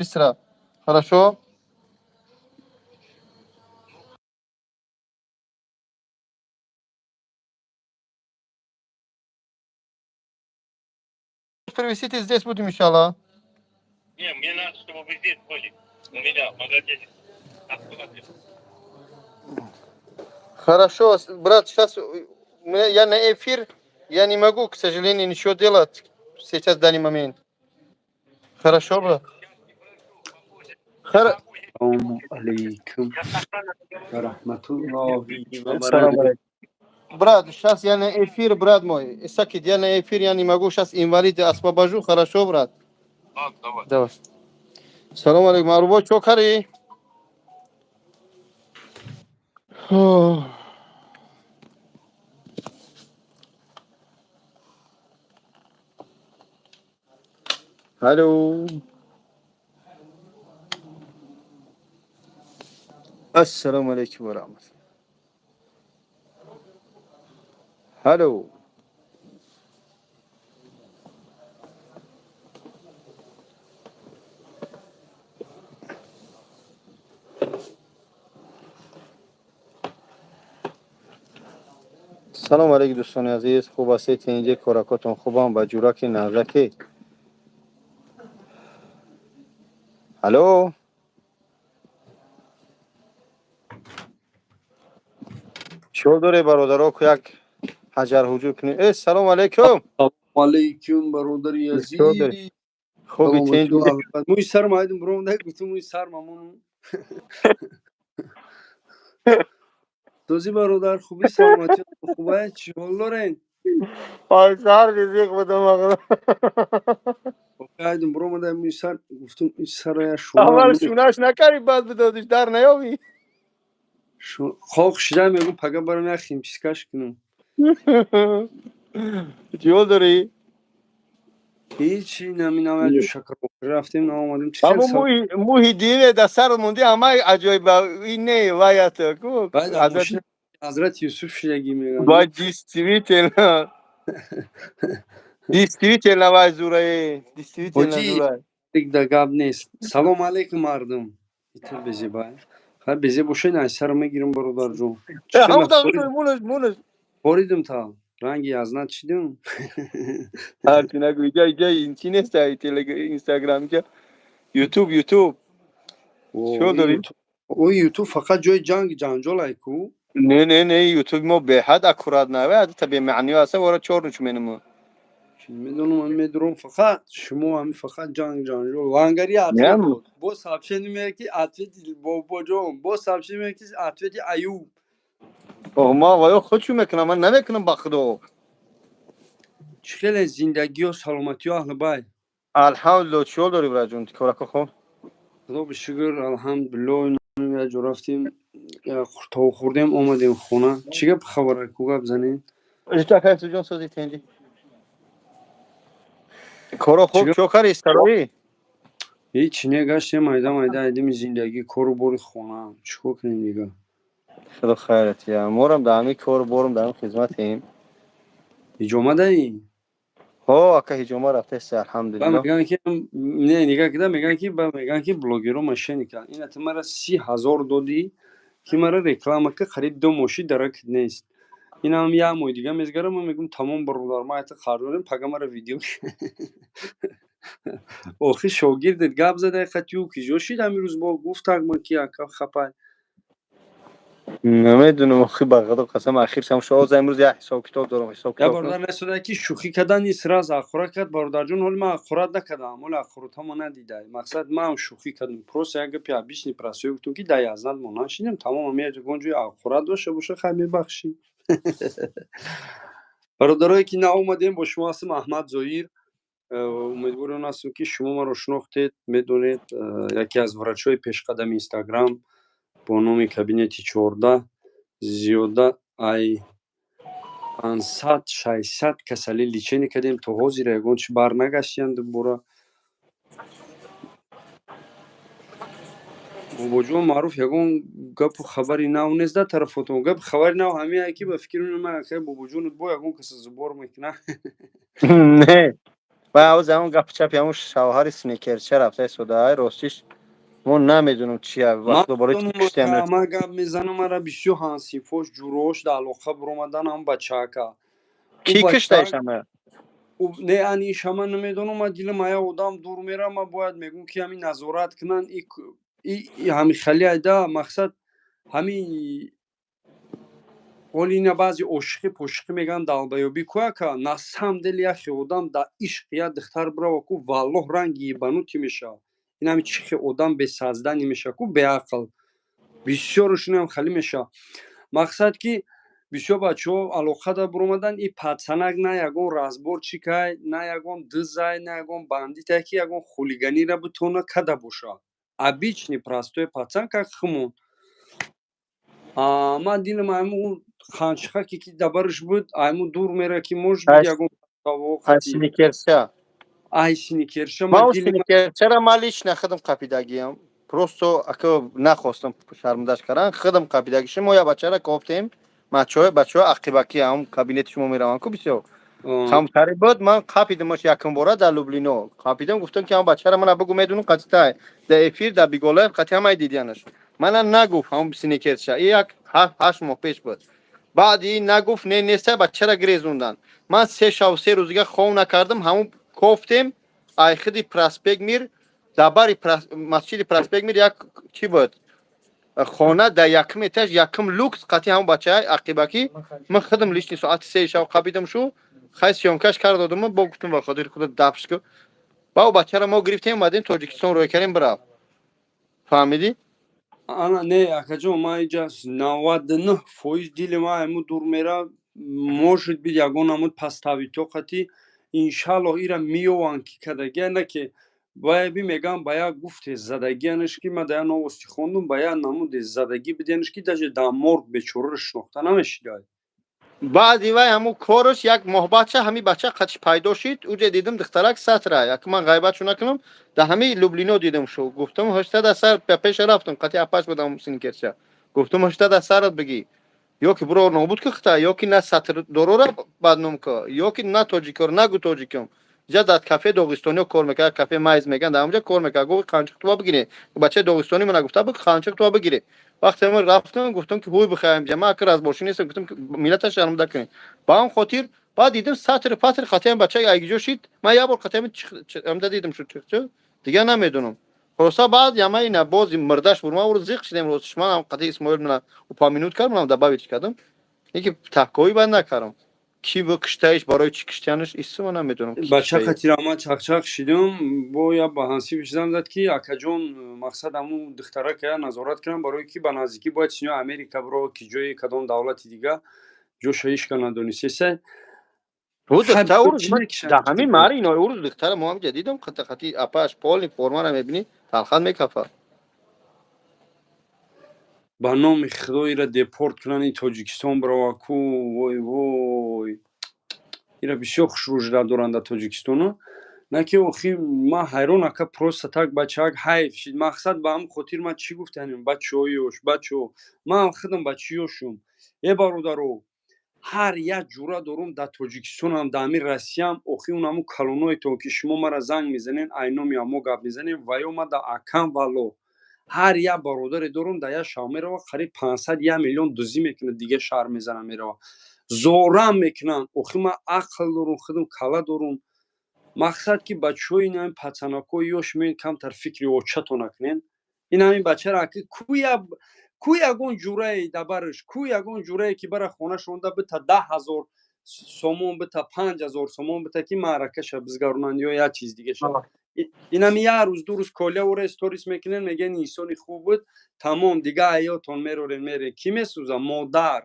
Быстро. Хорошо? Привезите, здесь будем, иншаллах. Не, мне надо, чтобы вы здесь были. У меня в магазине. На складе. Хорошо, брат, сейчас я на эфир, я не могу, к сожалению, ничего делать сейчас, в данный момент. Хорошо, брат? Салому алейкум ва раҳматуллоҳи ва Салам баракатуҳ. алейкум. Брат, сейчас я на эфир, брат мой. Сакит, я на эфир, я не могу, сейчас инвалид освобожу, хорошо, брат? Ладно, давай. Давай. Салом алейкум. Арубо, чё кари? Алло. Ассалому алейкум ва раҳматуллоҳ. Алло. Салом алейкум, дӯстони азиз. Хуб ҳастед? Тинҷе, коракотон хубам ба ҷураки нағзаки. Алло. Чиҳол доре, бародаро, ку як ҳаҷар ҳуҷур кунем. Э, салом алейкум. Салому алейкум, бародари Чиҳол дорӣ? азиз. Хуби, Саломатӣ тинҷи? ва мӯи сарам айдум буром дай гуфтум мӯи сар мамону. Тозӣ, бародар, хуби, саломатӣ хубай, чӣ ҳол дорен? Сар ризиқ будам. Айдум буром дай мӯи сар гуфтум ин сарая шуна. Аввал шунаш накарӣ, баъд бидодиш дар наёбӣ. Хок шида мегум, пага барам як химчисткаш кунам. Чиҳол дорӣ? Ҳичи наминам, як шакарбохӯрӣ рафтем, наомадем. Чӣ хел? Ҳамун мӯҳи дине дар сар монди, ҳамаи аҷоиб ин не ваят ку. Баъд мошина Ҳазрати Юсуф шидагӣ мегам. Вай, действительно, действительно, вай зурае, действительно. Ҳоҷӣ. Зурае. Да, гап нест. Салом алейкум, мардум. Итар безебай, хай безе бошед, ай сар мегирам, бародарҷон. Мунаш, мунаш. Боридум та ранги язнат чидум. Ҳарчи нагӯ, иҷа, иҷа чи нест, Инстаграм, иҷа Ютуб, Ютуб. Чӣ дорӣ? О, Ютуб фақат ҷои ҷанг ҷанҷол ай ку. Не, не, не, Ютуб мо беҳад аккурат наве, та бемаъниё аста, вора чор нуч менамо. Медонам, ман медурам, фақат шумо ҳами фақат ҷанг ҷанҷол лангари ответ дод, бо сообщение меяд ки ответи бобоҷон, бо сообщение меяд ки ответи Аюб. Ма ваё худшу мекунам, ман намекунам, ба худо. Чӣ хеле зиндагиё, саломатиё, аҳли бай? Алҳамдулилло. Чӣ ҳол дорӣ, браҷон, корако хоб? Худо ба шукр, алҳамдулилло. Як ҷо рафтем, тов хӯрдем, омадем хона. Чӣ гап хабара ку, гап занем. Ҷон, сози, тенҷи, коро хуб? Чо кари, сароӣ? Ҳеҷ не, гаштем, майда майда айдими зиндагӣ, кору бори хона, чӣ кор кунем дига? Худо хайрат я, морам дар ҳамин кору борум, дар ҳамин хизматем. Ҳиҷомадаӣ? Ҳо, ака, ҳиҷома рафтест, алҳамдулилло. Мегӯянд ки не, нигаҳ кида, мегӯянд ки, мегӯянд ки блогеро мошенника. Ина ту мара 30 000 додӣ, ки мара реклама ка, қариб ду моши дарак нест. Инам як моҳи дига мезгарам, ман мегӯям: тамом, бародар, ман айта қарз дорем, пага мара видео. Охи шогирдет гап зада қатю киҷо шид ҳамин рӯз, бо гуфтак ман ки ака хапай. Намедунам, охи, ба худо қасам, ахир шам шооза имрӯз як ҳисоб китоб дорам, ҳисоб Я китоб. бародар несода ки шӯхӣ кардан нест, раз ахӯра кард, бародарҷон. Ҳоли ман ахӯрат накардам, ҳоли ахӯратҳомо надидай. Мақсад, ман шӯхӣ кардам, просто як гапи обычный, простой гуфтам, ки дар язнат мо нашидем, тамом. Ами ягон ҷои ахӯрат дошта боша, хай, мебахшӣ. Бародарое ки наомадем, бо шумо ҳастам Аҳмад Зоир. Умедвори он ҳастам, ки шумо маро шинохтед, медонед, яке аз врачҳои пешқадами Инстаграм бо номи кабинети 14, зиёда ай 500, 600 касалӣ лечение кардем, то ҳозир ягон чи барнагаштиянд дубора. Бобоҷон Маъруф, ягон гапу хабари нав нест дар тарафотон? Гапи хабари нав ҳамияе ки ба фикри ман акай Бобоҷону бо ягон каса зубор мекунад. Не. Ва авз ҳамон гапи чапи ҳамон шавҳари сникерча рафта истода. Ростиш, мо намедонам чия вақто барои чӣ киштиам. Ман гап мезанам, мара бисёр ҳансифош, ҷурош дар алоқа биромадан ҳам бачака. Кӣ киштаиш ама? Не, ани ишама намедонам. Ма дилам ая одам дур мера. Ма бояд мегӯм, ки ҳами назорат кунанд ҳами хали айда мақсад ҳами ҳоли ина баъзе ошиқи пошиқӣ мегӯянд, долбоёбӣ ку, ака. На самом деле яхе одам да ишқ я духтар бирава ку, валлоҳ, ранги ебанутый мешавад. Ин ҳами чихе одам бесознание мешавад ку, беақл бисёрушунам хали мешавад. Мақсад, ки бисёр бачаҳо алоқада биромадан. И пацанак на ягон разборчикай, на ягон дызай, на ягон бандитай, ки ягон хулиганира битона када бошад. Обычный простой пацан, как хумон. Ман дилам айму ханчхаке, ки дабараш буд, айму дур мера, ки может быть, ягон Сникерша. Ай сникерша. Ман сникерчара ман лично худам қапидагиам. Просто ака нахостам шармдаш кардан, худам қапидагишим. Мо я бачара кофтем, бачаҳои ақибакӣ, ҳам кабинети шумо мераванд ку бисёр камтари буд. Ман қапидимаш якум бора дар Люблино қапидам. Гуфтам, ки ҳам бачара мана бугу, медунам, қатитай дар эфир, дар Биголаев қати ҳамаи дидиянаш. Мана нагуфт ҳам сникерша. И як 8 моҳ пеш буд. Баъди ин нагуфт, не, неста. Бачара гирезондан. Ман 3 шабу 3 рӯз дига хов накардам. Ҳамун кофтем айхиди проспект Мир, дар бари масҷиди проспект Мир як чӣ буд, хона дар якум этаж, якум люкс, қати ҳамун бачаи ақибакӣ. Ман худам лично соати 3 шаб қапидам шу. Хай, съёмкаш карда додам, бо гуфтам, ба хотири худо дафш ку. Ба бачара мо гирифтем, омадем Тоҷикистон, рӯй кардем, бирав. Фаҳмидӣ? Ана не, акаҷон, ман иҷа 99% дили ман айму дур мера. Может быть, ягон намуд паставито қати, иншаллоҳ, ира меёванд, ки кадагия на, ки баъби мегӯям, ба як гуфте задагиянаш, ки ман дар як новости хондум, ба як намуде задагӣ бидиянаш, ки даже дар морг бечораро шинохта намешидай. Баъди вай ҳамун кораш як моҳ бача, ҳамин бача қатиш пайдо шид. Уҷа дидам, духтарак сатра як, ман ғайбатшо накунам, дар ҳамин Люблино дидам шу. Гуфтам, ҳаштада сар пеша рафтам, қати апаш будам синкерча. Гуфтам, 80 сарат бигӣ, ё ки буро нобуд ки хита, ё ки на сатрдорора бадном ка, ё ки на тоҷикор нагу, тоҷикам. Ҷа дар кафе доғистониё кор мекард, кафе Майз меган, дар ҳамҷа кор мекард. Гуфт, қанчиқ туба бигире. Бачаи доғистонӣ мана гуфта буд, қанчиқ туба бигире. Вақте ман рафтам, гуфтам, ки ҳуй бихаем ҷа, ман ака разборшӣ нестам. Гуфтам, ки миллата шармда кунед. Ба ҳам хотир баъд дидам, сатри патри қатиам бача айгиҷо шид. Ман як бор қатиам амда дидам шу, дигар намедонам. Хулоса, баъд яма ина боз мирдаш бур, ман ӯро зиқ шидем. Ростиш, ман қати Исмоил мана упомянуть кардам, манам добавить кардам, ки таҳкоӣ бад накардам. Ки бу киштаиш, барои чӣ киштианаш, исма намедонам. Бача қатирама чақчақ шидум, бо я ба ҳансиф шидам, зад, ки акаҷон, мақсад ҳамун духтарака я назорат кунам, барое ки ба наздикӣ бояд сино Америка биро, ки ҷои кадом давлати дига ҷоша ҳичка надонистеса. Да ҳамин мари ино урӯз духтара мо ҳамҷа дидам, қати қати апаш, полный формара мебинӣ, талхат мекафад. Ба номи Худо, ира депорт кунанд, и Тоҷикистон бирава ку. Вой, вой, ира бисёр хушрӯжида доранд дар Тоҷикистону. На ки охи, ман ҳайрон, ака, просто так бачаак ҳайф шид. Мақсад, ба ҳамн хотир ман чӣ гуфтанем, бачаҳои ёш, бачаҳо, ман худам бачаёшум. Э, бародаро, ҳар як ҷура дорум дар Тоҷикистонам, дар ҳамин Россиям. Охи, он ҳамун калоноетон, ки шумо мара занг мезанен, айноми амо гап мезанем, ва ё ма да акам, валло, ҳар як бародаре дорум, дар як шаҳр мерава, қариб 500, 1 миллион дуздӣ мекунад, дига шаҳр мезана, мерава, зорам мекунанд. Охи, ман ақл дорум, худам кала дорум. Мақсад, ки бачаҳои ин ҳамин пацанакҳои ёш меоед, камтар фикри очато накунен. Ин ҳамин бачара аки ку ягон ҷурае дабараш, ку ягон ҷурае, ки бара хонашонда бита 10 000 сомон бита, 5000 сомон бита, ки маъракаша бизгаронанд ё як чиз дигаша. Инами як рӯз, 2 рӯз коля ора сторис мекунен, мегӯян, инсони хуб буд, тамом, дига ҳаётон мерорен, мерен. Кӣ месӯза? Модар.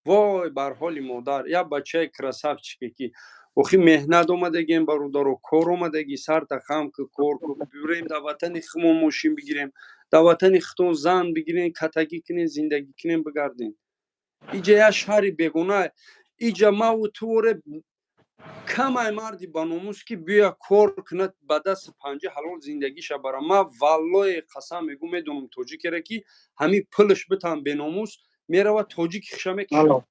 Вой бар ҳоли модар. Як бачаи красавчике, ки охи меҳнат омадагием, бародаро, кор омадагӣ, сарта хам ку, кор ку, бирем дар ватани худмон, мошин бигирем, дар ватани худтон зан бигирем, катагӣ кунем, зиндагӣ кунем, бигардем. Иҷа як шаҳри бегона, иҷа маву ту оре камай марди баномус, ки биёя кор кунад, ба дасти панҷа ҳалол зиндагиша бара. Ма валлои қасам мегӯ, медонам тоҷикере, ки ҳамин пулаш битам, беномус мерава, тоҷики хиша мекиша.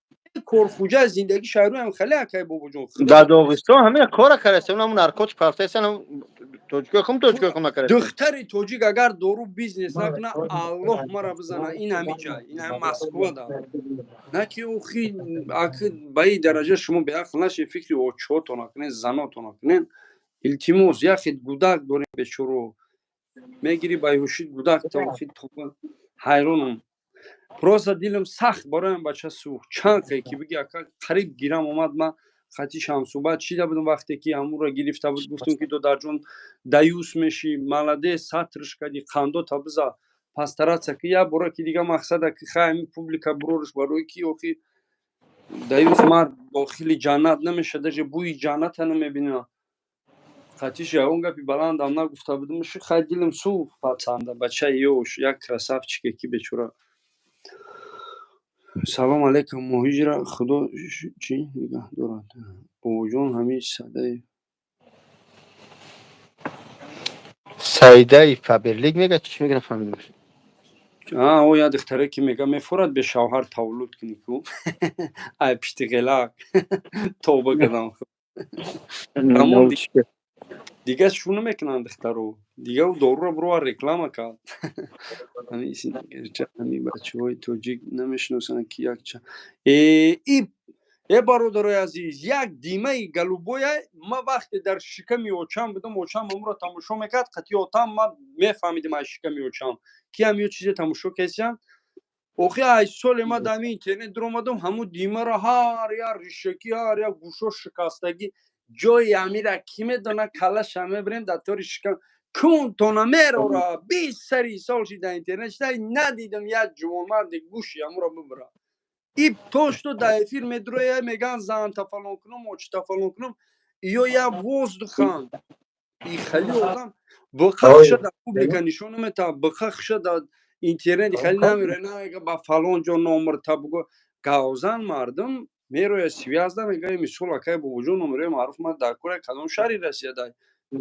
Корхуҷа зиндагӣ шаҳрӯям хеле, акай Бобоҷон. Дар Доғистон ҳамин кора кардаст, ҳамун наркотик партаистан, тоҷикои хум, тоҷикои хум накардаст. Духтари тоҷик агар дору бизнес накуна, Аллоҳ мара бизана. Ин ҳами ҷай, ин ҳами Москва да на ки охи аки ба ин дараҷа шумо беақл нашед, фикри очиҳотон накунед, занотон накунед, илтимос. Яхе гудак дорем, бечоро мегирӣ, ба ҳушид гудак та охи. Тоба, ҳайронам, просто дилам сахт бароям бача сӯхт. Чанд хе ки биги, ака, қариб гирам омад. Ман хати шамсӯҳбат шида будам, вақте ки ҳамуро гирифта буд, гуфтам ки додарҷон, даюс мешӣ, молодец, сатрш кади, қандота биза, постараться ки як бора ки дига мақсада ки хай ҳами публика бурорш, барои ки охи даюс мард дохили ҷаннат намеша, даже бӯи ҷанната намебина. Хатиш ягон гапи баландам нагуфта будам, ши хай дилам сӯхт пацанда, бачаи ёш, як красавчике ки бечора. Салом алейкум, муҳиҷира худо чӣ нигаҳ дорад, Бобоҷон. Ҳамин садаи Саидаи Фаберлик мега, чӣ мега, нафаҳмидам. О, я духтаре ки мега мефорад бешавҳар таваллуд кунӣ ку, ай пишти ғелак, тоба кардам. Тамом, дига шу намекунанд духтаро, дига ӯ доруро бировар реклама кард. Ҳамин бачаҳои тоҷик намешиносанд ки якча и э бародарои азиз, як димаи голубоя. Ма вақте дар шиками очам будам, очам амро тамошо мекард қати отам, ма мефаҳмидим аз шиками очам ки ҳам ё чизе тамошо кесиям. Охи ай соле ма дар ҳамин интернет дуромадам, ҳамун димаро ҳар як ришакӣ, ҳар як гӯшо шикастагӣ, ҷои амира ки медона, калаша мебирем дар тори шикам кунтона мерора. 20 сари сол ши дар интернет шида, надидам як ҷувонмарди гӯши амуро бибира. И то что дар эфир медроя, меган занта фалон кунум, очита фалон кунум, ё я воздухан и хали одам бықа хуша дар публика нишон намета, бықа хуша дар интернет хали намероя, намега ба фалон ҷо номерта буго. Гавзан мардум мероя, связь да мега, мисол, акай Бобоҷон, номерои маъруф ма дар кора, кадом шаҳри Россия дай,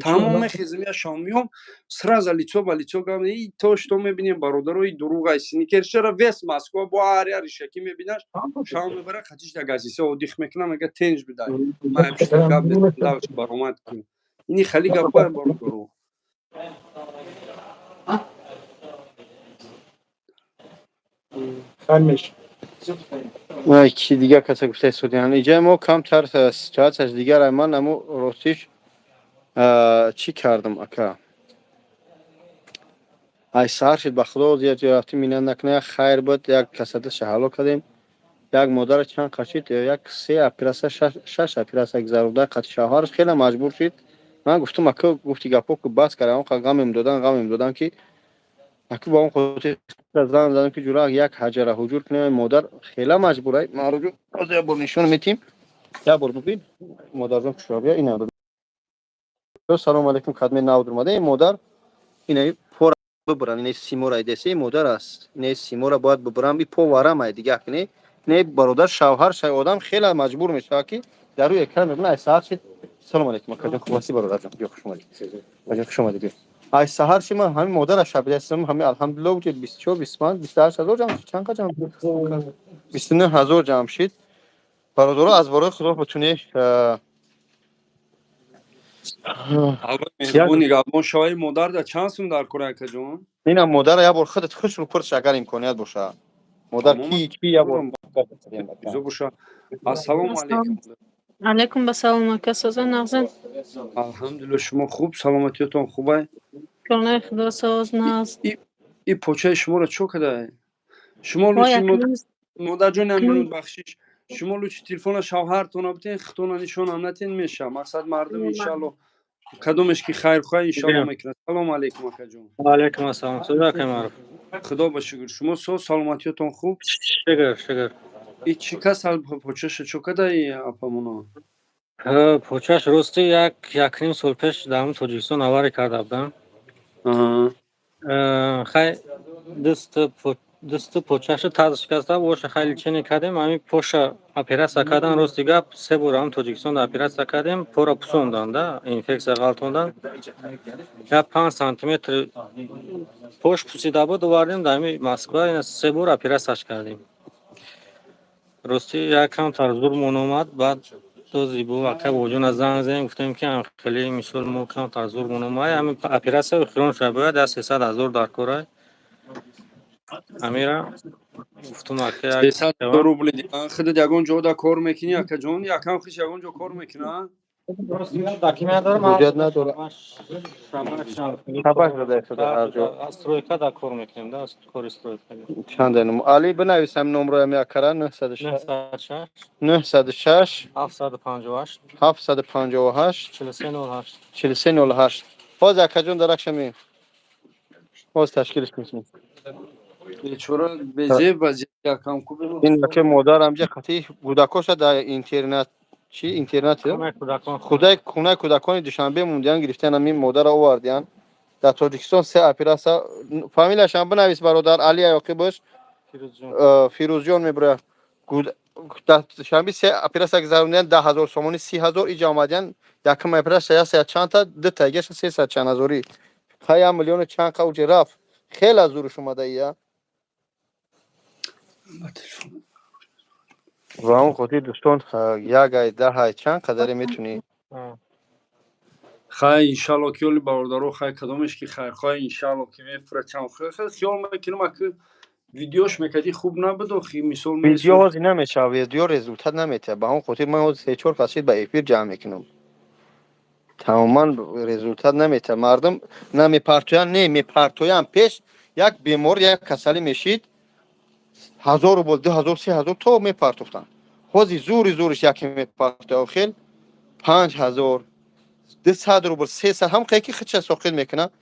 тамом мехезем, я шом миём, сразу лицо ба лицо гап. И то что мебинем, бародарои, дуруғай сникершара вес Москва бо ҳар як ришакӣ мебинаш, шав мебара, хатиш да газиса одих мекунам, мега тенҷ бидай, ма гап давч баромад кун. Ини хали гапай, бародаро. Ки дига каса гуфта истодиан, иҷаи мо камтар ситуатсияш дигар. Ман аму ростиш чӣ кардам, ака, ай саҳар шид, ба худо рафтим, минат накуна, як хайр буд, як касада ҳалок кардем, як модара чанд қашид, як се оператсия, шаш оператсия гузаронда, қати шавҳараш хеле маҷбур шид. Ман гуфтам, ака, гуфти гапо ку бас кардам, ғамем додан, ғамем додан ки аку ба он хотир зан задам ки ҷура як ҳаҷара ҳуҷур кунем. Модар хела маҷбурай. Маруҷу ҳозир як бор нишон метим, як бор бибин, модарҷон, хушробия. Ина, салому алейкум, кадме нав дурмада ин модар, ина пора бибуран, ина симора десе модар аст, ина симора бояд бибурам, и по варам ай дига не не бародар, шавҳар шай, одам хела маҷбур мешавад ки дар рӯи экран мебина. Ай саҳар шид. Салому алейкум, акаҷон, хуб ҳастӣ, бародарҷон? Биё, хуш омадӣ, аҷон, хуш омадӣ, биё. Ай саҳар ши ман ҳамин модара шабидастам, ҳамин алҳамдулилло, уҷа 24, 25, 28 ҳазор ҷамъ шид. Чанд қа ҷамъ? 29 ҳазор ҷамъ шид, бародаро, аз барои худо бутуни. Меҳрубони гапмон шаваи. Модар да чанд сум дар кора, акаҷон? Инам модара як бор худат хушру пурш, агар имконият боша, модар ки ки як бор. Боша. Ассалому алейкум. Алейкум басалом, ака, соза, нағзен? Алҳамдулилла, шумо хуб, саломатиётон хубай? Шукронаи худо, соз, нағз. И почаи шуморо чо кадай шумо? Лучи, модарҷон, як минут бахшиш, шумо лучи телефона шавҳартона бутен, хитона нишонам натен, меша. Мақсад мардум иншалло кадомеш ки хайрхоҳ, иншалло мекунад. Салому алейкум, акаҷон. Алейкум ассалом, соза, акай Маъруф? Худо ба шукр, шумо соз, саломатиётон хуб? Шукр, шукр. И чӣ касал, почаша чо кадай апамоно? Почаш рости як якним сол пеш дар ҳамн Тоҷикистон авария карда будам. Хай дасту почаша таз шикаста, боша хай лечение кардем, ҳамин поша оператсия кардан. Рости гап, се бор ҳам Тоҷикистон оператсия кардем, пора пусондан да, инфексия ғалтондан, як 5 сантиметр пош пусида буд, овардем дар ҳами Москва, ина се бор оператсияш кардем. Ростӣ, як камтар зурмон омад. Баъд дози бо ака Бобоҷона занг задем, гуфтем, ки хеле, мисол, мо камтар зурмон омад, ҳамин оператсия хирон шуда, бояд я 300 000 дар кора. Амира гуфтум, ака, як 300 рубли. Худат ягон ҷо да кор мекунӣ, акаҷон? Якам хиш ягон ҷо кор мекуна? Ҳуҷҷат надора. Шабаш дода шуда ҳар ҷо. Аз стройка да кор мекунем, да, кори стройка. Чанд ном? Али, бинависам номроям якара: 906. 906. 906. 758. 758. 4308. 4308. Ҳозир, акаҷон, даракшами ҳозир ташкилш мекунем. Бечора, безеб вазъият, якам ку. Ин ака модарам ҷа қати кӯдакоша дар интернат, чи интернат? Хонаи кӯдакон. Худаи хонаи кӯдакони Душанбе мондиян, гирифтан, ҳамин модара овардиян. Дар Тоҷикистон се оператсия. Фамилияшам бинавис, бародар Али Аёқибош. Фирӯзҷон. Фирӯзҷон мебирояд. Дар Душанбе се оператсия гузарондиян, 10 000 сомонӣ, 30 000. Иҷа омадиян, якум оператсия як чандта, дута гаша сесад чанд ҳазорӣ, ха як миллиону чанд қа уҷа рафт. Хеле аз зуруш омада ия. Ба телефон. Ва он хотир, дӯстон, як ай, 10 ай, чанд қадаре метунӣ. Хай, иншалло, ки оли бародаро, хай, кадомеш ки хайрхоҳ, иншалло, ки мефурачам. Хиёл мекунам, аки видеош мекардӣ, хуб набуд охи, мисол. Видео ҳозир намешава, видео результат наметиҳад. Ба он хотир ман ҳозир се чор касид ба эфир ҷамъ мекунам. Тамоман результат наметиҳад, мардум намепартоянд, не мепартоянд. Пеш як бемор, як касалӣ мешид, 1000 рубл, 2000, 3000 то мепартофтанд. Ҳозир зури зуриш яке мепартояд, хел 5000, 200 рубл, 300, ҳам ки худша соқит мекунад.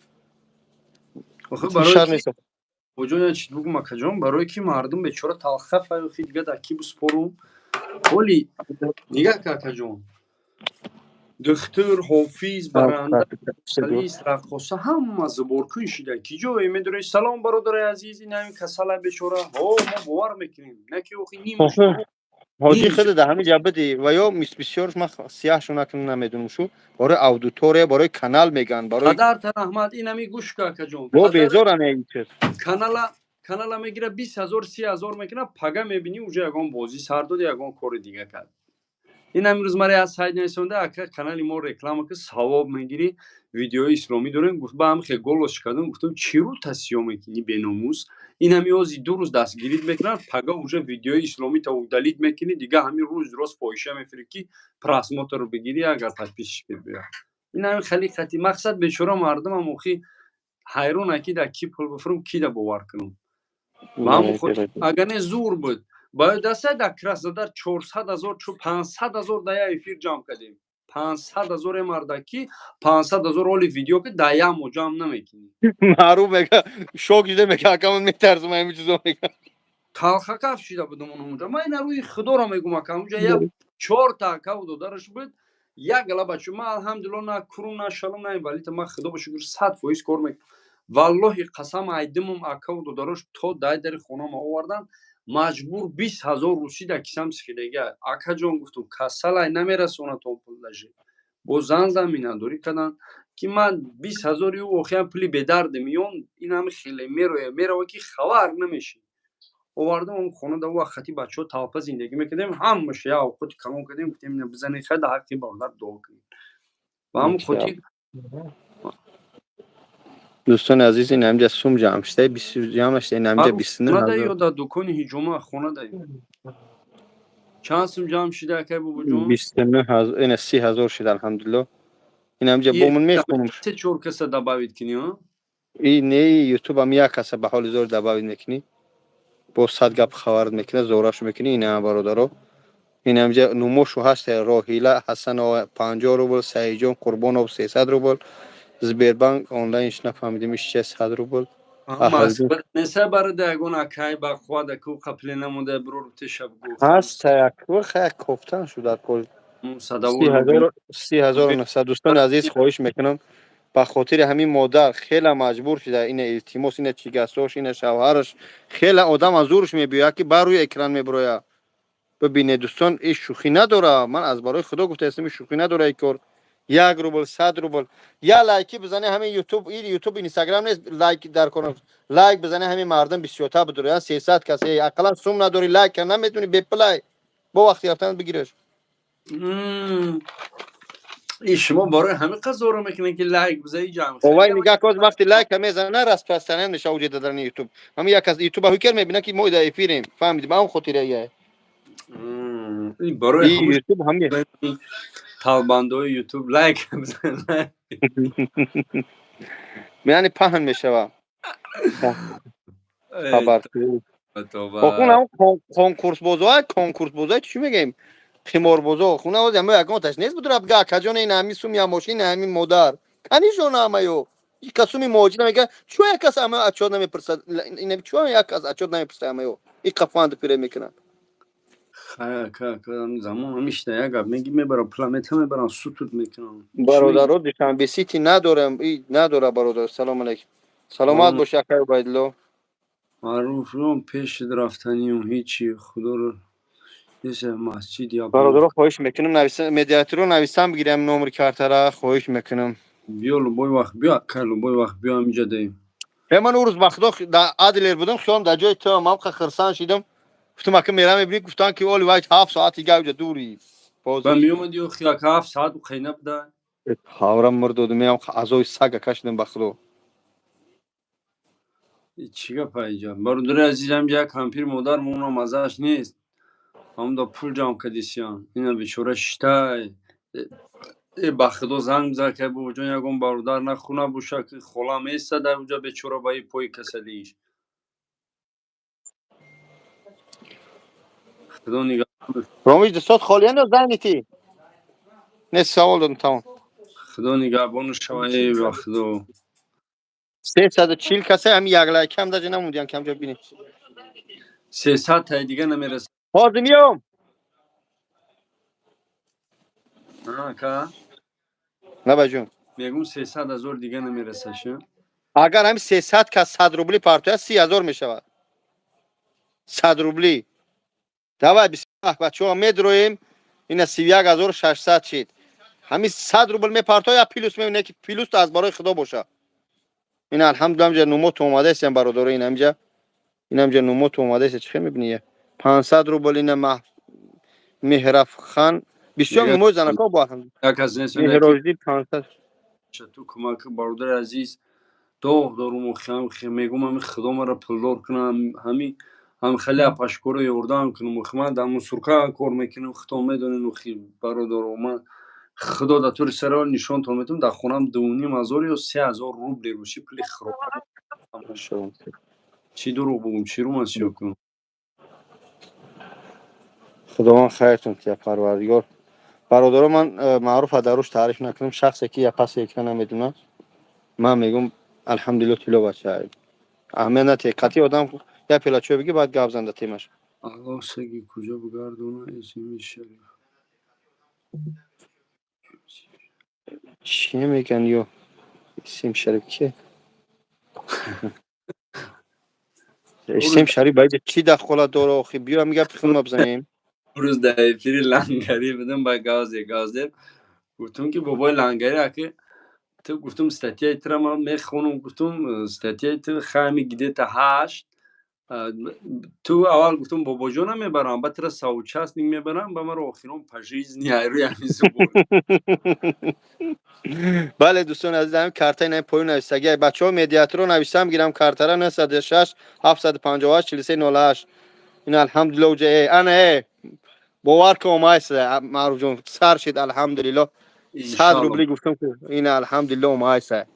Охи барои боҷон, як чиз бугум, акаҷон, барое ки мардум бечора талхаф охи, дига дар ки биспорум? Оли нигаҳ ка, акаҷон, духтур, ҳофиз, баранда, лист, раққоса, ҳама заборкун шида. Ки ҷое медонӣ? Салом, бародари азиз, ин ҳамин касала, бечора, ҳо, мо бовар мекунем, на ки охи ним. Ҳоҷи, худ дар ҳамин ҷа бидӣ ва ё бисёрш ман сияҳшо накунам, намедонам, шу барои аудитория, барои канал мегӯянд, барои Падарта раҳмат, ин ҳами гӯш ка, акаҷон. Бо безорам ин чиз. Канала мегира, 20 000, 30 000 мекунад, пага мебинӣ, уже ягон бозӣ сар дод, ягон кори дига кард. Ин ҳамин рӯз маре аз сайт нависонда: «Ака, канали мо реклама ки, савоб мегирӣ, видеои исломӣ дорем». Гуфт, ба ҳам хе голос кардам, гуфтам: «Чӣ рӯ тасиё мекунӣ, беномус? Ин ҳами ози 2 рӯз дастгирит мекунад, пага уже видеои исломита удалить мекунӣ, дига ҳамин рӯз рост фоҳиша мефирӣ, ки просмотр бигирӣ, агар подписчик биёяд». Ин ҳамин хали хати мақсад, бечора мардумам охи ҳайрона, ки дар ки пул бифурам, ки да бовар кунам. Агар не, зур буд. Бояд даста дар Краснодар 400 000, 500 000 дар як эфир ҷамъ кардем. 500 000 мардаки, 500 000 оли видео ки дар як моҳ ҷамъ намекунӣ. Маъруф мега, шок шуда мега: «Акамон, метарсам, ҳамин чизо», мега. Талхакаф шида будам онҷа. Ман ина рӯи худоро мегум, ака, онҷа як чорта акаву додараш буд, як гала бача. Ман, алҳамдулилла, на курум, на шалум, на инвалид. Ман, худо ба шукр, 100% кор мекунам. Валлоҳи қасам, айдимум акаву додарош то дай дари хонама овардан, маҷбур 20 000 русӣ дар кисам сихидага. «Акаҷон, — гуфтум, — касалай, намерасонатон пул даже». Бо зан заминадорӣ карданд, ки ман 20 000 ю охиан пули бедарди миён. Ин ҳами хеле мероя, мерава, ки хабар намеши. Овардам он хона, да вақт хати бачаҳо талпа зиндагӣ мекардем, ҳамаша як овқоти калон кардем, гуфтем: «Ина бизанед, хай, дар ҳаққи бародар дуо кунед». Ба ҳамон хотир. Дӯстони азиз, ин ҳамҷа сум ҷамъ шуда, ҷамъ шуда, ин ҳамҷа 29 Хона да ҳазор. Ё дар дукони ҳиҷома, хона да чанд сум ҷамъ шида, акай Бобоҷон? 29 000, ина 30 000 шуда, алҳамдулилло. Ин ҳамҷа бо ман мехонам. Се чор каса добавить кунӣ, а? И не, ютуб ам як каса ба ҳоли зор добавить мекунӣ, бо сад гап хабар мекунад, зораш мекунӣ. Ина, бародаро, ин ҳамҷа нумошу ҳаст: Роҳила Ҳасанова 50 рубл, Саидҷон Қурбонов 300 рубл, Сбербанк онлайнш нафаҳмидим иш че, 100 рубл. Неса барода, ягон акай ба қуввада ку қапле намуда, бирор теша бугу. Ҳаст, як кофтан шуда кол. 30 900. Дӯстони азиз, хоҳиш мекунам, ба хотири ҳамин модар хеле маҷбур шуда. Ина илтимос, ина чигасош, ина шавҳараш, хеле одам аз зурш мебиёяд, ки бар рӯи экран мебирояд. Бибинед, дӯстон, ин шӯхӣ надора. Ман аз барои худо гуфтаистам, ин шӯхӣ надора. Ин кор 1 рубл, 100 рубл, я лайки бизане, ҳамин ютуб, ин ютуб, инстаграм нест, лайк дар кор. Лайк бизане, ҳамин мардум бисёртар бидорян. 300 кас ақаллан сум надори, лайк кар наметуни бепулай. Бо вақти рафтан бигираш. И шумо барои ҳамин қазоро мекунед, ки лайк бизаи, ҷамъ. Овай, нигоҳ кун, вақти лайка мезана, распространен меша уҷа дар Ютуб. Ҳамин як аз Ютуба ҳукер мебина, ки мо дар эфирем. Фаҳмидӣ? Ба он хотира я. Барои Ютуб ҳамин. Талбандои Ютуб лайк бизан. Яъне паҳн мешава. Хабар. Охун конкурсбозо, конкурсбозо чӣ мегӯем? Қиморбозо. Хуна оз ама ягон таш нест буд, рафга акаҷон, ин ҳами сум я мошин, ҳами модар. Канишон ҳамаё. И касуми муҳоҷир мега, чӯ як кас ама отчёт намепурсад? Ин чӯ як кас отчёт намепурсад ҳамаё? И қафанд пире мекунад. Хая, ка замон ҳамишта як гап меги, мебарам, пула мебарам, сутут мекунам. Бародаро, Душанбе Сити надорам, и надора, бародар. Салом алейкум. Саломат бош, акай Убайдулло. Маъруф пеш рафтаниюм, ҳичи, худоро есе масҷид я. Бародаро, хоҳиш мекунам, нависа, медиаторо нависам бигирам номери картара, хоҳиш мекунам. Биё, любой вақт биё, ака, любой вақт биё, ҳамиҷа даем. Ман он рӯз ба худо дар Адлер будам, хиёлам дар ҷои ту ман хирсан шидам. Гуфтам, ака, мерам, мебинӣ, гуфтан, ки оли вай 7 соат дига уҷа дури. Ба меомади, охи, ака, 7 соат қайна буда. Ҳаврам мурдоду меам, азои сага кашидам, ба худо. Чӣ гапа иҷа, бародари азиз? Ҳамиҷа як кампир модар монам, мазааш нест, ҳамда пул ҷамъ кардисиян, ина бечора шитай. Э, ба худо, занг бизан, ка бобоҷон, ягон бародар нахуна боша, ки хола места дар уҷа, бечора, ба и пои касалииш. Худо нигаҳ. Ромиш, дустот холиян ё занги не, савол додам, тамом. Худо нигаҳбону шава, э, ба худо. 340 касе, ҳами як лайкам даже намудиян, камҷо бинед. 300 тай дига намерасад. Ҳозир миём. Ака. Набаҷон. Мегум, 300 000 дига намерасад ша. Агар ҳами 300 кас 100 рубли партояд, 30 000 мешавад. 100 рубли. Давай, бисмиллаҳ, бачаҳо, медроем. Ина 31 600 шид. Ҳами 100 рубл мепартоя, плюс мебине, ки плюс аз барои худо боша. Ина, алҳамдулилла, ҳамҷа нумото омадаистем, бародаро, ин ҳамҷа, ин ҳамҷа нумото омадаист, чӣ хел мебинӣ? 500 рубл, ина Меҳрафхан, бисёр нумои занако бо Меҳроҷдин 500. Ту кӯмак, бародари азиз, доғ дорум, мегум, ҳами худо маро пулдор кунам, ҳами ҳам хеле апашкоро ёрдам кунам. Охи, ман дар мусурка кор мекунам, худо медонед, охи, бародаро, ман худо дар тури саро нишонтон метавонам, дар хонам 2500 ё 3000 рубли русӣ пули хӯрок. Чӣ дурӯғ бугум, чӣ рӯ ман сиёҳ кунам? Худованд хайртон тия, парвардигор. Бародаро, ман маъруфа дар рӯш таъриф накунам, шахсе ки я паси экран намедонад, ман мегӯм, алҳамдулилло, тилло бача, аҳамият натиҳ, қатъи одам я пела чой бигӣ, баъд гап зан да темаш. Аллоҳ саги куҷо бигардона, исми шариф. Чӣ меган ё исм шариф ки? Исм шариф баида чӣ дахолат дора охи? Биё, ҳами гапи худма бизанем. Рӯз дар эфири лангарӣ будам, ба газе газе гуфтум, ки бобои лангарӣ, аки, ту гуфтум, статьяи тура ман мехонам, гуфтум, статьяи ту хами где-то ҳашт, ту аввал гуфтум, бобоҷона мебарам, ба тура соучастник мебарам, ба маро охирон пожизни айрӯи ҳамин зубон. Бале, дӯстони азиз, ҳамин картаи наи поён нависагӣ, бачаҳо, медиаторо нависам гирам картара: 906 758 43 08. Ин, алҳамдулилло, уҷа э ана э бовар ки омайса, Маъруфҷон, сар шид, алҳамдулилло, 100 рубли гуфтам, ки ина, алҳамдулилло, омайса.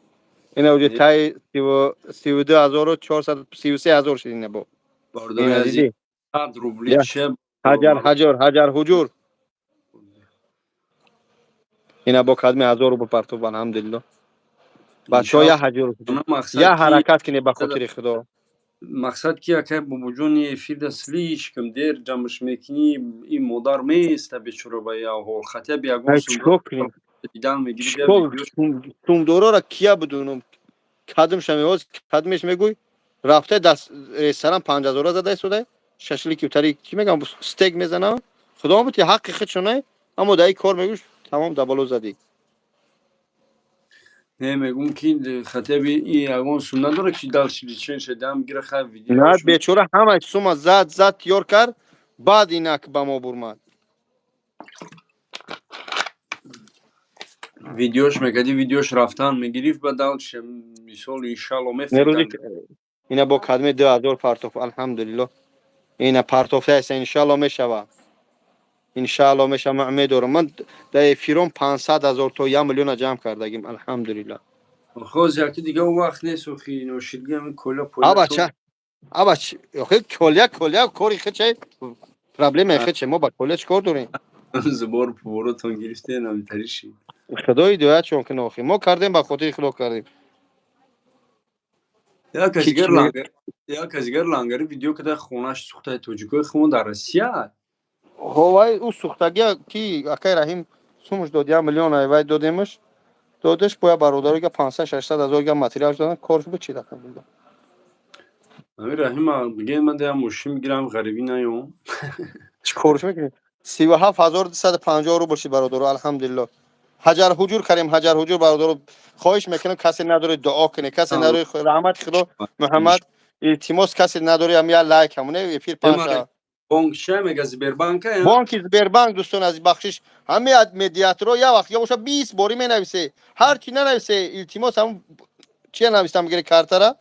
Ина уҷа таи 32 433 ҳазор шид, ина бо. 100 рубли. Ҳаҷар, ҳаҷар, ҳаҷар, ҳуҷур, ина бо кадми ҳазор рубл партоб, алҳамдулилло. Бачаҳо, я ҳаҷур, я ҳаракат кине, ба хотири худо. Мақсад ки, акай бобоҷони, эфирда слишком дер ҷамъш мекунӣ, ин модар места, бечора, ба явҳол хотя бы ягон чикор кунем? Дидан мегири. Сумдорора кия бидунум, кадмша меоз, кадмеш мегӯй, рафта даст ресторан 5000-а зада истода, шашлики утари чӣ мегам, стейк мезанам, худо бути, ҳаққи худшона, аммо дар ин кор мегӯш, тамом, дабало задӣ. Не, мегум, ки хотя бы и ягон сум надора, ки дальше лечение шедам гира, хай видео. На, бечора, ҳама сума зад, зад, тиёр кард, баъд инак ба мо бурмад. Видеош мекардӣ, видеош рафтан мегирифт, ба дальше, мисол, иншалло, Нерӯзи мефиристанд. Ина бо кадме 2000 партоф, алҳамдулилло. Ина партофтааст, иншалло мешава. Иншалло мешава, ман умед дорам. Ман дар эфирон 500 ҳазор то 1 миллиона ҷамъ кардагим, алҳамдулилло. Хоз яки дига он вақт нест, охи, ношидги ҳами коля поля. Аба, ча аба, охи, колия, колия кори хече, проблемаи хече, мо ба колия чӣ кор дорем? Зубор поворотон гирифте, намитариши. Худои дуя чон кина, охи, мо кардем, ба хотири Худо кардем. Як Ки касигар чӣ лангар, як касигар лангари видео када, хонаш сухтаи, тоҷикои хумо дар Россия. Ҳовай, ӯ сухтагия ки акай Раҳим сумуш дод, 1 миллион айвай додемаш, додеш, боя бародаро 500, 600 ҳазор га материал додан, корш бичид, алҳамдулилло. Ами Раҳима бигем, ман дая мошин бигирам, ғарибӣ наём. Чӣ корш мекунӣ? 37 250 рубл шид, бародаро, алҳамдулилло. Ҳаҷар ҳуҷур кардем, ҳаҷар ҳуҷур, бародаро. Хоҳиш мекунам, касе надори, дуо кунед, касе надори, раҳмати Худо Муҳаммад, илтимос, касе надори, ам я лайк ҳамоне эфир панша. Бонк чия мега, Сбербанка? Бонки Сбербанк, дӯстон азиз, бахшиш, ҳаме медиаторо як вақт я боша 20 бори менависе, ҳар чи нанависе, илтимос, ҳамн чия навистам, бигире картара.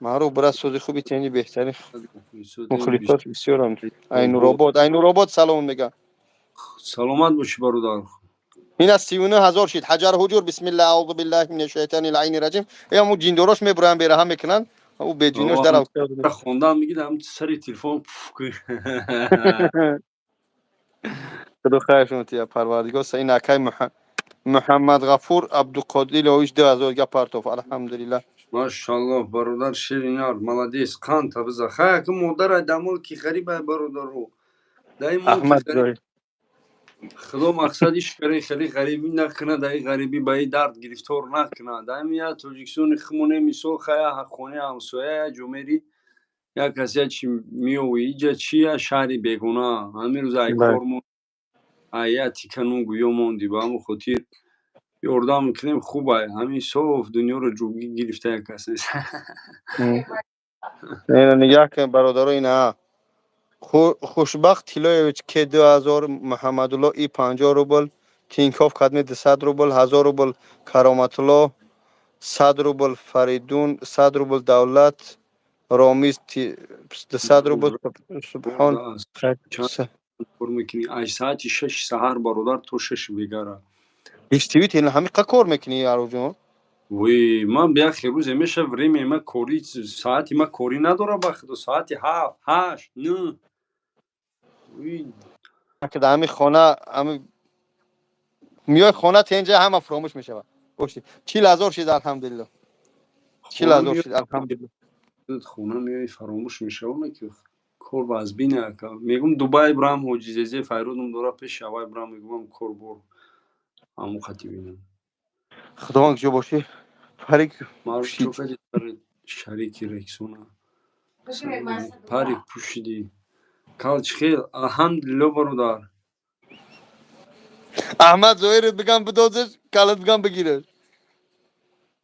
Маъруф, брат, сози хуби тени, беҳтарин, мухлисот бисёрам. Айнуробод, Айнуробод салом мега. Саломат бошӣ, бародар. Ина 39 ҳазор шид. Ҳаҷар ҳуҷур, бисмилла, аузу биллаҳи мина шайтани лаини раҷим. Ҳамун ҷиндорош мебуроян, бераҳам мекунанд, ӯ беҷинош дар. Хондаам, мегидам сари телефон пуф. Худо хайршон тия, Парвардигор. Ин акай Муҳаммадғафур Абдуқодилович 2000 га партоф, алҳамдулиллаҳ. Машаллоҳ, бародар, ширинар, молодец, қанта биза. Хай, ки модарай да мулки ғарибай, бародару дай Аҳмад. Худо мақсад иш кари, хеле ғарибӣ накуна, даи ғарибӣ ба и дард гирифтор накуна. Даими я Тоҷикистони хумоне, мисол, хая хонаи ҳамсоя я ҷо мери, як кас я чи меовӣ, иҷа чи, я шаҳри бегуна, ҳамин рӯз ай кор ай я тикану гӯё монди. Ба ҳамон хотир ёрдам мекунем, хубай, ҳамин соф дунёро ҷугӣ гирифта як кас нест. Нигаҳ кун, бародаро, ина Хушбахт Тилоевич ке 2000, Муҳаммадулло и 50 рубл, Тинков кадми 200 рубл, 1000 рубл, Кароматулло 100 рубл, Фаридун 100 рубл, Давлат Ромиз 200 рубл. Субҳон. Кор мекунӣ ай саати 6 саҳар, бародар, то 6 бегара. Действительно, ҳамин қа кор мекунӣ, Аруҷон? Вой, ман як рӯзе меша, время ма кори, саати ма корӣ надора, ба худо, саати 7, 8, 9. Дар ҳамин хона, ҳами миёи хона тенҷа, ҳама фуромӯш мешавад. Боши, 40 ҳазор шид, алҳамдулилло, 40 ҳазор шид, алҳамдулилло. Хона меои, фаромӯш мешавам, ки кор вазбина. Мегум, Дубай брам, ҳоҷи Зезе файродум дора, пеши авай брам, мегумам, кор бор ҳамон хати бинам. Худованд ҷо бошӣ, парик. Шарики Рексона парик пӯшидӣ, калчхел, алҳамдулилло, бародар. Аҳмад Зоиров бигам, бидозиш, калат бигам, бигираш.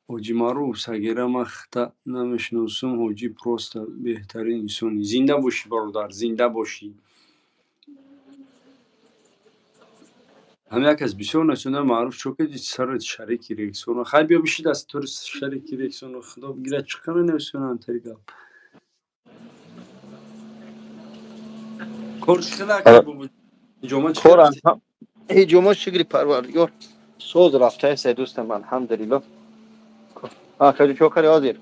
Ҳоҷи Маъруф, сагира ман хата намешиносум, ҳоҷӣ просто беҳтарин инсонӣ. Зинда бошӣ, бародар, зинда бошӣ. Ҳам як кас бисёр насонда, Маъруф, чо кардӣ сарат шарики Рексона? Хай, биё биши дастатори шарики Рексона, худо бигирад, чӣ қадр менависонам тари гап. Кор чӣ хел, ака бобо? Ҳиҷома чӣ хел рафтӣ? Ҳиҷома, шукри Парвардигор, соз рафтаест, дӯстам, алҳамдулилло. Акаҷо, чо кари ҳозир?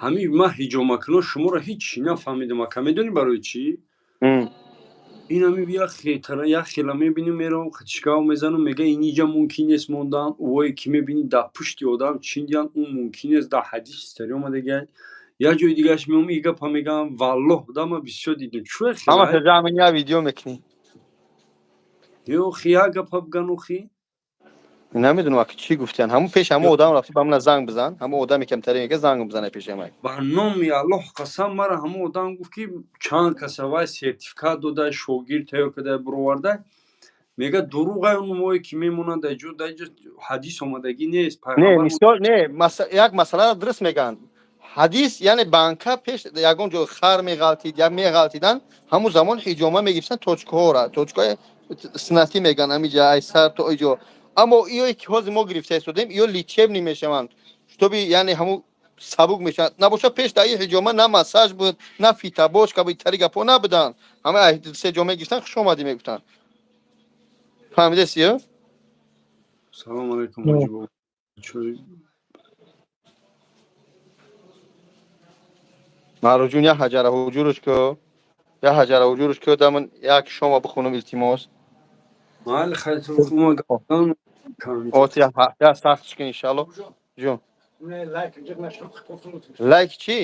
Ҳамин ман ҳиҷомакунон шуморо ҳеҷ чӣ нафаҳмидам, ака, медонӣ барои чӣ? Ин ҳами як хетара, як хела мебинӣ, меравам, хачикао мезанам, мега иниҷа мумкин нест мондан, увое ки мебинӣ, дар пушти одам чиндиян, ӯ мумкин нест, дар ҳадис истари омадагиай, як ҷои дигараш меом, и гапа мегӯям, валлоҳ, да ман бисёр дидам, чӯ хела. Ҳамаша ҷамъ я видео мекунӣ. Ёхи, як гапа биган, охи. Намедонам, аки, чӣ гуфтиян. Ҳамун пеш ҳамун одам рафти, ба мана занг бизан, ҳамун одаме камтаре мега, занг бизана пеши ҳамай. Ба номи Аллоҳ қасам, мара ҳамун одам гуфт, ки чанд каса вай сертификат дода, шогирд тайёр карда бироварда, мега дурӯғай, он мое ки мемонанд дар ҷо, дар ҷо ҳадис омадагӣ нест. Не. Пайғамбар. Мисол, не, як масъаларо дуруст мегӯянд. Ҳадис, яъне банка пеш ягон ҷо хар меғалтид я меғалтидан, ҳамун замон ҳиҷома мегирифтан, точкаҳоро, точкаҳои снати меган, ҳамиҷа ай сар то иҷо. Аммо иое ки ҳозир мо гирифта истодем, иё лечебный мешаванд, чтобы, яъне, ҳамун сабук мешаванд. Набошад, пеш дар ин ҳиҷома на массаж буд, на фитобочка буд, тари гапҳо набуданд. Ҳама се ҷо мегирифтан, хуш омадӣ мегуфтанд. Фаҳмидеси ё? Салом алейкум, ҳоҷи бобо. Чой. Маъруфҷон, як ҳаҷара ҳуҷурш ку, як ҳаҷара ҳуҷурш ку, дамн як шома бихонам, илтимос. Майли, хайр, мо гапдан. От я сахтш кун, иншалло. Ҷон, лайк чӣ?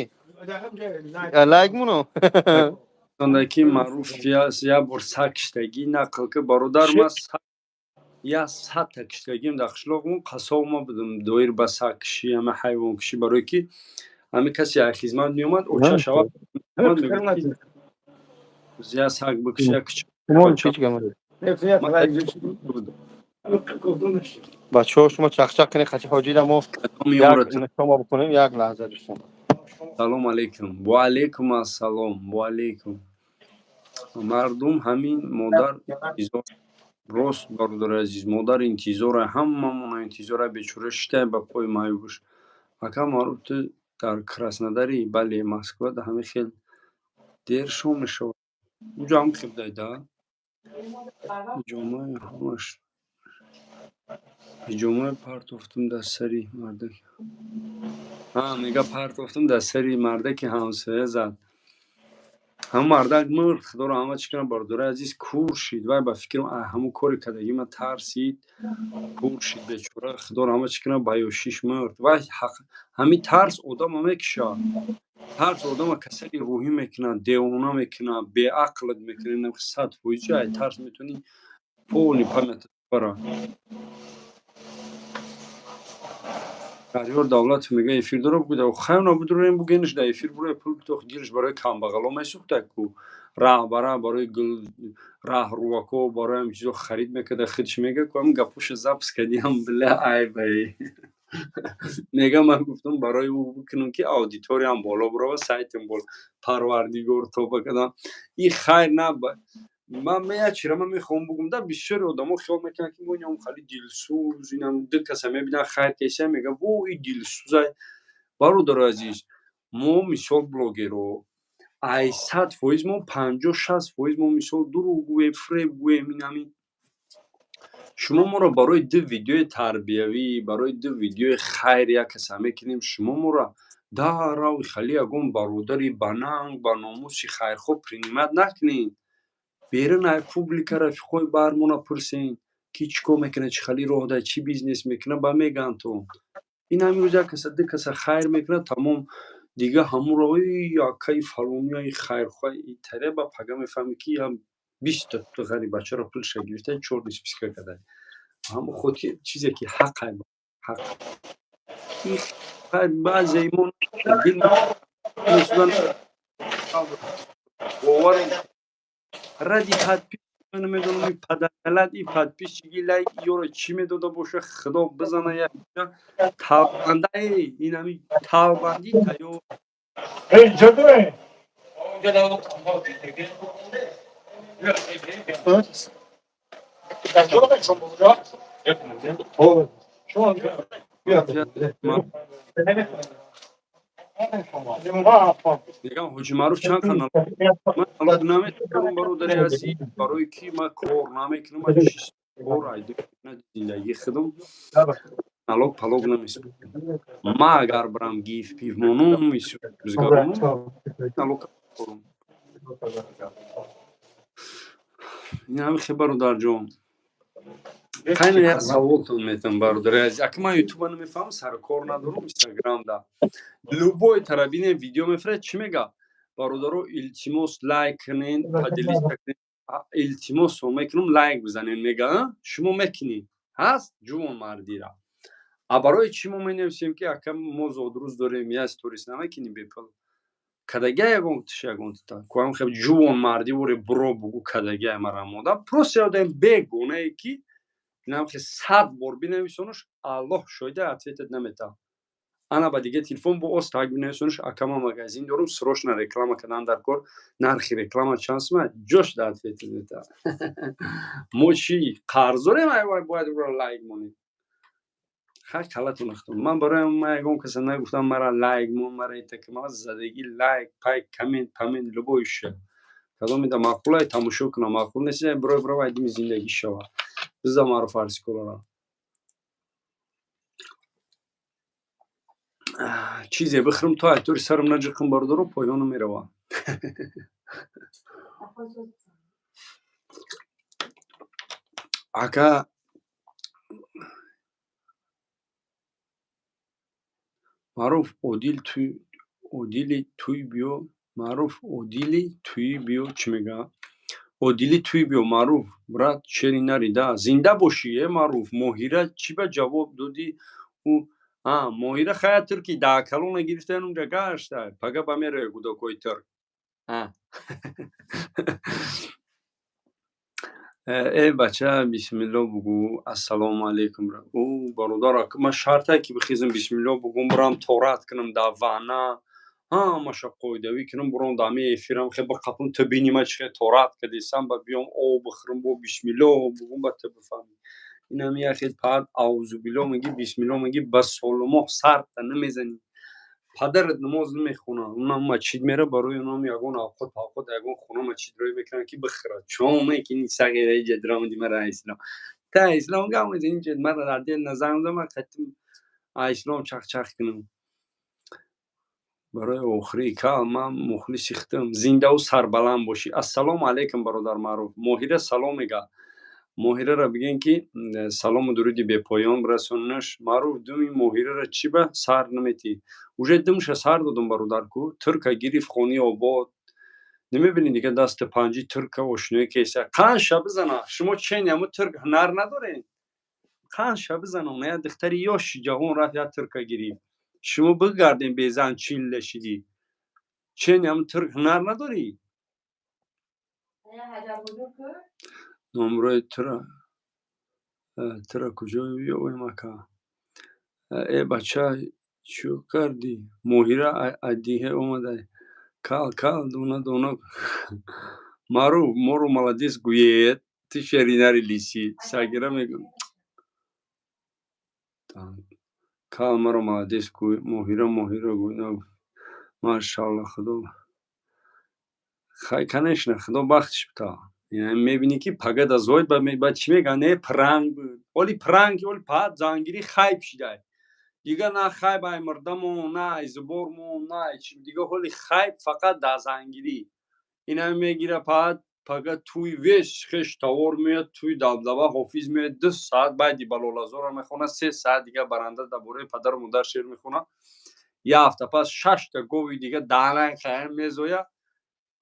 Лайк муно. Ки маъруф як бор саг киштагӣ нақл ки, бародар, ма я садта киштагим дар қишлоқмон, қассоб ма будам, доир ба сагкишӣ, ҳама ҳайвонкишӣ, барое ки ҳами касе аз хизмат меомад, оча шава я саг бикиш, я кичик. Бачаҳо, шумо чақчақ кунед, хачи ҳоҷира мо як шома бикунем. Як лаҳза, дӯстон. Салом алейкум. Ва алейкум ассалом. Ва алейкум. Мардум ҳамин модар интизор. Рост, бародари азиз, модар интизора, ҳамамона интизора, бечора шитае ба пои маъюбуш. Ака Маъруф, ту дар Краснодари? Бале, Москва да ҳамин хел дер шом мешавад. Уҷо ҳам хел дай да. Ҳиҷомаи ҳамаш ҳиҷомаи партофтум дар сари мардак. Ҳа, мега, партофтум дар сари мардаки ҳамсоя зад. Ҳамун мардак мурд, худоро ҳама чӣ кунам, бародари азиз, кур шид. Вай, ба фикрам, ҳамун кори кардагӣ ман тарсид, кур шид бечора, худоро ҳама чӣ кунам, ба ёшиш мурд. Вай ҳамин тарс одама мекушад. Тарс одама касали рӯҳӣ мекунад, девона мекунад, беақлат мекунад. 100%, ай тарс метавонӣ полный память бара. Шаҳриёр Давлатов мега, эфир дора, бугӯ, хайр, набудурем, бугенш да эфир буроя, пул битох, дилш барои камбағало месӯхта ку, раҳбара барои раҳрувако, барои ҳам чизо харид мекарда, худш мега ку, ҳам гапоша запись кардиам, бля, айбай. Мега, ман гуфтам, барои ӯ бикунам, ки аудиториям боло бурава, сайтам боло. Парвардигор, тоба кардам, и хайр на. Ман як чира ман мехоҳам бугум да, бисёри одамо хиёл мекунанд, ки мо инам хали дилсӯз, инам ду каса мебинанд, хайр кеса, мега, во, и дилсӯзай. Бародари азиз, мо, мисол, блогеро, ай 100% мо 50-60% мо, мисол, дурӯғ гӯем, фиреб гӯем, инами шумо моро барои ду видеои тарбиявӣ, барои ду видеои хайр як каса мекунем, шумо моро дарав хали ягон бародари бананг, ба номуси хайрхоҳ принимать накунед. Берун ай публика, рафиқҳои бармона пурсен, ки чӣ кор мекунад, чӣ хали роҳ да, чӣ бизнес мекунад, ба мегӯянд то. Ин ҳамин рӯз як каса, ду каса хайр мекунад, тамом, дига ҳамуро якаи фалони хайрхоҳ итаре, ба пага мефаҳмӣ, ки я 20-та ғарибачаро пулша гирифта, чёрный списка карда. Ҳамон хотир чизе ки ҳақай, ҳақ. Баъзе имон дил боварем ради подпис намедонам, и падаралат, и подписчики, лайк ёро чӣ медода боша, худо бизана як талбанда, инами талбандӣ тайёр. Мегам, ҳоҷи Маъруф чанд канал? Ман налог наметавонам, бародари азиз, барои ки ман кор намекунам, ман кор зиндагии худам налог палог намесупорам. Ма агар барам гиф пиф монум, налог корам. Ин ҳами хел, бародарҷон. Қайна як саволтон метам, бародари азиз. Ака, ман ютуба намефаҳмам, саркор надорам, инстаграмда любой тарабине видео мефирад, чӣ мега? Бародаро, илтимос, лайк кунен, поделиться кунен, илтимосон мекунам, лайк бизанен, мега. Шумо мекунед, ҳаст ҷувон мардира. А барои чӣ мо менависем, ки ака, мо зодрӯз дорем, я сторис намекунем бепул? Кадагия ягон тиш, ягон тита куам хел ҷувон марди воре буро бугу, кадагия мара мода просто ёдаем, бегонае ки инам хе 100 бор бинависонуш, Аллоҳ шоҳида, ответат намета. Ана ба дига телефон бо оз так бинависонш: акама, магазин дорум, срочно реклама кардан дар кор, нархи реклама чанд сума? Ҷош да ответ мета. Мо чӣ қарз дорем? Ай бояд ӯро лайк монем. Хай, калатон ахтон. Ман барои ман ягон каса нагуфтам, мара лайк мон, мара итаки мара задагӣ, лайк, пайк, коммент, памент, любой ша кадомида маъқулай, тамошо кунам, маъқул нест, бирой бирав, айдими зиндагӣ шава. Биза маъруф арсиколара чизе бихӯрам, то айтори сарам наҷиқам, бародаро, поёну мерава. Ака Маъруф Одил, Одили туй биё. Маъруф Одили туӣ биё. Чӣ мега? Одили туй биё. Маъруф, брат, шери нарида, зинда бошӣ. Э, Маъруф, Моҳира чӣ ба ҷавоб додӣ? Ӯ а Моҳира хая турки даҳкалона гирифтан, унҷа гашта, пага ба мераве гудокои турк. Э бача, бисмилло бугӯ, ассалому алайкум. Ӯ бародар, ман шартае ки бихезам, бисмилло бугӯм, бурам торат кунам дар ванна, ҳамаша қоидавӣ кунам, бурам дар ҳамин эфирам хе биқапам, ту бини ма чӣ хел торат кардесам, ба биём об бихӯрам, бо бисмилло бугӯм, ба ту бифаҳмӣ. Инам яхел паҳат аузубилло мегӣ, бисмилло мегӣ, ба солумоҳ сарта намезанӣ, падарат намоз намехонад, унам мачид мера, барои унам ягон авқот павқот, ягон хона мачид рӯй мекунад, ки бихӯрад. Чон мекини сағира иҷа диромади, мара ислом та ислом гап мезани, инҷа мара дар дил назар мара қатим ислом чахчах кунам. Барои охири кал ман мухлиси худам, зиндаву сарбаланд бошӣ. Ассалому алайкум, бародар Маъруф. Моҳира салом мега. Моҳираро бигӯем, ки салому дуруди бепоён расонаш. Маъруф, думи моҳираро чӣ ба сар наметӣ? Уже думша сар додум, бародар, ку турка гирифт, хони обод намебинӣ, дига дасту панҷи турка ошиное кеса. Қанша бизана, шумо чени ҳаму турк ҳунар надоред? Қанша бизана, я духтари ёши ҷавон рафт, я турка гирифт. Шумо бигардем, безан чилла шидӣ. Чени ҳаму турк ҳунар надорӣ? Номрои тура куҷо ёбем, ака? Э бача, чӯ кардӣ? Моҳира аддиҳе омада, кал кал, дона дона. Маъруф, моро молодец гӯед, ту шеринари лисӣ сагира мегӯ. Кал, маро молодец гӯй. Моҳира, моҳира гӯй. Машаалло, худо хай, конечно, худо бахтиш бита. Мебинӣ, ки пага да зоид ба чӣ мегӯянд? Не, пранк буд. Оли пранк, оли паҳат зангирӣ хайб шидай. Дига на хайб ай мурдамон, на ай зубормон, на ай чи дига, ҳоли хайб фақат дар зангирӣ. Ина мегира паҳат пага туй веш хеш тавор меояд, туй дабдаба, ҳофиз меояд, 2 саат байди балолазорро мехонад, 3 саат дига баранда дар бораи падару модар шеър мехонад. Як ҳафта пас шашта гови дига даҳнай хая мезояд.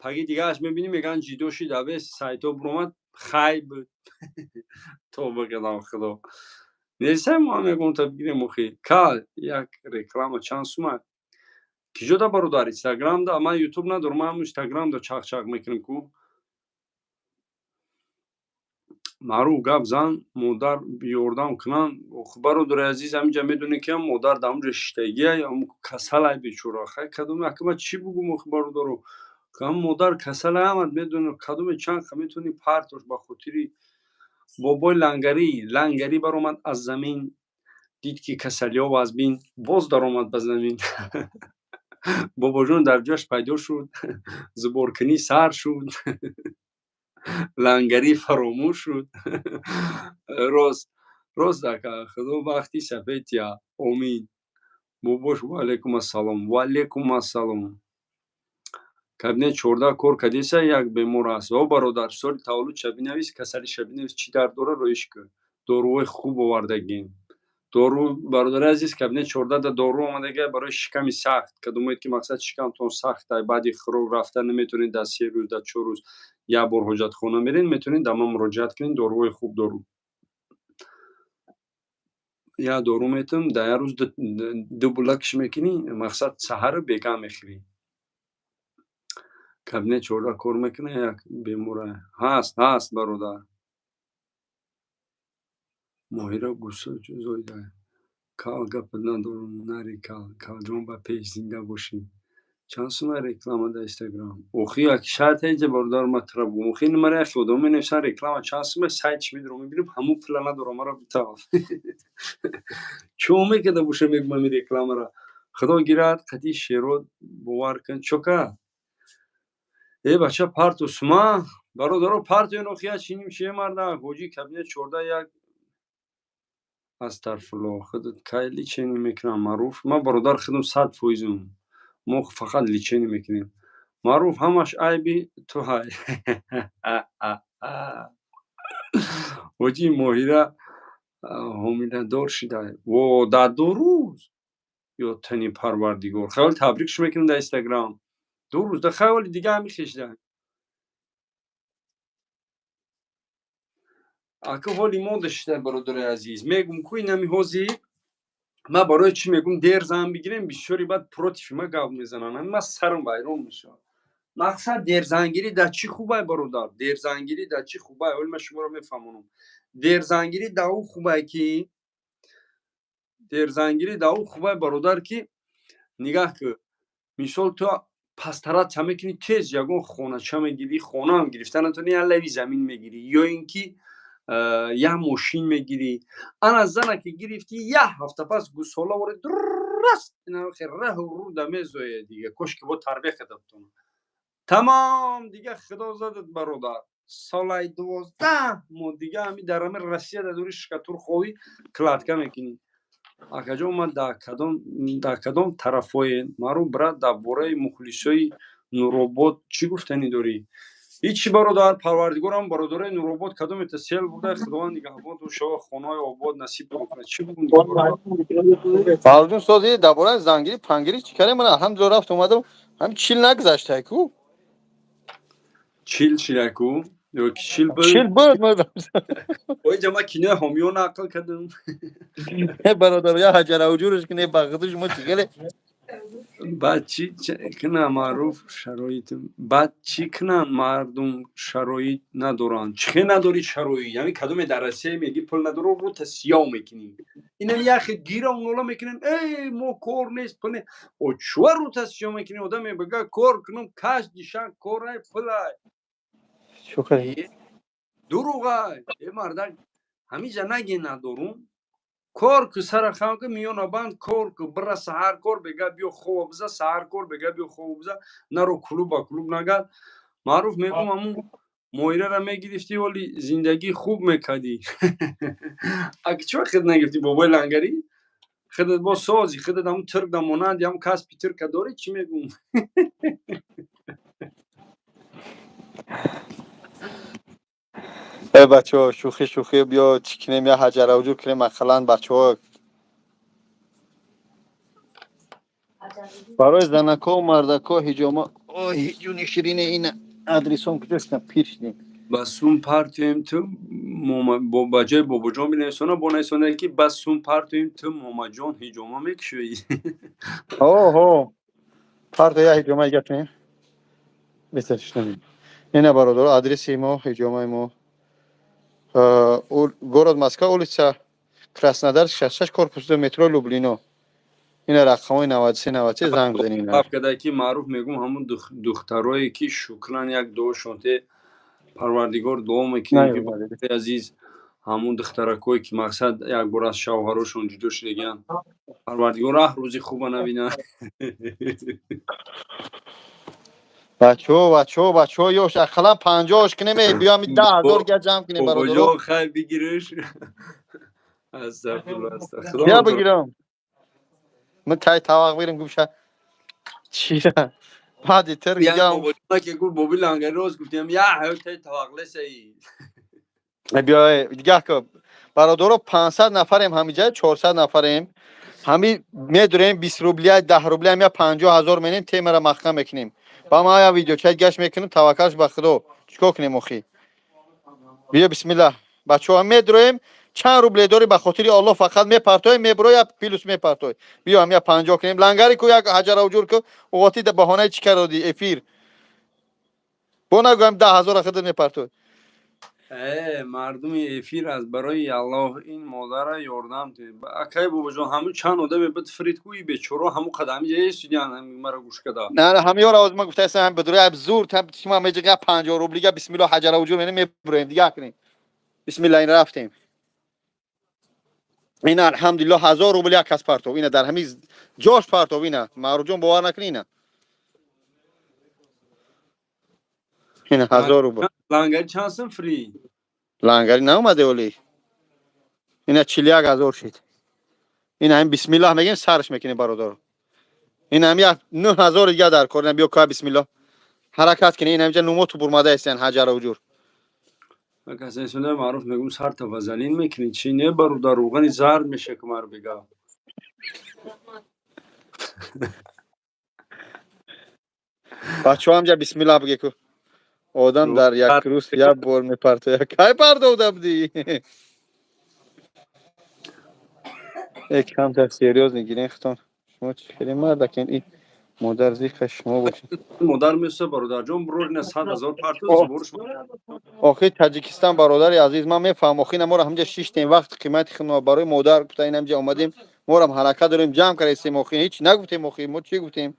Паги дигааш мебинӣ, мегӯянд ҷидо шид, авес сайтҳо буромад, хайб. Тоба кардам, худо нестам, мо ҳам ягонта бигирем. Охи кал, як реклама чанд сума? Киҷода, бародар? Инстаграмда? Ман ютуб надорам, ман ҳам инстаграмда чақ-чақ мекунам ку. Маъруф, гап зан, модар ёрдам кунанд. Бародари азиз, ҳаминҷа медонӣ, ки модар дар ҳамунҷа шиштагия, касалай бечора. Хай, кадоме акама чӣ бугум? Охи бародаро, ҳам модар касалай, ҳамат медонӣ, кадоме чанд ха метавонӣ партош ба хотири бобои лангарӣ. Лангарӣ баромад аз замин, дид, ки касалиҳо вазбин, боз даромад ба замин. Бобоҷон дар ҷояш пайдо шуд, зуборкунӣ сар шуд, лангарӣ фаромӯш шуд. Рост, рост, ака, худо бахти сафед тия, омин. Бобош, ваалайкум ассалом, ваалайкум ассалом. Кабинет 14 кор кардеса, як бемор аст. О бародар, соли таваллудша бинавис, касалиша бинавис, чӣ дард дора, роиш кун. Доруҳои хуб овардагем. Дору, бародари азиз, кабинет 14 да дору омадага барои шиками сахт. Кадомоед, ки мақсад шикамтон сахт, баъди хӯрок рафта наметавонед, дар 3 рӯз, дар 4 рӯз як бор ҳоҷатхона меред, метавонед дар ман муроҷиат кунед, доруҳои хуб дору. Як дору метавонам, дар як рӯз ду булакш мекунӣ, мақсад саҳару бегаҳ мехӯрӣ. Кабинет 14 кор мекунад, як бемора ҳаст, ҳаст, бародар. Моҳира гусо зоида. Кал, гапат надорам, нари, кал, калҷон, ба пеш, зинда бошӣ. Чанд сума реклама дар Инстаграм? Охи, як шарт ҳеҷа, бародар, ма тура бугум. Охи, ин мара яхе одам менависанд, реклама чанд сума, сайт чи медорам, мебинам, ҳамун пула надорам, мара битав. Чо мекарда боша, мегум, ами рекламара. Худо гирад, қати шерот, бовар кун. Чока? Э, бача, парту сума, бародаро, партуен, охи, я чиним чие, марда, ҳоҷи кабинет 14 1. Астағфируллоҳ, худат кай лечение мекунам, Маъруф? Ман, бародар, худам 100 фоизум. Мо фақат лечение мекунем. Маъруф, ҳамаш айби ту ҳай. Ҳоҷи, Моҳира ҳомиладор шидай. Во, дар 2 рӯз? Ё тани Парвардигор. Хаёли табрикш мекунем дар Инстаграм. 2 рӯз да хаёли дига ҳами хешда. Ака, ҳоли мо дошта, бародари азиз. Мегум ку, инами ҳозир ман барои чӣ мегум, дер зан бигирем, бисёри баъд против ма гап мезананд. Ҳами ман сарам вайрон мешавад. Мақсад, дерзангирӣ дар чӣ хубай, бародар? Дерзангирӣ дар чӣ хубай? Ҳоли ман шуморо мефаҳмонам. Дерзангирӣ дар ӯ хубай ки, дерзангирӣ дар ӯ хубай, бародар, ки нигаҳ ку, мисол, ту пастарат ча мекунӣ, тез ягон хонача мегирӣ, хонаам гирифта натонӣ, як лави замин мегирӣ ё ин ки як мошин мегирӣ. Ана зана ки гирифтӣ, як ҳафта пас гусола вори дураст раҳу руда мезояд, дига кошки бо тарбия карда бутонад. Тамом, дига худо задат, бародар, солаи 12 моҳ дига ҳами дар ҳами Россия дар дури шикатур ховӣ кладка мекунӣ. Акаҷон, ман дар кадом тарафҳое? Маъруф, брат, дар бораи мухлисои Нуробод чӣ гуфтанӣ дорӣ? Ҳичи, бародар, Парвардигорам, бародарои Нуробод кадомета сел бурда, Худованд нигаҳбонтон шава, хонаҳои обод насиб кунад. Чӣ бугум дига, бародар? Фарҷун, сози, дар бораи зангирӣ пангирӣ чӣ кардем? Ман, алҳамдулилла, рафт омадам, ҳам 40 нагузаштай ку. 40 шидаку ё ки 40 буд? 40 буд. Оиҷа ман кинои ҳомиён нақл кардам. Бародар, я ҳаҷаравҷурш кне ба худи шумо чӣ геле. Баъд чӣ кунам, Маъруф, шароит? Баъд чӣ кунанд мардум, шароит надоранд? Чӣ хел надорӣ шароит? Яъне кадоме дар Россия меги, пул надору, рута сиёҳ мекунӣ. Инам яхе гира нола мекунем, э, мо кор нест, пул не. О, чуа рута сиёҳ мекунӣ? Одаме бага, кор кунам, каждый шан корай, пулай. Дурӯғай, э, мардак, ҳамиҷа наге надорум. Кор ку, сара хам ку, миёна банд, кор ку, бира саҳар кор, бега биё хова биза, саҳар кор, бега биё хова биза, наро клуб, ба клуб нагард. Маъруф, мегум, ҳамун Моирара мегирифтӣ, оли зиндагӣ хуб мекардӣ. Аки чӣ вақт нагирифтӣ, бобои лангарӣ? Худат бо сози худат, ҳамун тирк да монанди ҳамун касби тирка дорӣ, чӣ мегум? Э, бачаҳо, шӯхӣ шӯхӣ, биё чӣ кунем, я ҳаҷаравҷур кунем ақаллан, бачаҳо, барои занако, мардако ҳиҷома. Ой, ҷуни ширине, ин адресон куҷост? Пир шудем. Ба сум партоем ту, ба ҷои бобоҷон бинависона, бо нависонда ки ба сум партоем ту, момаҷон, ҳиҷома мекушоӣ. Ҳо, парто, я ҳиҷома гапем беҳтар шунавем. Ина, бародаро, адреси мо, ҳиҷомаи мо: город Москва, улица Краснодар, 66, корпус 2, метро Люблино. Ина рақамҳои 93 93, занг бизанед. Када ки, Маъруф, мегум, ҳамун духтарое ки шукран, як дуошон те, Парвардигор, дуо мекунем ки, азиз, ҳамун духтаракое ки, мақсад, як бор аз шавҳарошон ҷудо шудагианд, Парвардигор раҳ рӯзи хуба набинанд. Бачаҳо, бачаҳо, бачаҳо, ёш ақаллан 50-ш кунем, биём 10 000 га ҷамъ кунем, бародаро. Бобоҷон, хай бигириш. Астағфирулло, астағфирулло. Я бигирам, ман тай тавақ бигирам, гумша чира баъди тир дигам. Бобоҷон ки гуфт, боби лангари, рост гуфтем, я ҳаёт тай тавақлесаи. Биё, дигаҳ ку, бародаро, 500 нафарем ҳамиҷа, 400 нафарем. Ҳами медурем, 20 рублия, 10 рублия, я 50 000 менем, темара маҳкам мекунем. Ба ма я видеочат гашт мекунем, таваккалш ба Худо. Чикор кунем охи? Биё, бисмиллаҳ, бачаҳо, медуроем. Чанд рубле дорӣ, ба хотири Аллоҳ, фақат мепартои, мебуро, я плюс мепартой. Биё, ҳам я 50 кунем. Лангари ку, як ҳаҷаравҷур ку, уғоти баҳонаи чӣ кардоди эфир бо нагӯям, 10 000-а худат мепартой. Мардуми эфир, аз барои Аллоҳ ин модарра ёрдам диҳед. Акай Бобоҷон, ҳамун чанд одаме буд, фрид ку, и бечоро ҳамун қадами ҷаесудиян, мара гӯш када. Не, не, ҳамёра оз ман гуфтаистам, ҳам бадури зур шума меҷига 50 рублига. Бисмиллоҳ, ҳаҷара вуҷуд менем, мебуроем дига кунем. Бисмилла, ин рафтем. Ина, алҳамдулиллоҳ, 1000 рубл як кас партов. Ина, дар ҳамин ҷош партов. Ина, Маъруфҷон, бовар накунӣ, ина, ина, 1000 рубл. Лангари чанд сум фри? Лангари наомаде оли. Ина, 41 000 шид. Ина, ҳамин бисмиллаҳ мегем, сарш мекунем, бародаро. Ина, ҳам як 9000 дига дар кор. Ина, биё ка, бисмиллоҳ, ҳаракат кунем. Ина, инҷа нумоту бурмада истян, ҳаҷара уҷур. Касесоне, Маъруф, мегум, сарта вазалин мекунӣ чи не, бародар, рӯғани зард меша, ки мар бега. Бачаҳо, ҳамҷа бисмиллаҳ биге ку. Одам дар як рӯз як бор мепартояд. Кай партовда будӣ? Э, камтар серьёзно гирен хитон. Шумо чӣ хеле мардакен, и модар зиқа шумо бошед. Модар меса, бародарҷон, бирор, ина 100 000 партов зуборш. Охи, Таҷикистон, бародари азиз, ман мефаҳмам. Охи, ина моро ҳамҷа шиштем, вақти қимати худмо барои модар гуфта, ин ҳамҷа омадем, морам ҳаракат дорем, ҷамъ кардастем. Охи, ҳеҷ нагуфтем. Охи, мо чӣ гуфтем?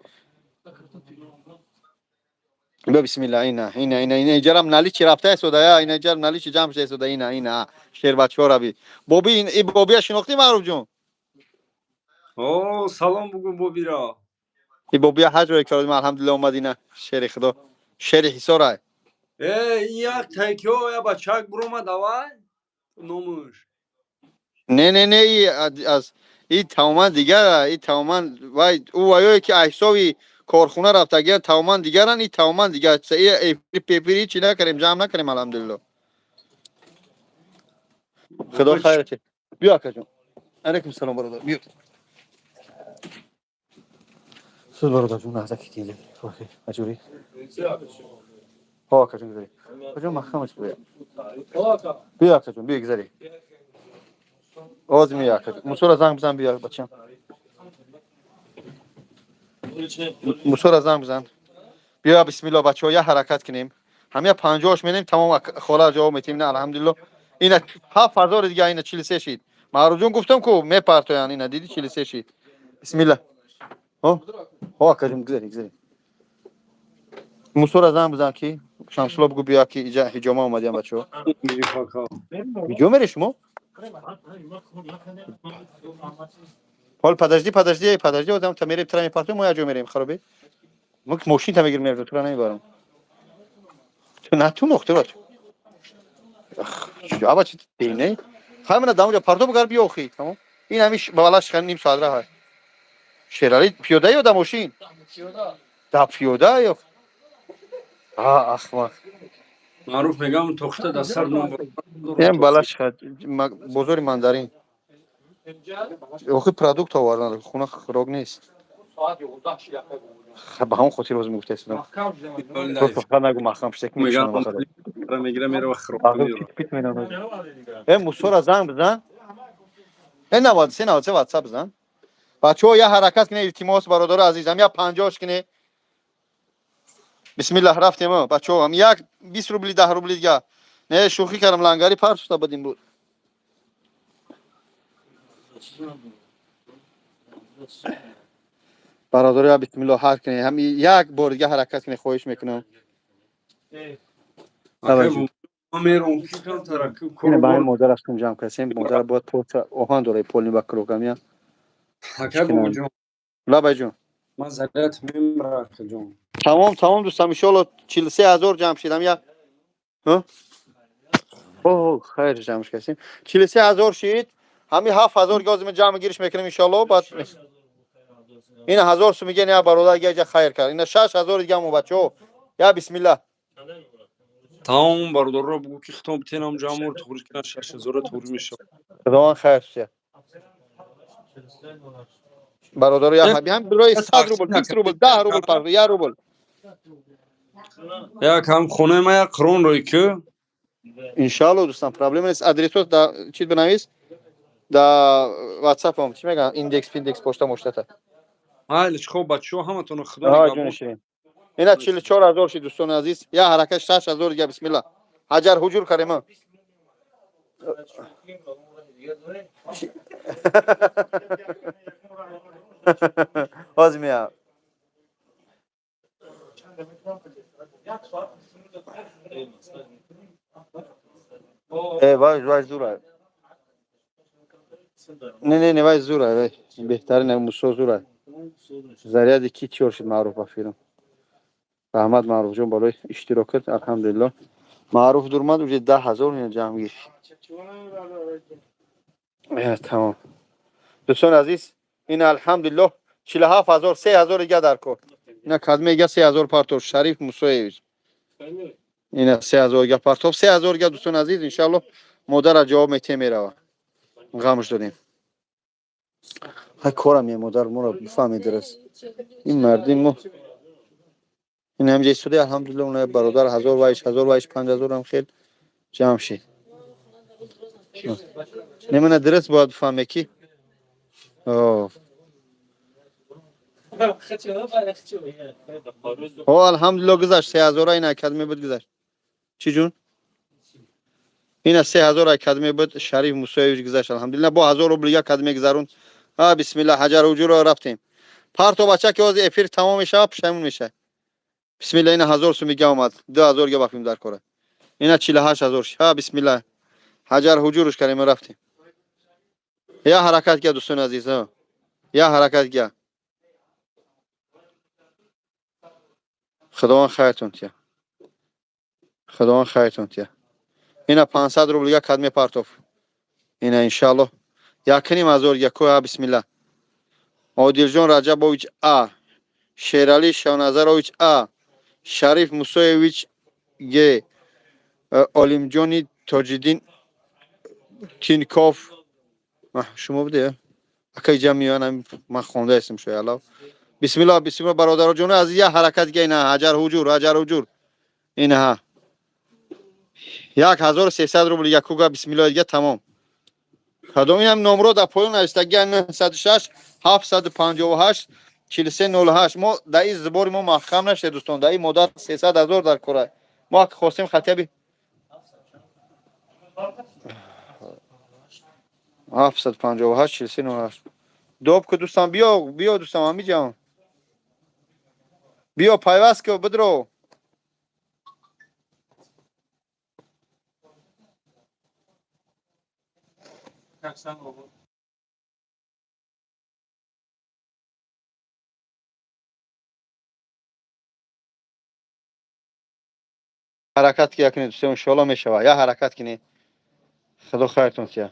Биё, бисмилла, ина, ина, ина, ина, иҷарам наличи рафта истода, я ина, иҷарам наличи ҷамъ шуда истода. Ина, ина, шербачҳоро би. Боби, и бобия шинохтӣ, Маъруфҷон? О, салом бугу бобиро. И бобия ҳаҷ ро кардем, алҳамдулилла, омад. Ина, шери худо, шери ҳисорай. Э, як тайкио я бачак буромад, давай номуш. Не, не, не, и аз и тамоман дигар, и тамоман вай ӯ ваёе ки ҳисоби корхона рафтагиан, тамоман дигаран, и тамоман дигар. И пепири чӣ накардем, ҷамъ накардем, алҳамдулилло, худо хайр. Биё, акаҷон. Алайкум салом, бародар, биё. Суд, бародарҷон, лаҳза ки тиҷа аҷурӣ. Ҳо, акаҷон, гузарӣ. Акаҷон, маҳкамаш биё. Биё, акаҷон, биё, гузарӣ. Оз мея, акаҷон. Мусора занг бизан, биё, бачам. Мусора занг бизан. Биё, бисмилло, бачаҳо, я ҳаракат кунем. Ҳамя 50-ш менем, тамом, хола ҷавоб метем. Ина, алҳамдулилло, ина, 7000 дига. Ина, 43 шид. Маъруфҷон, гуфтам ку, мепартоянд. Ина, диди, 43 шид. Бисмилла. Ҳо, ҳо, акаҷон, гузарӣ, гузарӣ. Мусора занг бизан, ки Шамсулло бугу, биё, ки иҷа ҳиҷома омадиям, бачаҳо. Ҳиҷо мере шумо? Ҳол, подожди, подожди, подожди, одам та мерем, тра мепартоем, мо як ҷо мерем, харобе. Мо мошин та мегирем, мерем, тура намебарам. Ту натун охтирот. Аба, чи не? Хай, мана дамуҷа парто бугар, биё, охи, тамом. Ин ҳами балаш ним соат раҳ. Шерали, пиёда ё да мошин? Да пиёда ё? А, ахмақ. Маъруф, мегам, тохта да сар. Ин балаш бозори мандарин. Охи, продукт овардан, хона хӯрок нест. Ба ҳамон хотир боз мегуфтаистам. Фақат нагу маҳкам шуда, мегира, мерава. Э, Мусора занг бизан. Э, 93 93 ватсап бизан. Бачаҳо, я ҳаракат кунед, илтимос, бародари азизам, я 50-ш кунед. Бисмиллаҳ, рафтем, бачаҳо, ам як 20 рубли, 10 рубли дига. Не, шӯхӣ кардам, лангари пар шуда буд имрӯз. Бародари, я бисмиллоҳ, ҳар кунед, ҳам як бор дига ҳаракат кунед, хоҳиш мекунам. Ба ҳамин модар астум ҷамъ кардем. Модар бояд оҳан дора, полни ба килограмм. Лабайҷон. Ман зарят мемра, акаҷон. Тамом, тамом, дӯстам, иншоалло, 43 000 ҷамъ шидам. Я о хайр, ҷамъш кардем, 43 000 шид. Ҳами 7000 гозим ҷамъ гириш мекунем, иншоалло. Баъд ина 1000 сум миген, я бародар я хайр кард. Ина, 6000 дига мо, бачаҳо, я бисмиллаҳ. Тамом, бародарро бугӯ, ки хитоб тенам ҷамъ туғри кунад, 6000 туғри мешавад. Худованд хайр шуд, бародаро, я ҳам бирои 100 рубл, 20 рубл, 10 рубл, пар я рубл. Як ҳам хонаи ма як қирон рӯй ки. Иншоалло, дӯстам, проблема нест. Адресот да чиз бинавис, да ватсапам, чӣ мегӯям, индекс пиндекс, почта моштата. Майли, хоб, бачаҳо, ҳаматонро худо. Ҷони ширин. Ина, 44 000 шид, дӯстони азиз, я ҳаракат, 6000 дига, бисмилла. Ҳаҷар ҳуҷур кардем. Ҳозир меям. Э, вай, вай зура. Не, не, не, вай зура, вай. Беҳтарин Мусо зура. Заряди ки тиёр шуд, Маъруф ба филм. Раҳмат, Маъруфҷон, барои иштирокат, алҳамдулилло. Маъруф дурмад, уже 10 000 ина ҷамъ гирифт. Тамом. Дӯстони азиз, ин алҳамдулилло 47 000, 3000 дига дар кор. Ина кадме дига 3000 партов Шариф Мусоевич. Ина 3000 дига партов, 3000 дига, дӯстони азиз, иншалло модара ҷавоб метиҳем, мерава. Ғамш додем. Ҳай корам е модар моро бифаҳмед дуруст. Ин мардим мо ин ҳамҷа истода, алҳамдулилло, уна бародар ҳазор вайш, ҳазор вайш, 5000 ҳам хел ҷамъ шид. Немана дуруст бояд бифаҳме ки о О, алҳамдулилло, гузашт 3000 ин академия буд, гузашт. Чӣ ҷун? Ина 3000 академия буд, Шариф Мусоевич гузашт, алҳамдулилло, бо 1000 рубл як академия гузарунд. А бисмилла, ҳаҷар ҳуҷурро рафтем. Парто бача ки ҳозир эфир тамом мешавад, пушаймон мешавад. Бисмилла, ина 1000 сум дига омад. 2000 га бафим дар кора. Ина 48 000. Ҳа, бисмилла. Ҳаҷар ҳуҷуруш кардем, рафтем. Я ҳаракат ка, дӯстони азиз, ҳа. Я ҳаракат ка. Худованд хайртон тия. Худованд хайртон тия. Ина 500 рубл як кадме партов. Ина иншалло. 1,5 ҳазор яко, ҳа, бисмилла. Одилҷон Раҷабович А. Шерали Шоназарович А. Шариф Мусоевич Г. Олимҷони Тоҷиддин Тинков. Шумо буде? Ака иҷа меоян, ман хонда ҳастам шояд алло. Бисмилла, бисмилла, бародароҷон азиз, як ҳаракат га, ина ҳаҷар ҳуҷур, ҳаҷар ҳуҷур. Ина ҳа. 1300 рубл якуга, бисмилла, дига тамом. Кадом инам номро дар поён навистагия 906 758 4308. Мо дар ин збори мо маҳкам нашед, дӯстон, дар ин модар 300 ҳазор дар кора. Мо ак хостем хатяби 758 4308. Доб ку, дӯстам, биё, биё, дӯстам, ҳамиҷам. Биё, пайваст ку, бидро. Ҳаракат ки якунед, дӯстон, иншоалло мешава. Я ҳаракат кинед. Худо хайртон тия.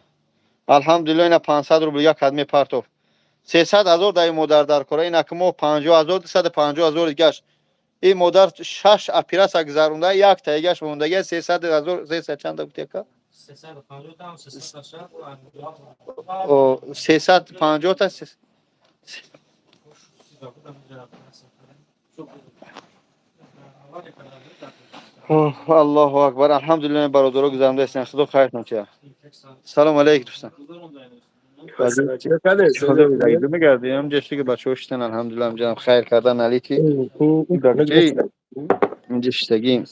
Алҳамдулилло, ина 500 рубл як кадме партов. 300 ҳазор дар ин модар дар кора. Ина ки мо 50 ҳазор, 250 ҳазор дигаш. Ин модар шаш оператсия гузаронда, як таигаш мондагия 300 ҳазор, 300 чанда гуфти, ака? О, 350 та. Аллоҳу акбар, алҳамдулилло, бародаро гузаронда ҳастем. Худо хайртон тия. Салом алейкум, дӯстон. Мегардем ҳамҷа шиги бачаҳо шитан, алҳамдулилло, ҳамҷаам хайр кардан алики. Инҷа шитагим.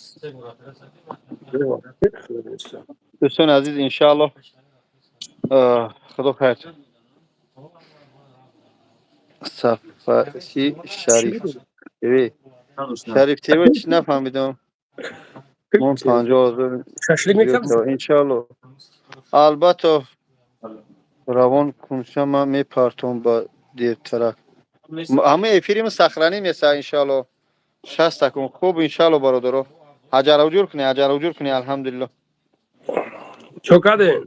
Дӯстони азиз, иншаалло, худо хайртон. Сафаси Шариф ТВ. Шариф ТВ чӣ нафаҳмидам. Мон 50 000. Шашлик мекардӣ? Иншаалло. Албатта, равон кунша ман мепартом ба дертарак. Ҳама эфирим сохраним еса, иншаалло. Шаста кун. Хуб, иншаалло, бародаро. Ҳаҷарҳуҷур кунед, ҳаҷарҳуҷур кунед, алҳамдулилло. Чо кардем?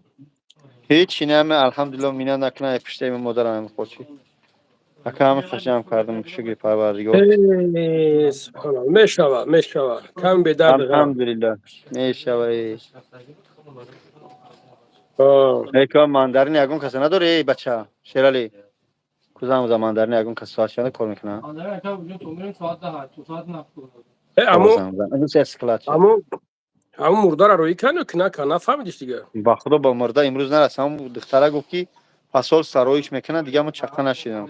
Ҳеҷ наме, алҳамдулилло, минат накунам, пуштаи модарам хочи. Ака ҳама ҷамъ кардам, шукри Парвардигор. Э, субҳаналло, мешава, мешава. Кам бедард ғам. Алҳамдулилло. Мешава. А. Эй, мандарин ягон каса надори, эй бача? Шерали. Кузам за мандарин ягон кас соат чанда кор мекунад? Э, амо ҳамун мурдара рӯӣ кан ё ки накан, нафаҳмидиш дига? Ба худо, ба мурда имрӯз нарас. Ҳамун духтара гуфт, ки пасол сароиш мекунад, дига мо чақа нашидам.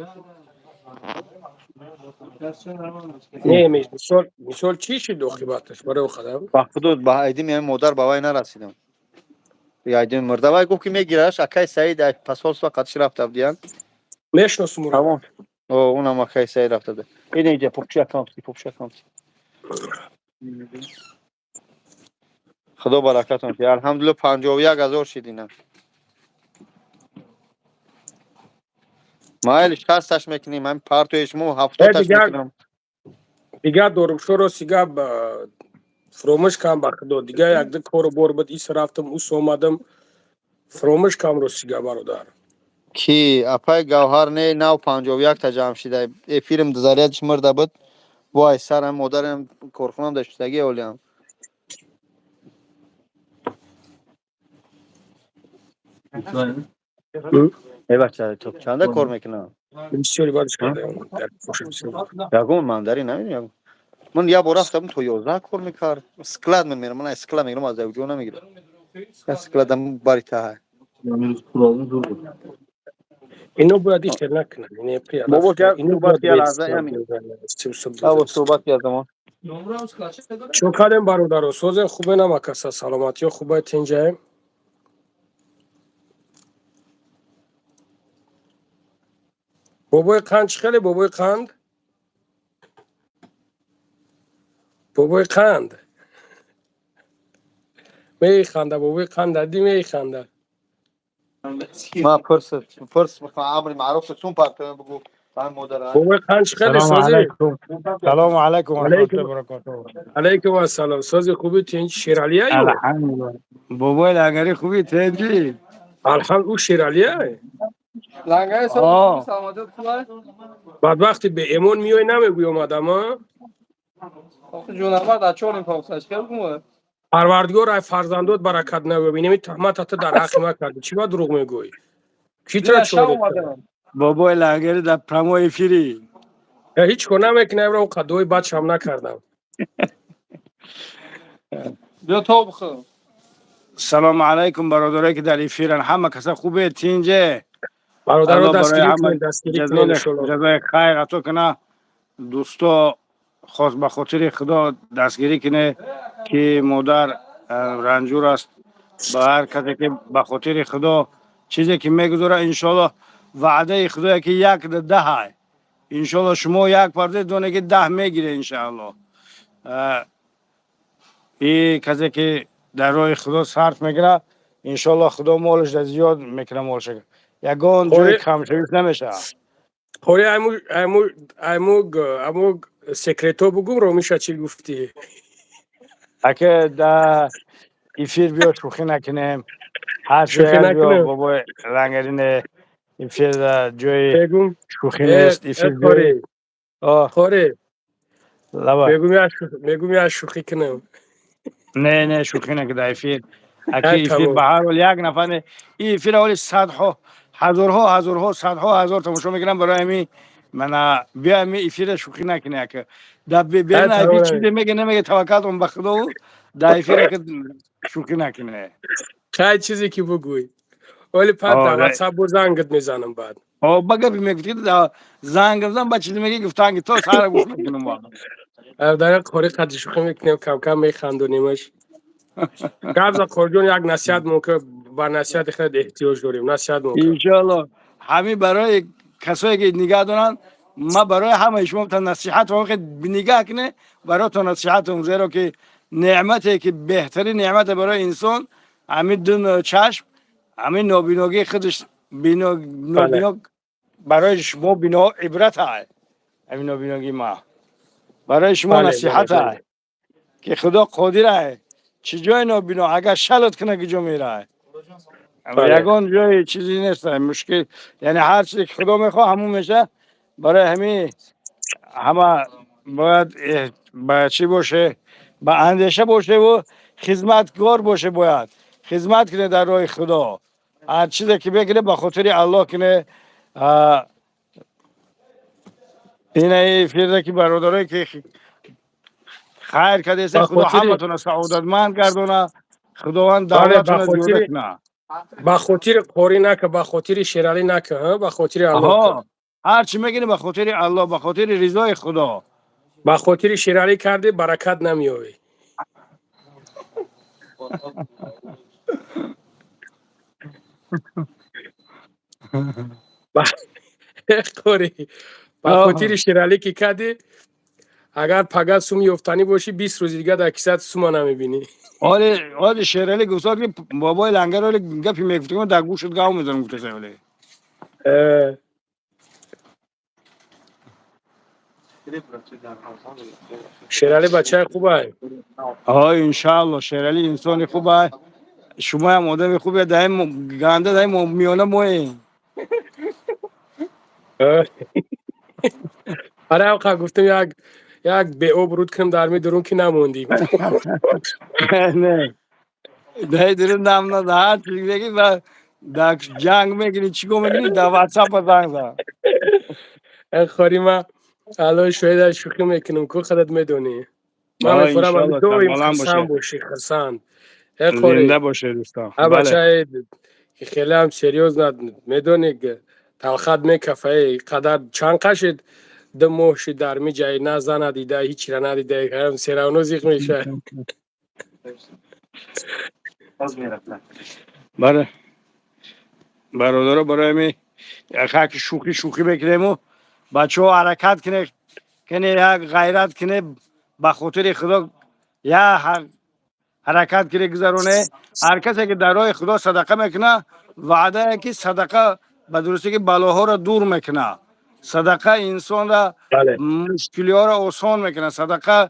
Не, мисол, чӣ шид оқибаташ барои хадам? Ба худо, ба айдими ҳамин модар ба вай нарасидам. Айдими мурда вай гуфт, ки мегираш акай Саид, ай посольство қатиш рафта будиян. Мешиносум уро. Тамом. О, унам акай Саид рафта буд. Ин инҷа пупчи акамти, пупчи акамти. Худо баракатон ки, алҳамдулилла, 51 000 шид ина. Майли, 60-таш мекунем, ҳамин партои шумо 70-таш мекунам. Дигар дорумшоро сига фуромӯш кам, ба худо, дигар якду кору бор буд, ис рафтам, ус омадам, фуромӯш кам ростига, бародар. Ки апай Гавҳар, не, нав 51-та ҷамъ шида. Эфирим зарядш мурда буд. Вой, сарам, модарам, корхонам даштаги олиам. Э, бача, то чанда кор мекунам? Бисёри бадш кардам. Ягон мандари намедонам. Ман як бор рафтам, то 11 кор мекард. Склад ман мерам, ман аз склад мегирам, аз ҷо намегирам. Я складам бари таҳа. Ино бояд ишер накунанд, ине Бобо, я суҳбат я лаҳза ҳамин. Бобо, суҳбат я замон. Чун кардем, бародаро, созем, хубе намакаса, саломатиё хубай, тинҷаем. Бобои Қанд чӣ хеле, бобои Қанд, бобои Қанд механда, бобои Қанд ади механда. Ма пурс пурс мехоҳам, амри маъруф сум партоем, бугу ҳамин модара. Бобои Қанд, чӣ хеле, Салому сози? алайкум. Салому алайкум ва Алайкум. раҳматуллоҳи ва баракатуҳ. Алайкум ассалом, сози, хуби, тинҷ, Шералияю? Алҳамдулиллоҳ. Бобои Лангари, хуби, тинҷи? Алҳамд, ӯ Шералия? О, Бадбахти беэмон, миёй, намегӯй омадам, а? Парвардигор ай фарзандот баракат набинеми, туҳматата дар ҳаққи ма кардӣ, чӣ ба дурӯғ мегӯй? Ки тра чор? Бобои Лангари дар прямой эфири. Ҳеҷ кор намекунам, ро қадои бадшам накардам. Биё, то бихӯр. Салому алайкум, бародарое ки дар эфиран, ҳама каса хубе, тинҷе? Бародаро, Аллоҳ барои дастгирӣ ҳама кунед, дастгирӣ кунед, иншолло. ҷазои хайр ато куна. Дӯсто, хос ба хотири Худо дастгирӣ куне, ки модар ранҷур аст. Ба ҳар касе ки ба хотири Худо чизе ки мегузора, иншоаллоҳ, ваъдаи Худое ки як да даҳай. Иншоаллоҳ, шумо як парде доне ки 10 мегире, иншоаллоҳ. И касе ки дар роҳи Худо сарф мекунад, иншоаллоҳ, Худо молаш да зиёд мекунад, молаша ягон ҷои камшавиш намешавад. Хори, айму айму айму аму секрето бугум, ромиша чӣ гуфтӣ? Аке, да эфир биё, шӯхӣ накунем. Ҳар Шӯхӣ чизе биё. накунем. Бобои Лангари, не, эфир да ҷои Мегум шӯхӣ нест, эфир хори ҷои о хори лаба. Мегум, як шӯхӣ кунем. Не, не, шӯхӣ накун дар эфир, аки. Ҳай, Эфир тамом. ба ҳар ҳол як нафар не, ин эфир ҳоли садҳо, ҳазорҳо, ҳазорҳо, садҳо ҳазор тамошо мекунам. Барои ҳамин мана биё, ҳамин эфира шӯхӣ накунӣ, ака. Дар Ҳай, берун эфир тамом. чизе меге, намеге, таваккалтон ба Худову, дар эфир ака шӯхӣ накунӣ. Хай, чизе ки бугӯй, вале пад О, дар ватсап бо зангат мезанам баъд. О, ба гапи мегуфти, занг зан, ба чизе меги, гуфтанги то сара гӯш мекунам ба. Дар қори қади шӯхӣ мекунем, камкам механдонимаш. Гап за, Қорҷон, як насиҳат мумкин, ба насиҳати хеле эҳтиёҷ дорем, насиҳат мумкин. Иншоаллоҳ, ҳамин барои касое ки нигаҳ доранд, ма барои ҳамаи шумо та насиҳат воқе нигаҳ куне, баротон насиҳатум, зеро ки неъмате ки беҳтарин неъмате барои инсон ҳамин ду чашм, ҳамин нобиногии худаш нобино барои шумо бино ибрат ай, ҳамин нобиногии ма барои шумо насиҳат ай, ки Худо қодир ай. Чӣ ҷои нобино агар шалот куна, ки ҷо мерай? Ягон ҷои чизе нест, мушкил, яъне ҳар чизе ки Худо мехоҳ, ҳамон меша. Барои ҳамин ҳама бояд ба чӣ боше, ба андеша бошеву хизматкор боше, бояд хизмат куне дар роҳи Худо. Ҳар чизе ки мекуне, ба хотири Аллоҳ куне. Инаи фирда ки бародарое ки хайр кардеса, Ба Худо ҳаматона саодатманд гардона, Худованд давлатона зиёда куна. Ба хотири қорӣ нака, ба хотири Шералӣ нака, ба хотири Аллоҳ. Ҳар чӣ мекунӣ, ба хотири Аллоҳ, ба хотири ризои Худо. Ба хотири Шералӣ кардӣ, баракат намеёбӣ. Қори, ба хотири Шералӣ ки кардӣ, агар пага сум ёфтанӣ бошӣ, 20 рӯзи дига дар кисат сума намебинӣ. Оли, оли, Шералӣ гуфтад, ки бобои Лангар оли гапи мегуфтам, дар гӯшат гав мезанам, гуфтаса оли. Шералӣ бачаи хубай. Ой, иншаалло, Шералӣ инсони хубай, шумоям одами хубе, даим ганда даим миёна моем. Аре, авқа гуфтем, як беобруд кунем дар ми дурун, ки намондим. Не, дай дурун нам на ҳар чиз меги ва дар ҷанг мегирӣ, чӣ го мегирӣ, дар ватсап занг зад. Хори, ма аллои шоҳида, шӯхӣ мекунам ку, худат медонӣ. Ман мефурам, доим хурсанд бошӣ, хурсанд. Зинда боше, дӯстон. Бачаи ки хелеам серьёзно медонӣ, талхат мекафа, қадар чанд қашид, 2 моҳ шид, дар миҷай на зана дида, ҳичра надида, всё равно зиқ мешавад. Бале, бародаро, барои ами хаки шӯхӣ шӯхӣ мекунему, бачаҳо, ҳаракат кне, кне, як ғайрат кне, ба хотири Худо я ҳаракат кне, гузароне. Ҳар касе ки дар роҳи Худо садақа мекуна, ваъдае ки садақа ба дурустӣ ки балоҳоро дур мекуна, садақа инсонра мушкилиҳоро осон мекуна, садақа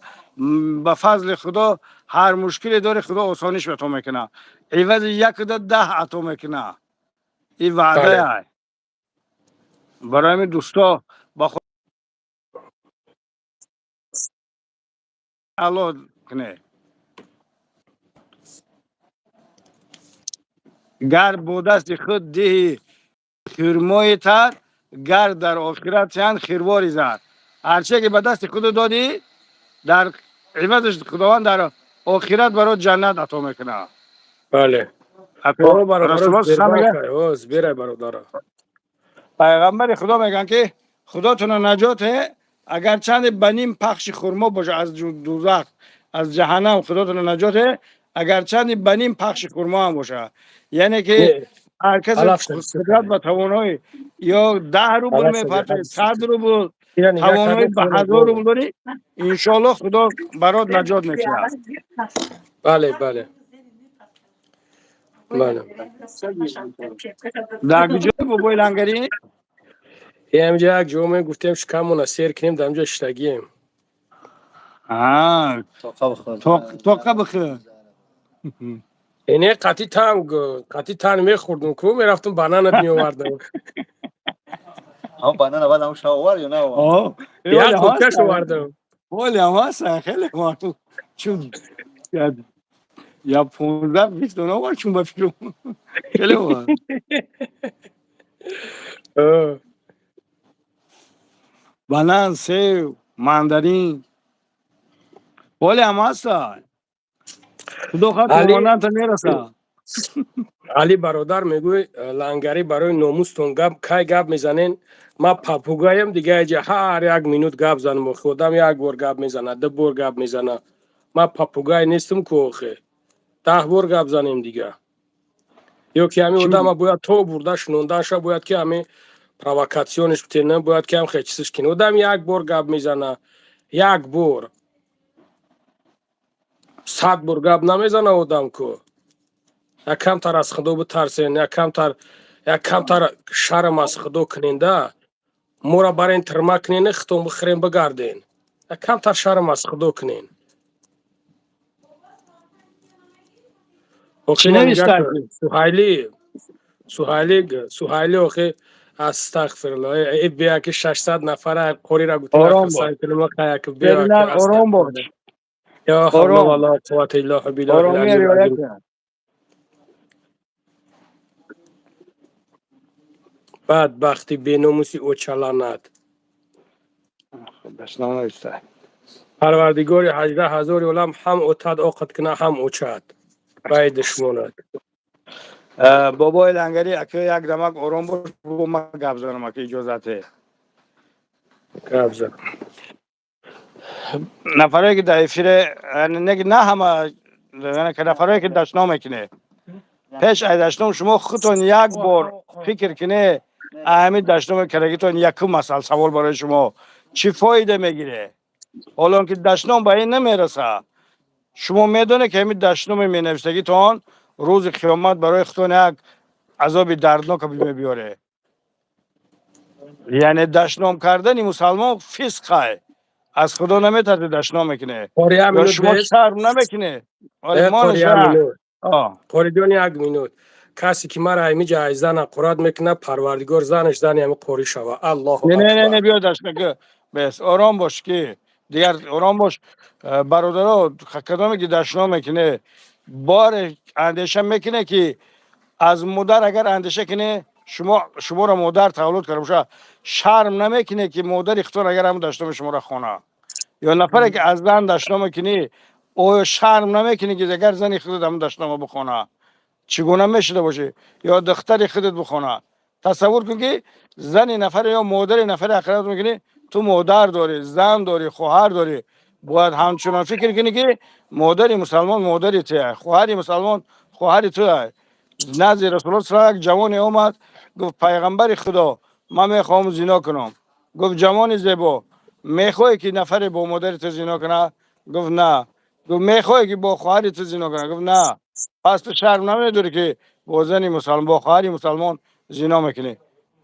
ба фазли Худо ҳар мушкиле дори, Худо осониш ба то мекуна, ивази якда 10 ато мекуна. Ин ваъдае. Барои ҳамин, дӯсто, ба Аллоҳ кне. Гар бо дасти худ диҳӣ хирмои тар, гар дар охират чанд хирвори зар. Ҳарче ки ба дасти худ додӣ, дар ивазаш Худованд дар охират барот ҷаннат ато мекунад. Бале, бародаро. Пайғамбари Худо мегӯянд, ки Худотона наҷоте, агар чанде ба ним пахши хурмо боша, аз дузах, аз ҷаҳаннам Худотона наҷоте, агар чанде ба ним пахши хурмо ҳам боша. Яъне ки ҳар касе қудрат ба тавоноӣ ё 10 рубл мепартои, 100 рубл, тавоноӣ ба 1000 рубл дорӣ, иншоалло, Худо барот наҷот мекунад. Бале. Дар куҷои, бобои Лангарӣ? Ҳамҷа як ҷо мегуфтем, шикамона сер кунем, дар ҳамҷа шиштагием. Тоқа бихӯр. Ине қати тан, қати тан мехӯрдум ку, мерафтум, бананат меовардам. Банана баъд ҳам шавар ё на? Як қуткаш овардам. Оли ҳам ҳастан, хеле чун я 15-20 дона овард, чун ба фикрам хеле овард. Банан, сев, мандарин оли ҳам ҳастан. Худо хоҳад, омоданта мерасад. Али бародар, мегӯй, Лангарӣ, барои номустон гап кай гап мезанен? Ма попугаям дига, иҷа ҳар як минут гап занам? Охи, одам як бор гап мезана, ду бор гап мезана. Ма попугай нестам ку, охе, 10 бор гап занем дига. Ё ки ҳамин одама бояд то бурда шунондаша, бояд ки ҳамин провокациониш битена, бояд ки ҳам хечисиш кин. Одам як бор гап мезана, як бор, 100 бор гап намезана одам ку. Як камтар аз Худо битарсен, як камтар шарм аз Худо куненда. Моро барен тирма кунен, хитон бихӯрен, бигарден. Як камтар шарм аз Худо кунен. Суҳайли, Суҳайли, Суҳайли, охи, астағфирулло, э бия ки 600 нафара қорира. Ором ором бош. Ё ҳавла вала қуввата илла биллаҳ. Оромия риоя кун. Бадбахти беномуси очаланат. Парвардигори 18 ҳазори олам ҳам отад оқат куна, ҳам очад баи душмонат. Бобои Лангарӣ, ака, як дамак ором бош, бо ма гап занам, ака, иҷозате. Гап зад. Нафарое ки дар эфире, на ҳама, нафарое ки дашном мекунед, пеш аз дашном шумо худтон як бор фикр кунед. Ҳамин дашноми кардагитон, якум масъал, савол барои шумо: чӣ фоида мегире, ҳолон ки дашном ба ин намераса? Шумо медонед, ки ҳамин дашноми менависагитон рӯзи қиёмат барои худтон як азоби дарднока мебиёре. Яъне дашном кардани мусалмон фисқай. Аз Худо наметарси, дашном мекунед. Ё шумо шарм намекунед? Қориҷон, як минут. Касе ки мара ҳамиҷа ай зана қурат мекунад, Парвардигор занаш зани ҳами қорӣ шава. Аллоҳу Не, не, не, биё, дашна бес, ором бош, ки дигар ором бош. Бародаро, кадоме ки дашном мекуне, боре андеша мекуне, ки аз модар агар андеша куне, шумо, шуморо модар таваллуд карда боша, шарм намекуне, ки модари худтон агар ҳамн дашноми шуморо хона? Ё нафаре ки аз зан дашном мекунӣ, оё шарм намекунӣ, ки агар зани худат ҳамн дашнома бихона, чӣ гуна мешуда бошӣ? Ё духтари худат бихона? Тасаввур кун, ки зани нафаре ё модари нафаре ақрат мекунӣ. Ту модар дорӣ, зан дорӣ, хоҳар дорӣ. Бояд ҳамчунон фикр кунӣ, ки модари мусалмон модари туя, хоҳари мусалмон хоҳари туя. Назди Расулулло як ҷавоне омад, гуфт: «Пайғамбари Худо, ман мехоҳам зино кунам». Гуфт: «Ҷавони зебо, мехоҳӣ, ки нафаре бо модари ту зино кунад?» Гуфт: «На». Гуфт: «Мехоҳӣ, ки бо хоҳари ту зино кунад?» Гуфт: «На». «Пас ту шарм намедорӣ, ки бо зани мусалмон, бо хоҳари мусалмон зино мекунӣ?»